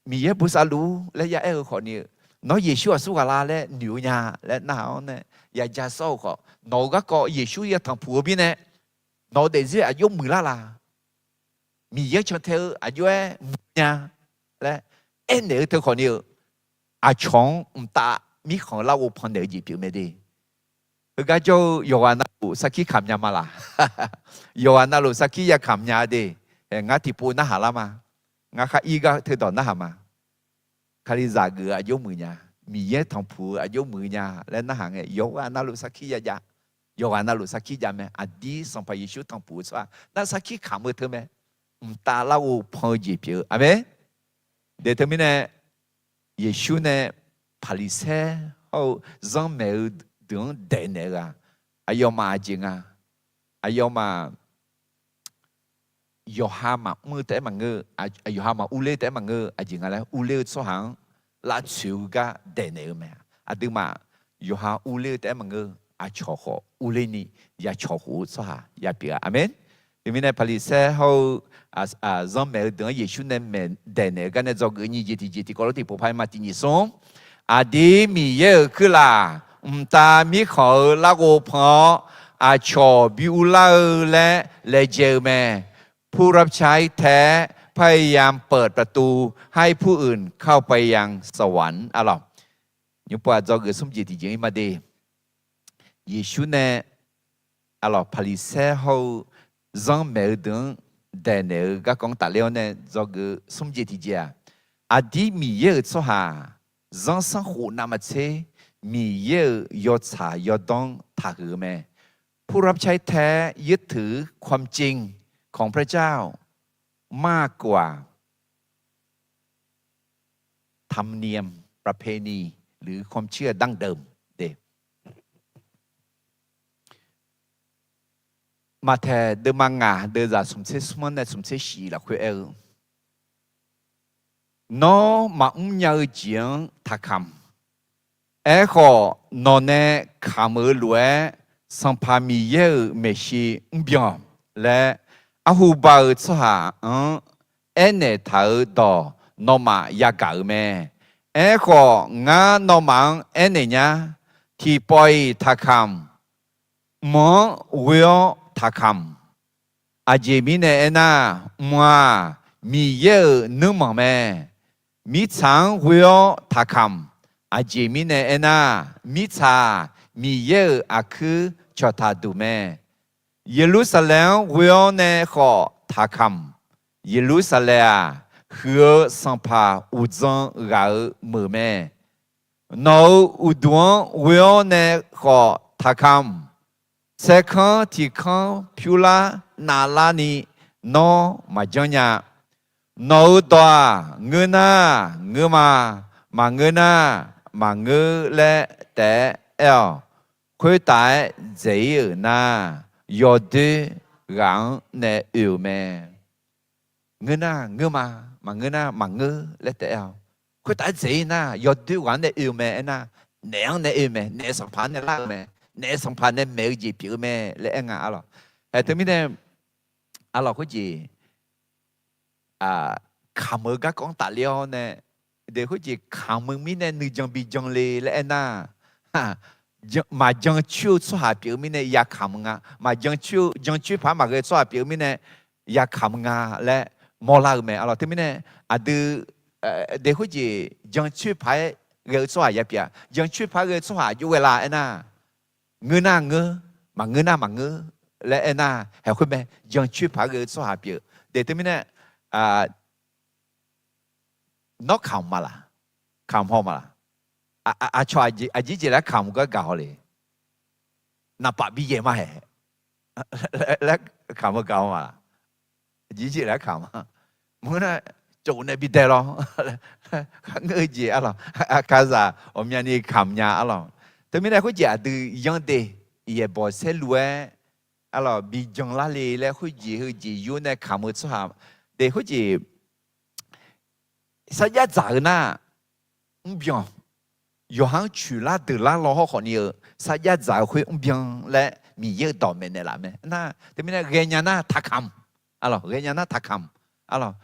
Miqyaer bosav luf-ur laer ya aer-eu khawfni-eu, nawr Yeqsur aqsur ghaq la laer noeq-eu nya laer narhaq-awr nae, yaja sawr-eu khawf, nawq-euq garkawv Yeqsur yatanq puq-eu mirnae, nawq-euq daefzir aqjox muiqlar la? Miqyaer cantae-eu aqjox-aer muiq nya laer aernaeq-eu teu khawfni-eu, aqcawq-anr mqtav mirkhanq-eu larghov pannaeq-eu jeq pyeuf mae de. Heugar jawr-eu yawqghaq navluf sarkir kamq nya ma laq? Yawqghaq navluf sarkir ya kamq nya de. Ngar tiqpov narhaq lar ma. Ngar khar ir gar teudawq narhaq ma. Kalizaq geuf-eu aqjox muiq nya, Miqyaer tanqpuq-eu aqjox muiq nya laer narhaq ngae, yawqghaq navluf sarkir ya jav. Yawqghaq navluf sarkir jav mae. Aqdir Sanqpaq Yeqsur tanqpuq-eu tsawrhaq nar sarkir kamq-eu teu mae. Mqtav larghov pan-eu jeq pyeuf-eu. Aqmeq. De teumirnae, Yeqsur nae Paqliqsaer hawr-eu zanrmaeq-eu deuq-anr daeqnaeq-eu-aq, aqyawfmaf aqjeq nga. Aqyawfmaf yawqha maqmr-eu taef-aer maqngeur-eu, yawqha maq urler-eu taef-aer maqngeur-eu, aqjeq nga laer urler-eu tsawrhaq-anr lavtsoeq-eu gar daeqnaeq-eu mae. Aqduimaf yawqha urler-eu taef-aer maqngeur-eu, aqcawq khawf urler ni ya cawq khof-eu tsawrhaq ya pyeuf-a. Aqmeq. Teumirnae Paqliqsaer hawr-eu zanrmaeq-eu deuq-anr Yeqsur nae maeq daeqnaeq-eu gar nae dzawgeuf nyiq jeq tiqjeq tiqkawv lof tiqpov paq-aer ma tiq nyiq smr. Aqdir Miqyaer-euq kuirlaf mqtav mirkhanq-eu larghov pan-awr, aqcawq bi urlar-eu laer laejae-eu mae. ผู้รับใช้แท้พยายามเปิดประตูให้ผู้อื่นเข้าไปยังสวรรค์ Arlawq, nymr pov-aq dzawgeuf smr jeq tiqjeq-ir ma de. Yeqsur nae, arlawq, Paqliqsaer hawr-eu zanrmaeq-eu deuq-anr daeqnaeq-eu garkawv-anr tafler-awr nae dzawgeuf smr jeq tiqjeq-aq, aqdir Miqyaer-euq tsawrhaq zanrsanrkhof navmaqtser Miqyaer-euq yawtsaq yawdawr-anr taqhuiq-eu mae. ผู้รับใช้แท้ยึดถือความจริงของพระเจ้ามากกว่า ธรรมเนียมประเพณี หรือความเชื่อดั้งเดิม de. Maqtaeq deuvma ngaq deuvzaq smqtser smr-anr nae smqtser shif lafkhoer aer-eu, Nawr maqmr nya-eu jeq-anr taqkamq. Aerkhawf, nawqnae kamq-eu lof-aer Sanqpaq Miqyaer-euq maeqshi mrbyan laer, arhu ba-eu tsawrhaq-anr aernaeq taq-euq dawq nawmaf yagaq-euq mae. Aerkhawf, ngar nawmaf-anr aernaeq nyar, tiqpawf-iq taqkamq. Mq-anr ghoe-awr taqkamq. Aqjeq mirnae aernar, mq-aq, Miqyaer-euq nuirmanq mae. Mirtsaq-anr ghoe-awr taqkamq. Aqjeq mirnae aernar, mirtsaq-aq, Miqyaer-euq aqkuir cawqtaq duq mae. Yeqlursaqlaeq-anr ghoe-awr nae khawf taqkamq. Yeqlursaqlaeq-aq, huiq-eu sanqpaq uqdzan ghaq-euq meuq mae. Nawq-euq uqduq-anr ghoe-awr nae khawf taqkamq. Saerkanr tiq kanr pyur lar navlar ni nawr maqjanr nya. Nawq-euq dawq-aq, ngeur nar ngeur ma, maqngeur nar maqngeur laer taef-aer aer-awq. Khoertaf-aer dzaeq-ir-euq nar, yawdoer ghaq-anr nae oe-euq mae. Ngeur nar ngeur ma, maqngeur nar maqngeur laer taef-aer-awq. Khoertaf-aer dzaeq-ir nar, yawdoer ghaq-anr nae oe-eu mae aernar, naef-anr nae oe-eu mae, naef sanqpaq-anr nae lar-eu mae, naef sanqpaq nae maeq-eu jeq pyeuf-eu mae laer aer nga arlawq. Ae, teumirnae arlawq khoerjeq kamq-eu garkawv-anr tafler-awr nae, de khoerjeq kamq-eu mirnae nuijan bijan le laer aernar, maqjan coer-eu tsawrhaq pyeuf-eu mirnae ya kamq-eu nga. Maqjan coer-eu, jan coer paq-aer maqghae-eu tsawrhaq pyeuf-eu mirnae ya kamq-eu nga laer mawrlar-eu mae arlawq. Teumirnae aqdui de khoerjeq jan coer paq-aer ghae-eu tsawrhaq ya pyeuf-a. Jan coer paq-aer ghae-eu tsawrhaq aq jov ghae la aernar, ngeur nar ngeur, maqngeur nar maqngeur laer aernar, haeq khoer mae. Jan coer paq-aer ghae-eu tsawrhaq pyeuf. De teumirnae nawr kamq ma laq? Kamq haw ma laq? Aqcawq aqjeq jeq laer kamq gar gaq haw le. Naqpaf bi yaeq ma haeq laer kamq-eu gaq haw ma laq? Aqjeq jeq laer kamq ma. Maqngeur nar, cawq nae bi dae lawr. Kharngeur-eu jeq arlawq, aqkaqzaq ghawqmyani kamq nya arlawq. Teumirnae khoerjeq aqdui yanr de, yaeqbawq saerlu-aer arlawq, bijan lar le laer khoerjeq heujeq yur nae kamq-eu tsawrhaq de khoerjeq sarjax dzaq-eu nar, mrbyan, yawqha-anr coeqlar deuqlar law hawrkhawf ni-eu sarjax dzaq-eu khoer mrbyan laer Miqyaer-euq dawq maeqnaeq laf mae. Nar teumirnae ghaenya nar taqkamq, arlawq, ghaenya nar taqkamq, arlawq,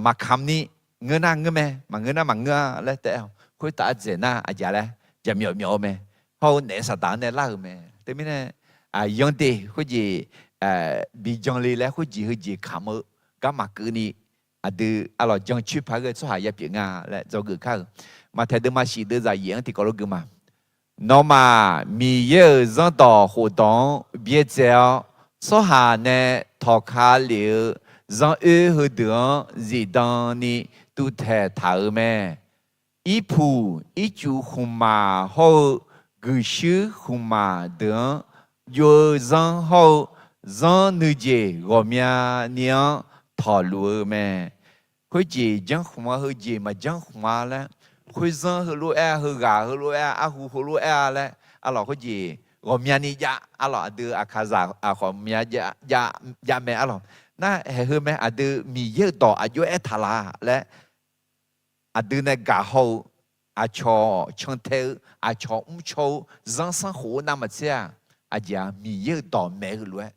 maqkamq ni, ngeur nar ngeur mae, maqngeur nar maqngeur-a laer taef-aer-awq. Khoertav-aer dzaeq nar aqjeq laer jaqmyawf myawf-eu mae. Hawr-eu naef saqdaq-anr nae lar-euq mae. Teumirnae yanr de khoerjeq bijan le laer khoerjeq heujeq kamq-eu garma keuvni, aqdui arlawq jan coer paq-aer ghae-eu tsawrhaq ya pyeuf nga laer dzawgeuf kar-euq. Maqtaeq deuvma shif deuvzaq yaeq-anr tiqkawv lof gui ma. Nawmaf Miqyaer-euq zanrdawq khofdawq-anr byaerdzae-awr, tsawrhaq nae tawqka lef-eu zanr oer heudeuq-anr zifdan ni tuvtaeq taq-euq mae. Irpuq ircuf khmqmaq hawr-eu guiqshuir khmqmaq deuq-anr jov-eu zanr hawr-eu zanr nuijeq ghawqmyani-anr tawqluf-eu mae. Khoerjeq janrkhmq-a, heujeq maqjanr khmq-a laer, khoerzanr heulof-aer-a, heughaq heulof-aer-a, arhu heulof-aer-a laer, arlawq, khoerjeq ghawqmyani jav, arlawq, aqdui aqkaqzaq ghawqmya jav mae, arlawq. Nar haeq heu mae, aqdui Miqyaer-euq dawq aqjox-aer taq la laer, aqdui nae gaq haw-eu, aqcawq cantae-eu, aqcawq mrcaw-eu, zanrsanrkhof-eu navmaqtser-aq, aqjeq-aq Miqyaer-euq dawq maeq-eu lof-aer,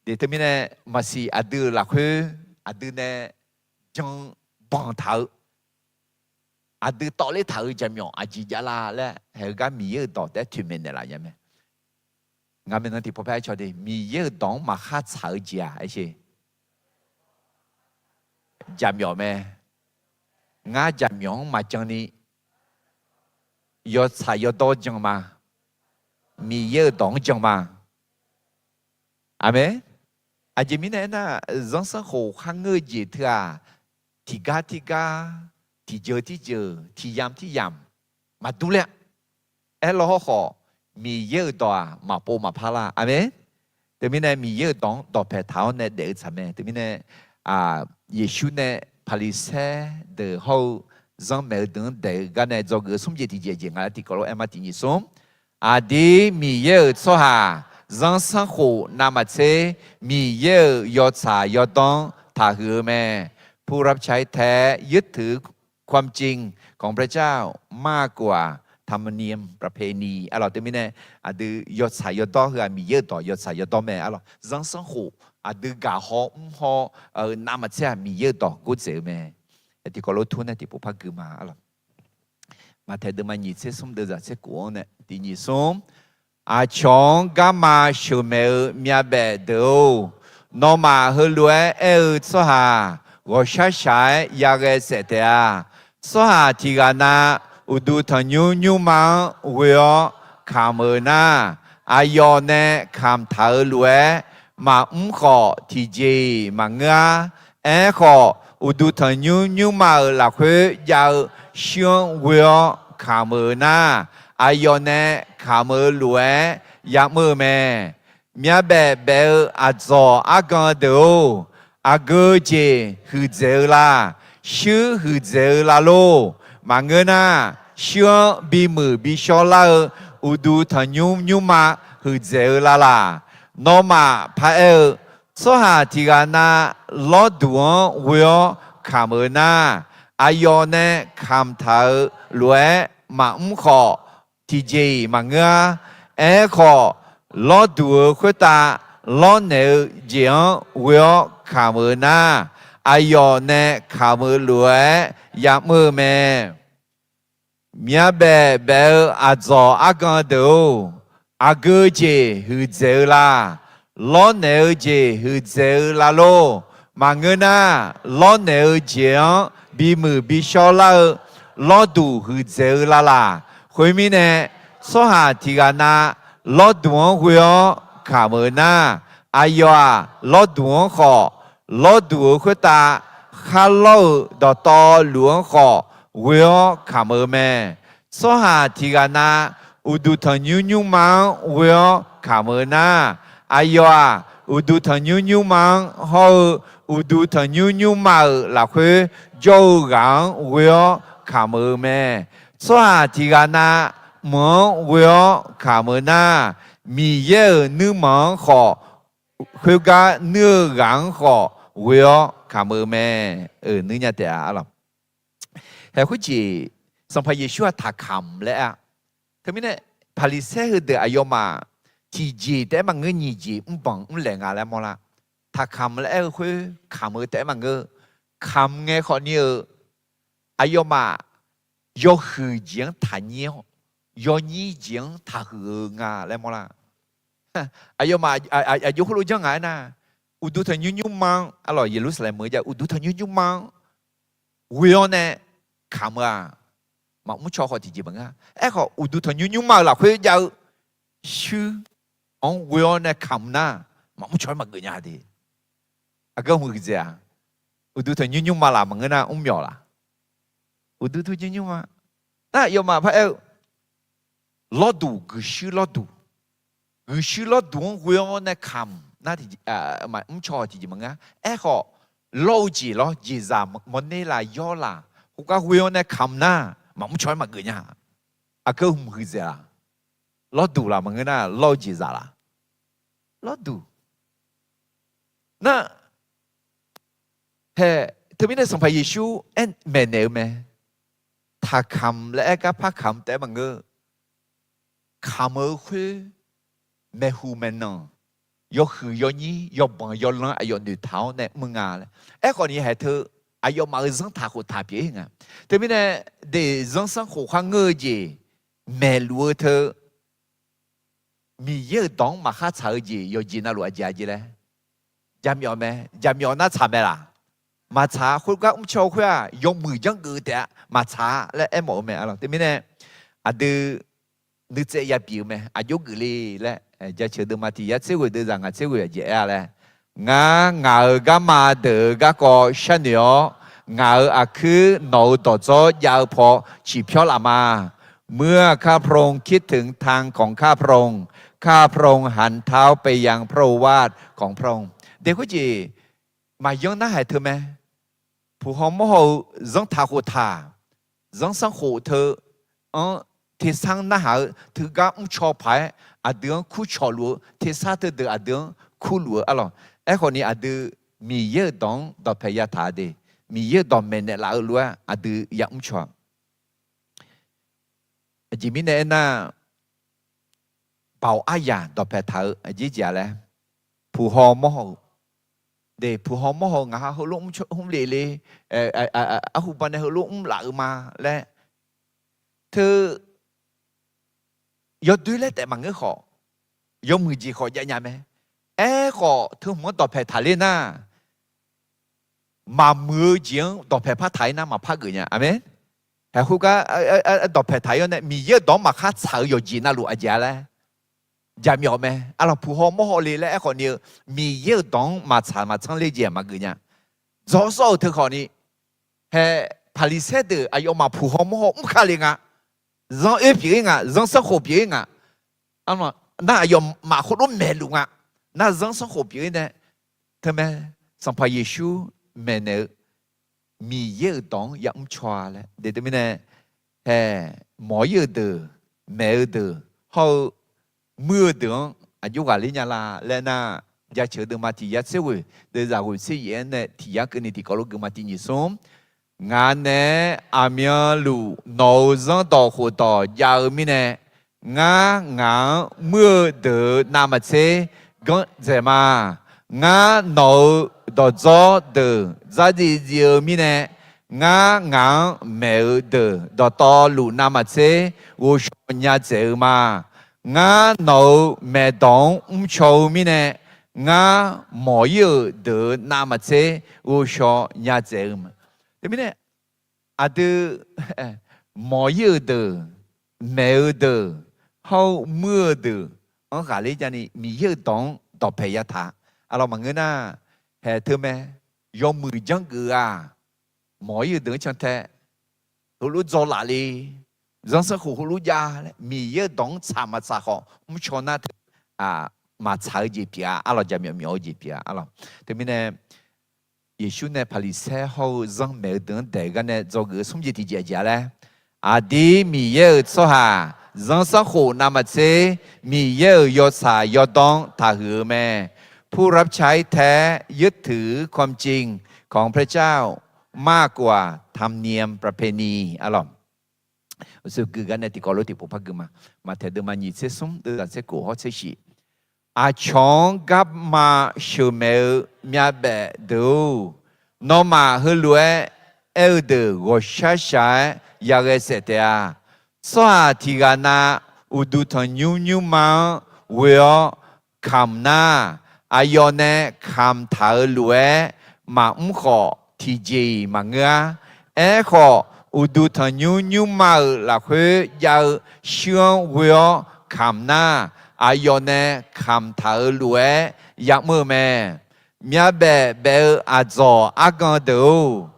de teumirnae maqsiq aqdui-euq lafkhoer aqdui nae jan banq taq-eu, aqdui tawvler taq-euq jaqmyawf aqjeq javlar laer haeq-eu gar Miqyaer-euq dawq taef-aer toeqmaeq naeqlaf nya mae. Ngaq maeqnan tiqpawf paer-aer caw de, Miqyaer-euq dawq-anr maqkhar tsaq-eu jeq-aq, aer sher, jaqmyawf mae. Ngar jaqmyawf-anr maqjan ni yawtsaq yawdawr jan ma. Miqyaer-euq dawq-anr jan ma. Aqmeq. Aqjeq mirnae aernar, zanrsanrkhof kharngeur-eu jeq teu-aq, tiqgar tirgar, tiqjeuq tirjeuq, tiqyamq tiryamq maqdur ler-a. Aerlaw hawrkhawf, Miqyaer-euq dawq-aq maqpov maqpar lar. Aqmeq. Teumirnae Miqyaer-euq dawq-anr dawqpae taq-awr nae daef-eu tsaq mae. Teumirnae Yeqsur nae Paqliqsaer deuq hawr-eu zanrmaeq-eu deuq-anr daef-eu gar nae dzawgeuf-eu smr jeq tiqjeq jeq nga laer tiqkawv lof-aer ma. Tiq nyiq smr. Aqdir Miqyaer-euq tsawrhaq zanrsanrkhof navmaqtser Miqyaer-euq yawtsaq yawdawr-anr taqhuiq-eu mae. ผู้รับใช้แท้ ยึดถือความจริงของพระเจ้ามากกว่าธรรมเนียมประเพณี arlawq. Teumirnae aqdui yawtsaq yawdawr heu-aq Miqyaer-euq dawq yawtsaq yawdawr mae, arlawq. Zanrsanrkhof aqdui gaqhaw mrhaw-eu navmaqtser-aq Miqyaer-euq dawq gordzaeq-eu mae. Tiqkawv lof tur nae tiqpov par gui ma, arlawq. Maqtaeq deuvma nyiq tser smr deuvzaq tser kof-anr nae tiq nyiq smr. Aqcawq-anr garma sheuqmaeq-eu myavbaef deuq-or, Nawmaf heulof-aer aer-eu tsawrhaq ghawqshar shaq-aer yaghae saef taef-a. Tsawrhaq tiq ghaq na uqduq tanqnymr nymrma-anr ghoe-awr kamq-euq nar, aqyawf nae kamq taq-euq lof-aer maqmr khawf, tiqjeq-iq maqngeur-ar. Aerkhawf, uqduq tanqnymr nymrma-euq lafkhoer jav-eu shuir-anr ghoe-awr kamq-euq nar, aqyawf nae kamq-euq lof-aer yamr-eu mae. Myavbaef baef-eu aqdzawq argan deuq-or, aqgeu jeq huiqdzaeq-eu la? Shuir huiqdzaeq-eu la lor? Maqngeur nar, shuir-anr bimuiq bishawr lar-eu uqduq tanqnymr nymrma huiqdzaeq-eu la laq? Nawmaf paraer-eu, tsawrhaq tiq ghaq na lawrduq-anr ghoe-awr kamq-euq nar, aqyawf nae kamq taq-euq lof-aer maqmr khawf, tiqjeq-iq maqngeur-ar. Aerkhawf, lawrduq-euq khoertav lawrnaeq-eu jeq-anr ghoe-awr kamq-euq nar, aqyawf nae kamq-euq lof-aer yamr-eu mae. Myavbaef baef-eu aqdzawq argan deuq-or, aqgeu jeq huiqdzaeq-eu la? Lawrnaeq-eu jeq huiqdzaeq-eu la lor? Maqngeur nar, lawrnaeq-eu jeq-anr bimuiq bishawr lar-eu lawrduq huiqdzaeq-eu la laq? Khoermirnae, tsawrhaq tiq ghaq na lawrduq-anr ghoe-awr kamq-euq nar, aqyawf-aq, lawrduq-anr khawf, lawrduq-euq khoertav khar lawr-euq dawqtawvluf-anr khawf ghoe-awr kamq-eu mae. Tsawrhaq tiq ghaq na uqduq tanqnymr nymrma-anr ghoe-awr kamq-eu nar, aqyawf-aq, uqduq tanqnymr nymrma-anr hawr-eu uqduq tanqnymr nymrma-euq lafkhoer jawr-eu ghaq-anr ghoe-awr kamq-eu mae. Tsawrhaq tiq ghaq na mq-anr ghoe-awr kamq-eu nar, Miqyaer-euq nuirmanq-anr khawf, khoergar nuir-eu ghaq-anr khawf ghoe-awr kamq-eu mae. Euq nuir nya taef-a lawq. Haeq khoerjeq, Sanqpaq Yeqsur-aq taqkamq laer aer-a. Teumirnae, Paqliqsaer heudeuq aqyawfmaf tiqjeq taef-aer maqngeur, nyiq jeq mrbanq mrlaeq nga laer mawrlar. Taqkamq laer aer-eu khoer kamq-eu taef-aer maqngeur. Kamq ngae khawfni-eu aqyawfmaf yawhuiq jeq-anr taqnyir-awr, yawnyir jeq-anr taqhuiq-eu nga laer mawrlar. Aqyawfmaf aqjox khoerlof janr nga aernar, uqduq tanqnymr nymrma-anr, arlawq, Yeqlursaqlaeq meuq-eu jav uqduq tanqnymr nymrma-anr ghoe-awr nae kamq-eu-aq, maqmr caw khawf tiqjeq maqngeur-a. Aerkhawf, uqduq tanqnymr nymrma-euq lafkhoer jav-eu shuir-anr ghoe-awr nae kamq nar, maqmr caw-aer maqgeuf nya de. Aqgeu hmq huiqdzaeq-a? Uqduq tanqnymr nymrma laf maqngeur nar, mrmyawf laf? Uqduq tanqnymr nymrma. Nar aqyawfmaf paraer-eu, lawrduq, guiqshuir lawrduq, guiqshuir lawrduq-anr ghoe-awr nae kamq nar, maqmr caw tiqjeq maqngeur-a. Aerkhawf, lawr-eu jeq lawr, jeqzaq mawrner laf yawr laf, khoergar ghoe-awr nae kamq nar, maqmr caw-aer maqgeuf nya. Aqgeu hmq huiqdzaeq-a? Lawrduq laf maqngeur nar, lawr-eu jeqzaq laf? Lawrduq. Nar, hae, teumirnae Sanqpaq Yeqsur aer maeqnaeq-eu mae. Taqkamq laer aer gar par kamq taef-aer maqngeur. Kamq-eu khoer maeqhuq maeqnanq, yawhuiq yawnyir, yawbanq yawlanr aqyawf noeqtaq-awr nae mr nga laer. Aerkhawf ni haeq teu aqyawfmaf-euq zanrtaq khoftaq pyeuf-ir nga. Teumirnae, deq zanrsanrkhof kharngeur-eu jeq maeqluf-eu teu Miqyaer-euq dawq-anr maqkhar tsaq-eu jeq yawqjeq navluf aqjeq aqjeq laer? Jaqmyawf mae. Jaqmyawf nar tsaq mae laq? Maqtsaq-a. Khoergar mrcaw-eu khoer-aq, yawmuiq janrgeuf-eu taef-a, maqtsaq-a laer aermawf-eu mae. Teumirnae aqdui nuitsaev yabif-eu mae. Aqjox geufle laer, jaceuq deuvma tiq yar tser ghoeq deuvzaq ngaq tser ghoeq aqjeq aer-a laer, ngar ngaq-euq garma deuq-euq garkawv sharnoeq-awr, ngaq-euq aqkuir nawq-euq dawqdzawr jav-eu paw ciqpyawr laf ma. เมื่อข้าพระองค์คิดถึงทางของข้าพระองค์ ข้าพระองค์หันเท้าไปยังพระโอวาทของพระองค์ Deq khoerjeq maqyanr narhaq teu mae. Puq haw mawr haw-eu zanrtaq khoftaq, zanrsanrkhof teu-anr tersar narhaq-eu teugar mrcaw paq-aer aqdui-anr kurcawq luf-eu, tersar teudeuq aqdui-anr kurluf-eu arlawq. Aerkhawf ni aqdui Miqyaer-euq dawq-anr dawqpae yataq-a de. Miqyaer-euq dawq maeqnaeq laf-eu lof-aer aqdui yamr caw-a. Aqjeq mirnae aernar, baoq aryaq dawqpae taq-eu aqjeq jeq-a laer, puq haw mawr haw-eu, de, puq haw mawr haw-eu ngaq ha heulof mrle le, arhu banae heulof mrlaf-eu ma laer, teu yawdoer laer taef maqngeur khawf, yawmuiq jeq khawf jav nya mae. Aerkhawf teu hmq-anr dawqpaeq taqler nar, maqmuiq-eu jeq-anr dawqpaeq par taq-ir nar maqpar geuf nya. Aqmeq. Haeq khoergar dawqpaeq taq-ir-awr nae Miqyaer-euq dawq-anr maqkhar tsaq-eu yawqjeq navluf aqjeq-a laer jaqmyawf mae. Arlawq, puq haw mawr haw le laer aerkhawf ni-eu, Miqyaer-euq dawq-anr maqtsaq maqtsanr ler jeq maqgeuf nya. Dzawrsawr-euq teu khawf ni, haeq Paqliqsaer deuq aqyawfmaf puq haw mawr haw mr ka le nga. Zanr oer pyeuf-ir nga, zanrsanrkhof pyeuf-ir nga. Nar aqyawfmaf khoerlof maeqluf nga. Nar zanrsanrkhof pyeuf-ir nae, teumae, Sanqpaq Yeqsur maeqnaeq-eu Miqyaer-euq dawq-anr yamr caw-a laer. Teumirnae, haeq mawq-ir-euq deuq, maeq-eu deuq, hawr-eu muir-eu deuq-anr aqjox ghaqler nya la laer nar, jaceuq-eu deuvma tiq yar tser ghoeq, deuvzaq ghoeq tser yaef-aer nae tiq yar keuvni tiqkawv lof geufma tiq nyiq smr. Ngaq naeq-aer aqmyanluf nawq-euq zanrdawq khofdawq jav-eu mirnae, ngar ngaq-anr muir-eu deuq-euq navmaqtser ganr dzaeq ma. Ngar nawq-euq dawqdzawr deuq dzardziv dziv-eu mirnae, ngar ngaq-anr maeq-eu deuq dawqtawvluf navmaqtser ghovshaw nya dzaeq-eu ma. Ngar nawq-euq maeqdawq-anr mrcaw-eu mirnae, ngar mawq-ir-euq deuq-euq navmaqtser ghovshaw nya dzaeq-eu ma. Teumirnae, aqdui mawq-ir-euq deuq, maeq-eu deuq, hawr-eu muir-eu deuq-anr ghaqler jani Miqyaer-euq dawq-anr dawqpaeq yataq. Arlawq, maqngeur nar, haeq teumae, yawmuiq janrgeuf-aq, mawq-ir-euq deuq-anr cantae heulof dzaw laf le, zanrsanrkhof heulof jav laer Miqyaer-euq dawq-anr tsaq maqtsaq khawf mrcaw nar teu maqtsaq-eu jeq pyeuf-a. Arlawq, jaqmyawf myawf-eu jeq pyeuf-a. Arlawq, teumirnae, Yeqsur nae Paqliqsaer hawr-eu zanr maeq-eu deuq-anr daeq gar nae dzawgeuf-eu smr jeq tiqjeq aqjeq-a laer, aqdir Miqyaer-euq tsawrhaq zanrsanrkhof navmaqtser Miqyaer-euq yawtsaq yawdawr-anr taqhuiq-eu mae. ผู้รับใช้แท้ยึดถือความจริงของพระเจ้ามากกว่าธรรมเนียมประเพณี Arlawq, uqshoe gui gar nae tiqkawv lof tiqpov par gui ma. Maqtaeq deuvma nyiq tser smr, deuvzaq tser kof hawr tser shif. Aqcawq-anr garma sheuqmaeq-eu myavbaef deuq-or, nawmaf heulof-aer aer-eu deuq ghawqshar shaq-aer yaghae saef taef-a. Tsawrhaq tiq ghaq na uqduq tanqnymr nymrma-anr ghoe-awr kamq nar, aqyawf nae kamq taq-eu lof-aer maqmr khawf, tiqjeq-iq maqngeur-ar. Aerkhawf, uqduq tanqnymr nymrma-euq lafkhoer jav-eu shuir-anr ghoe-awr kamq nar, aqyawf nae kamq taq-eu lof-aer yamr-eu mae. Myavbaef baef-eu aqdzawq argan deuq-or,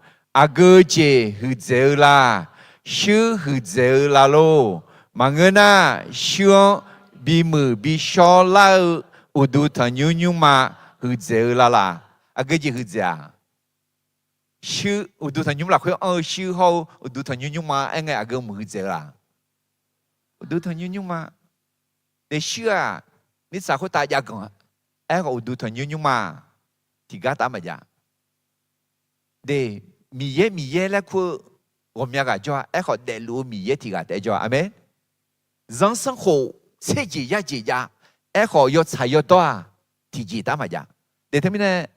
aqgeu jeq huiqdzaeq-eu la? Shuir huiqdzaeq-eu la lor? Maqngeur nar, shuir-anr bimuiq bishawr lar-eu uqduq tanqnymr nymrma huiqdzaeq-eu la laq? Aqgeu jeq huiqdzaeq-aq, shuir, uqduq tanqnymr lafkhoer anr-eu shuir hawr-eu uqduq tanqnymr nymrma aer ngae aqgeu mq huiqdzaeq-eu laq? Uqduq tanqnymr nymrma. Daef shuir-aq, mirtsaq khoertav jav ganq-a. Aerkhawf uqduq tanqnymr nymrma tiqgar tav maqjav. De, Miqyaer Miqyaer laer kur-eu ghawqmya ghaq jawr-a. Aerkhawf daefluf-eu Miqyaer tiq ghaq taef-aer jawr-a. Aqmeq. Zanrsanrkhof tser jeq yar jeq jav. Aerkhawf yawtsaq yawdawr-aq, tiqjeq tav maqjav. De teumirnae,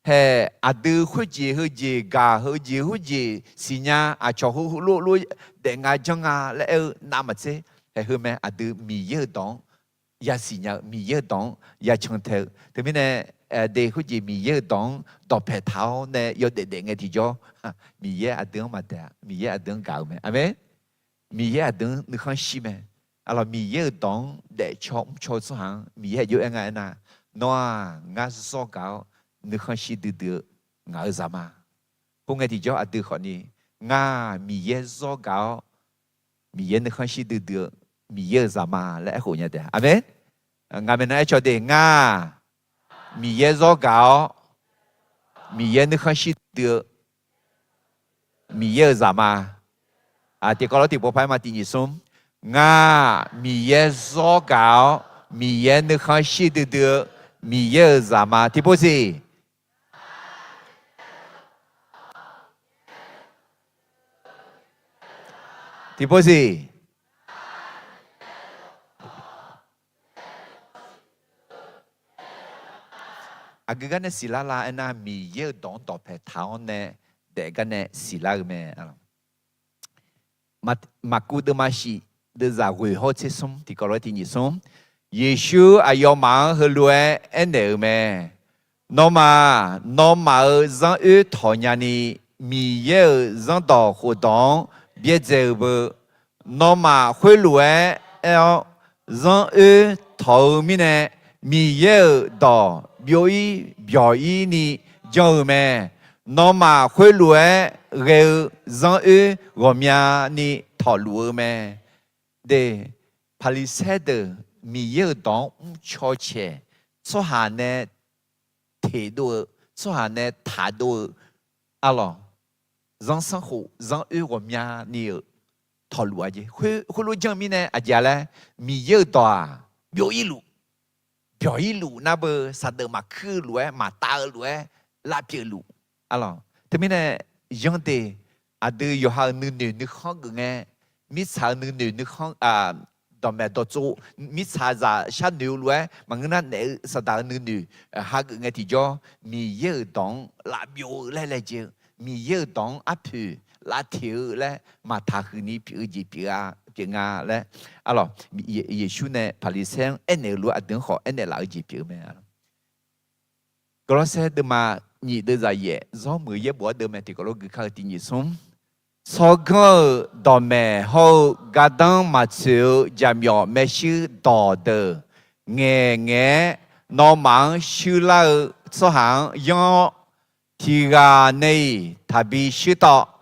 haeq aqdui khoerjeq heujeq gaq, heujeq khoerjeq siqnya, aqcawq heu heulof lof daef nga janr nga laer aer-eu navmaqtser, haeq heu mae, aqdui Miqyaer-euq dawq-anr yasiq nya-eu, Miqyaer-euq dawq-anr yacan tae-eu. Teumirnae, de khoerjeq Miqyaer-euq dawq-anr dawqpaeq taq-awr nae yawdaef daef ngae tiqjawr, Miqyaer aqdui-anr maqdaeq-a. Miqyaer aqdui-anr gaq-eu mae. Aqmeq. Miqyaer aqdui-anr nuikhanr shir mae. Arlawq, Miqyaer-euq dawq-anr daefcaw mrcaw-eu tsawrhaq-anr Miqyaer aqjox aer nga aernar, nawr-aq ngar zawr gaq-awr nuikhanr shir duidui-eu ngaq-euq zaqma. Khoerngae tiqjawr aqdui khawfni, ngar Miqyaer zawr gaq-awr Miqyaer nuikhanr shir duidui-eu Miqyaer-euq zaqma laer aerkhof nya taef. Aqmeq. Ngaq maeqnan aer caw de, ngar Miqyaer zawr gaq-awr Miqyaer nuikhanr shir duidui-eu Miqyaer-euq zaqma. Tiqkawv lawr tiqpov par-aer ma, tiq nyiq smr. Ngar Miqyaer zawr gaq-awr Miqyaer nuikhanr shir duidui-eu Miqyaer-euq zaqma. Tiqpov siq. Tiqpov siq. Aqgeu gar nae siqlar la aernar, Miqyaer-euq dawq-anr dawqpaeq taq-awr nae daef gar nae siqlar-eu mae. Maqkuv deuvma shif deuvzaq ghoeq hawr tser smr, tiqkawv lawr tiq nyiq smr. Yeqsur aqyawfmaf-anr heulof-aer aernaeq-euq mae. Nawmaf-aq, nawmaf-euq zanr oer tawq nyani, Miqyaer-euq zanrdawq khofdawq-anr byaerdzae-eu beu. Nawmaf khoerlof-aer aer-awr, zanr oer tawq-eu mirnae, Miqyaer-euq dawq byov-ir byawq-ir ni janr-eu mae. Nawmaf khoerlof-aer ghae-eu zanr oer ghawqmyani tawqluf-eu mae. De, Paqliqsaer deuq Miqyaer-euq dawq-anr mrcaw caeq, tsawrhaq nae teqdov-eu, tsawrhaq nae taqdov-eu, arlawq, zanrsanrkhof zanr oer ghawqmyani-euq tawqluf-a jeq. Khoerlof janr mirnae aqjeq-a laer, Miqyaer-euq dawq-aq, byov-ir luf, byawq-ir luf nar beu, saqdeuf maqkuir-eu lof-aer, maqtav-eu lof-aer lavpyeuf luf, arlawq. Teumirnae, yanr de, aqdui yawqha-euq nuinoeq nuikhanr geuf ngae, mirtsaq-euq nuinoeq nuikhanr, dawqmaeq dawqtsov, mirtsaqzaq sharnoeq-eu lof-aer maqngeur nar, naef-eu saqdaq-euq nuinoeq hageuf ngae tiqjawr, Miqyaer-euq dawq-anr lavbyov-eu laer laejae-eu, Miqyaer-euq dawq-anr arpoeq lavteq-eu laer maqtaq huiqni pyeuf-eu jeq pyeuf-a, pyeuf nga laer, arlawq, Yeqsur nae Paqliqsaer-anr aernaeq-eu lof-aer aqdui-anr khawf aernaeq laf-eu jeq pyeuf-eu mae. Gawrlawrsaer deuvma nyiq deuv zaqyaef, zawr muiq-eu yaerbof-anr deuv mae. Tiqkawv lof gui kar-eu tiq nyiq smr. Tsawrganr-euq dawqmaeq hawr-eu gardanr maqtsoeq-eu jaqmyawf maershuir dawqdeuq ngaeqngaeq-aer, nawmaf-anr shuirlar-eu tsawrhaq-anr yanr-awr, tiq ghaq nae-iq taqbi shuirtawv.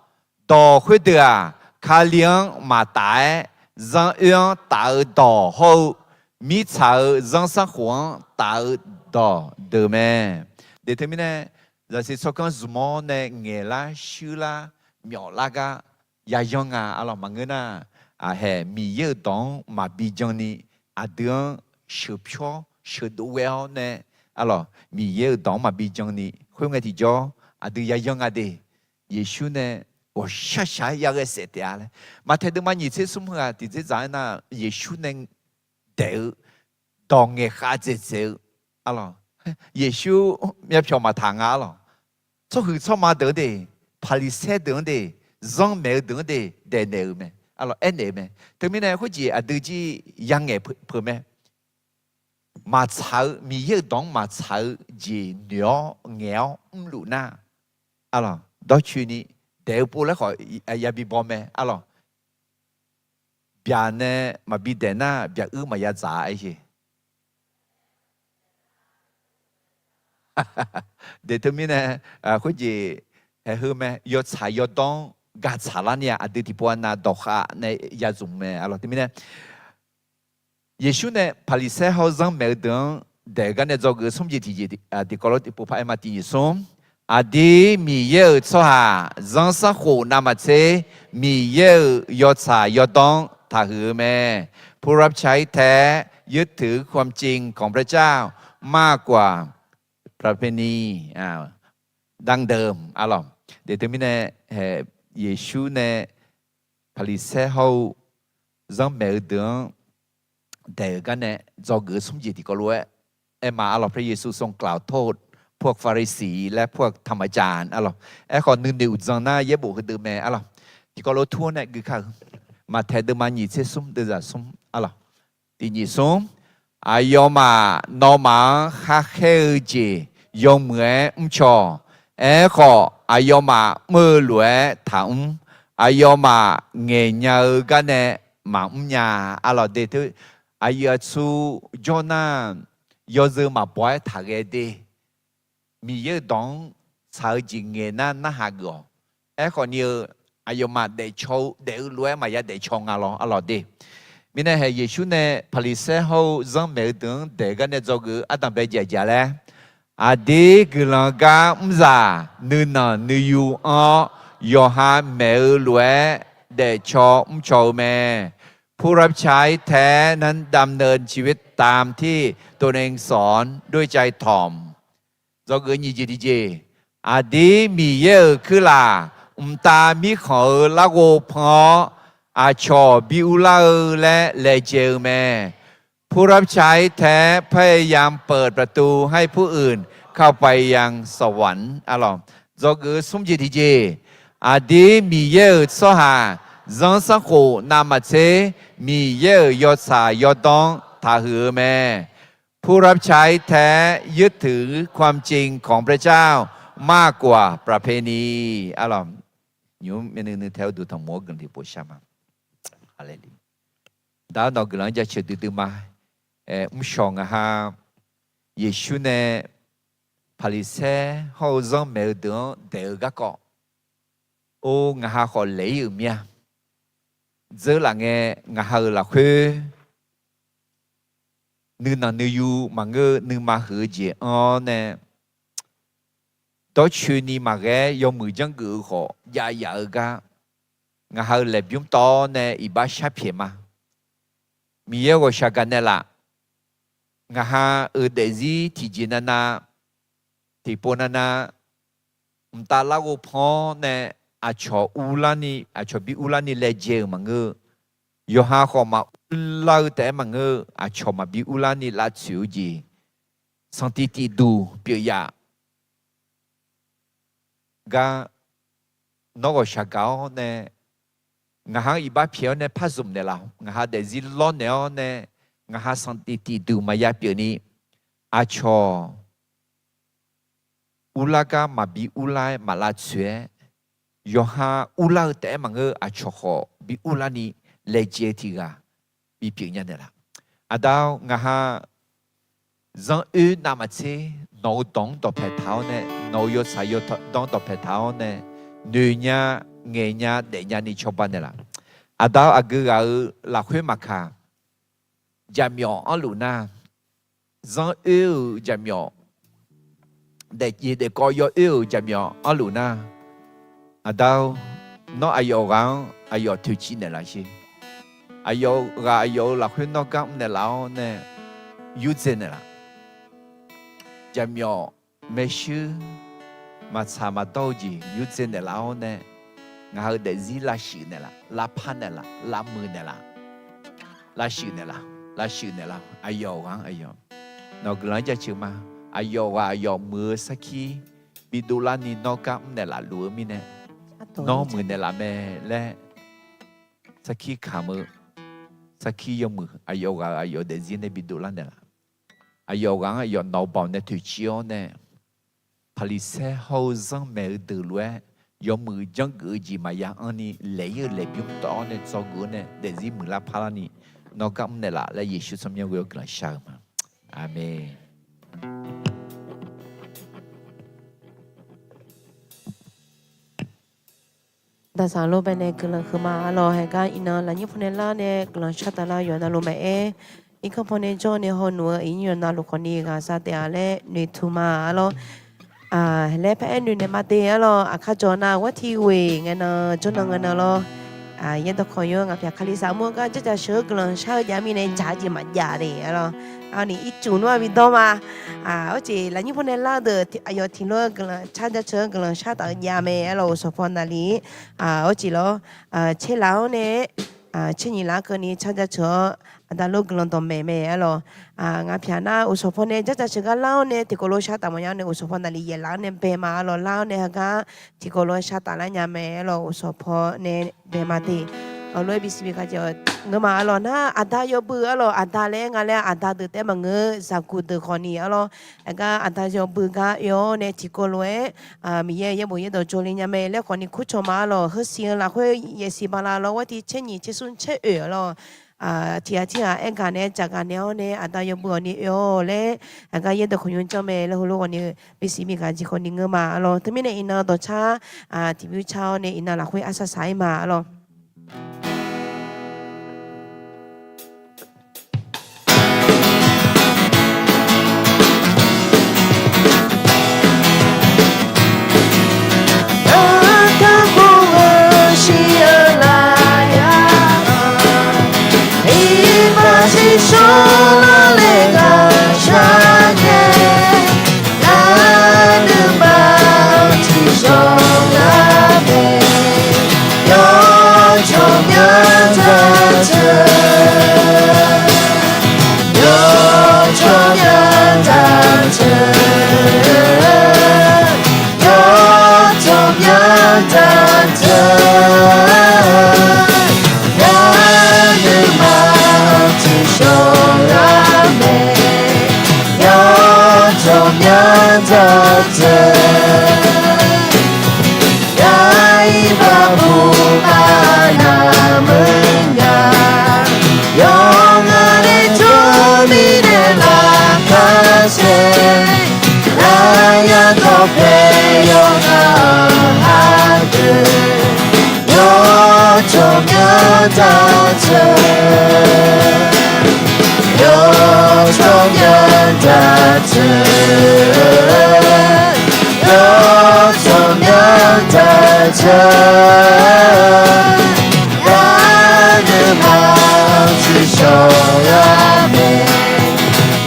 Dawq khoerdeuq-aq, Kali-anr maqtaf-aer, zanr oer-anr taf-eu dawq hawr-eu, mirtsaq-euq zanrsanrkhof-anr taf-eu dawq deuq mae. De teumirnae, zaqsiq tsawrganr zmq-awr nae ngaeqlar shuirlar myawflar gar yayanr nga, arlawq. Maqngeur nar, aqhaeq Miqyaer-euq dawq-anr maqbi janni, aqdui-anr sheuqpyawr sheuqdov ghae-awr nae, arlawq, Miqyaer-euq dawq-anr maqbi janni, khoerngae tiqjawr aqdui yayanr nga de. Yeqsur nae ghawqshaq shaq-aer yaghae saef taef-a laer, Maqtaeq deuvma nyiq tser smr heu-aq, tiqdzerdzaq-aer nar, Yeqsur nae daef-eu dawq ngaeqkhav dzaeqdzaeq-eu, arlawq, Yeqsur myavpyawq maqtaq nga, arlawq. Tsawrhuiq tsawrma deuq-anr de, Paqliqsaer deuq-anr de, zanrmaeq-eu deuq-anr de, daeqnaeq-euq mae, arlawq, aernaeq-eu mae. Teumirnae khoerjeq aqdui jir yangaeq peuq mae. Maqtsaq-eu, Miqyaer-euq dawq-anr maqtsaq-eu jeq noeq-awr ngaeq-awr mrluf nar, arlawq, dawrcoeni daef-eu pov laer khawf yabi baw mae, arlawq. Byaq nae maqbi daef nar, byaq uir maqya dzaq-a aer-eu. De teumirnae, khoerjeq haeq heu mae, yawtsaq yawdawr-anr gaqtsaq larni-aq, aqdui tiqpov-a nav dawqkhav nae ya zmq mae, arlawq. Teumirnae, Yeqsur nae Paqliqsaer hawr-eu zanrmaeq-eu deuq-anr daeq-eu gar nae dzawgeuf-eu smr jeq tiqjeq, tiqkawv lof tiqpov paq-aer ma tiq nyiq smr. Aqdir Miqyaer-euq tsawrhaq zanrsanrkhof navmaqtser Miqyaer-euq yawtsaq yawdawr-anr taqhuiq-eu mae. ผู้รับใช้แท้ ยึดถือความจริงของพระเจ้า มากกว่าประเพณี ดั้งเดิม arlawq. De teumirnae, Yeqsur nae Paqliqsaer hawr-eu zanrmaeq-eu deuq-anr daeq-euq gar nae dzawgeuf-eu smr jeq tiqkawv lof-aer aer ma, arlawq. พระเยซูทรงกล่าวโทษพวกฟาริสีและพวกธรรมจารย์ arlawq. Aerkhawf nuinoeq uqdzan nar yaerbof heudeuq mae, arlawq. Tiqkawv lof tur-awr nae gui kar-eu, Maqtaeq deuvma nyiq tser smr deuv zaq smr, arlawq. Tiq nyiq smr. Aqyawfmaf nawmaf-anr kharkhaer-eu jeq yawmuiq-aer mrcaw. Aerkhawf aqyawfmaf mr-eu lof-aer taqmr. Aqyawfmaf ngaeqnya-eu gar nae maqmr nya, arlawq. De teu, aqyuif aqtsu jawr nar, yawzeu maqbaw-aer taqghae de. Miqyaer-euq dawq-anr tsaq-eu jeq ngaeq nar narhaq geuf-awq. Aerkhawf ni-eu, aqyawfmaf daefcaw-eu daef-eu lof-aer maqya daefcaw nga lawr, arlawq de. Mirnae haeq Yeqsur nae Paqliqsaer hawr-eu zanrmaeq-eu deuq-anr daeq gar nae dzawgeuf-eu ardanqbae jeq aqjeq laer, aqdir guiqlanq gar mrzaq nuinanq nuiyu anr-awr, yawqha maeq-eu lof-aer daefcaw mrcaw-eu mae. ผู้รับใช้แท้นั้นดำเนินชีวิตตามที่ตนเองสอนด้วยใจถ่อม Dzawgeuf nyiq jeq tiqjeq. Aqdir Miqyaer-euq kuirlaf mqtav mirkhanq-eu larghov pan-awr, aqcawq bi urlar-eu laer laejae-eu mae. ผู้รับใช้แท้พยายามเปิดประตูให้ผู้อื่นเข้าไปยังสวรรค์ arlawq. Dzawgeuf smr jeq tiqjeq. Aqdir Miqyaer-euq tsawrhaq zanrsanrkhof navmaqtser Miqyaer-euq yawtsaq yawdawr-anr taqhuiq-eu mae. ผู้รับใช้แท้ยึดถือความจริงของพระเจ้ามากกว่าประเพณี arlawq. Nymq-mr myavnuiv nuiv tae-awr duq tanqmoq-awr guiqlanq tiqpov shar ma. Haleluya. Daq-awr nawq guiqlanq-anr jaceuq duidui ma. Mrshawq ngaq ha Yeqsur nae Paqliqsaer hawr-eu zanr maeq-eu deuq-anr daeq-eu garkawv, or ngaq ha khawf laeq-ir-euq mir-a. Dzeur laf ngae, ngaq ha-euq lafkhoer nuinanq nuiyu maqngeur-eu nuima huiq-eu jeq anr-awr nae, dawrcoeni maqghae-aer yawmuiq janrgeuf-eu khawf jav yaf-eu gar, ngaq ha-euq laeqbymr tawv-awr nae iqbax sharpyaeq ma. Miqyaer ghawqshaq gaq naeqlaf. Ngaq ha-euq daefzir tiqjeq navnav, tiqpov navnav, mqtav larghov pan-awr nae aqcawq urlarni, aqcawq bi urlarni laejae-euq maqngeur-eu, yawqha khawf maqurlar-eu taef-aer maqngeur-eu, aqcawq maqbi urlarni lavtsoeq-eu jeq, sanqtiq tiqduq pyeuf yaf gar, nawr ghawqshaq gaq-awr nae, ngaq ha-anr iqbax pyaeq-awr nae par zmq naeqlaf. Ngaq ha daefzir lawrnaeq-awr nae, ngaq ha sanqtiq tiqduq maqya pyeufni, aqcawq urlar gar maqbi urlar-aer maq lavtsoeq-aer, yawqha urlar-eu taef-aer maqngeur-eu aqcawq khawf bi urlarni laejae tiq ghaq bipyeuf nya naeqlaf. Aqda-or, ngaq ha zanr oer navmaqtser nawq-eu dawq-anr dawqpae taq-awr nae, nawq-euq yawtsaq yawdawr-anr dawqpae taq-awr nae, noeq nya, ngaeq nya, daef nyani cawba naeqlaf. Aqda-or, aqgeu ghaq-euq lafkhoer maqkaq, jaqmyawf anrluf nar, zanr oer-euq jaqmyawf, daefjeq daefkawv yawoer-euq jaqmyawf anrluf nar, aqda-or, nawr aqyawf ghaq-anr aqyawf toeqciv naeqlaf sher. Aqyawf ghaq aqyawf-euq lafkhoer nawr gar mrnaeq laf-awr nae yurdzae naeqlaf. Jaqmyawf maershuir maqtsaq maqdawr-eu jeq yurdzae naeqlaf-awr nae, ngaq ha-euq daefzir lavshuif naeqlaf, lavpar naeqlaf, lavmuiq naeqlaf, lavshuif naeqlaf, lavshuif naeqlaf, aqyawf ghaq-anr aqyawf. Nawq guiqlanq-anr jaceuq ma. Aqyawf ghaq aqyawf muiq-eu sarkir bidov larni nawr gar mrnaeq laf luf-eu mirnae, nawr muiq naeqlaf mae laer sarkir kamq-eu, sarkir yawmuiq aqyawf ghaq-euq aqyawf daefzir nae bidov lar naeqlaf. Aqyawf ghaq-anr aqyawf nawq-eu baoq nae toeqciv-awr nae, Paqliqsaer hawr-eu zanr maeq-eu deuq lof-aer yawmuiq janrgeuf-eu jeq maqya anrni laeq-ir-eu laeqbymr tawv-awr nae dzawgeuf-awr nae daefzir muiqlar parlarni nawr gar mrnaeq laf laer Yeqsur tsawrmyanr ghoe-awr guiqlanq shar-eu ma. Aqmeq. Daqsaq lof baenae guiqlanq huiqma arlawq. Haeqgar iqnan lafnyir pawnae lar nae guiqlanq shar taf lar-eu yawqnan lof maqaer, irkanr pawnae jawr nae hawnoeq-eu iqnyir yawqnan lof khawfni ghaqza taef-a laer noeqtmq ma arlawq. Laer paraer noeqnaeq ma de arlawq. Aqkar jawq nav ghartiq ghoeq ngae nan jawrnan ngae nan lawr. Yaerdawq khawf yawr ngaq pyaq Kalizaq mur-eu gar jardzaq sheuq-eu guiqlanq shar-eu jav mirnae dzaq-eu jeq maqjav de arlawq. Aqni ircuf nmr-a bidawr ma. Arjeq lafnyir pawnae lar-eu deuq aqyawf tiq lof-aer guiqlanq car jaceuq-eu guiqlanq shar taf-eu jav mae arlawq. Uqsawq paw naqli arjeq lawr, caer laf-awr nae caer nyiq laf-anr keuvni car jaceuq-awr aqda lof guiqlanq dawqmaeq mae arlawq. Ngaq pyaq nar uqsawq paw nae jardzaq sheuq gar lar-awr nae tiqkawv lof shar taf mawf nya-awr nae uqsawq paw naqli yaef laf-awr nae bae ma arlawq. Lar-awr nae heugar tiqkawv lof shar taf lar nya mae arlawq. Uqsawq paw nae bae ma de. Aqlof-aer bisiq bi khajeq-awq ngeur ma arlawq. Nar aqda yawbui arlawq, aqda laer nga laer aqda deuq taef-aer maqngeur, zaqguq deuq khawfni arlawq. Aqgar aqda yawbui gar oe-awr nae tiqkawv lof-aer Miqyaer yaerbof yaerdawq jawrle nya mae laer khawfni kurcawq ma arlawq. Heusiq-eu lafkhoer yaefsiq bala lawr ghartiq caer nyiq caer smr caer oeq arlawq. Tiq ghaq tirghaq aer gaq naeq-aer dzaq gaq naeq-awr nae aqda yawbui awqni oe-awq laer aqgar yaerdawq khawqnymr janr mae laer heulof khawfni bisiq bi khajeq khawfni ngeur ma arlawq. Teumirnae iqnan dawqcar tiqbymr car-awr nae iqnan lafkhoer arsaq saq-ir ma arlawq. Aqpaer yawqha-euq ardeuq, yawtsawq myanr daqtseuq, yawtsawq myanr daqtseuq, yawtsawq myanr daqtseuq, garnuima tiqshawq-a mae,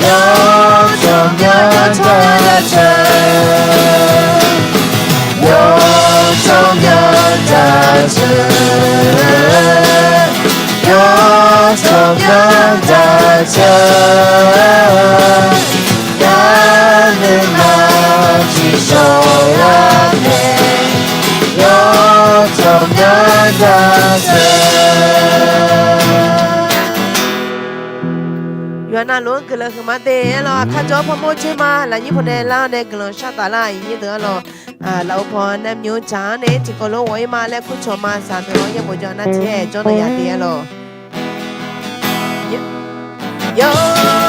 yawtsawq myanr daqtseuq, yawtsawq myanr daqtseuq, yawtsawq myanr daqtseuq, garnuima tiqshawq-a mae, yawtsawq myanr daqtseuq. Yawqha navluf-anr guiqlanq huiqma de aerlawq. Aqkar jawr parmawr dzoerma lafnyir pawnae lar-awr nae guiqlanq shar taf lar-aq, iqnyir deuq aerlawq. Lafov paw nae myof dzaq-anr nae tiqkawv lof ghawq-ir ma laer kurcawq ma saqnoeq-awr yaerbof jawr nar tiqaer jawrnaeq yaf de aerlawq. Yawr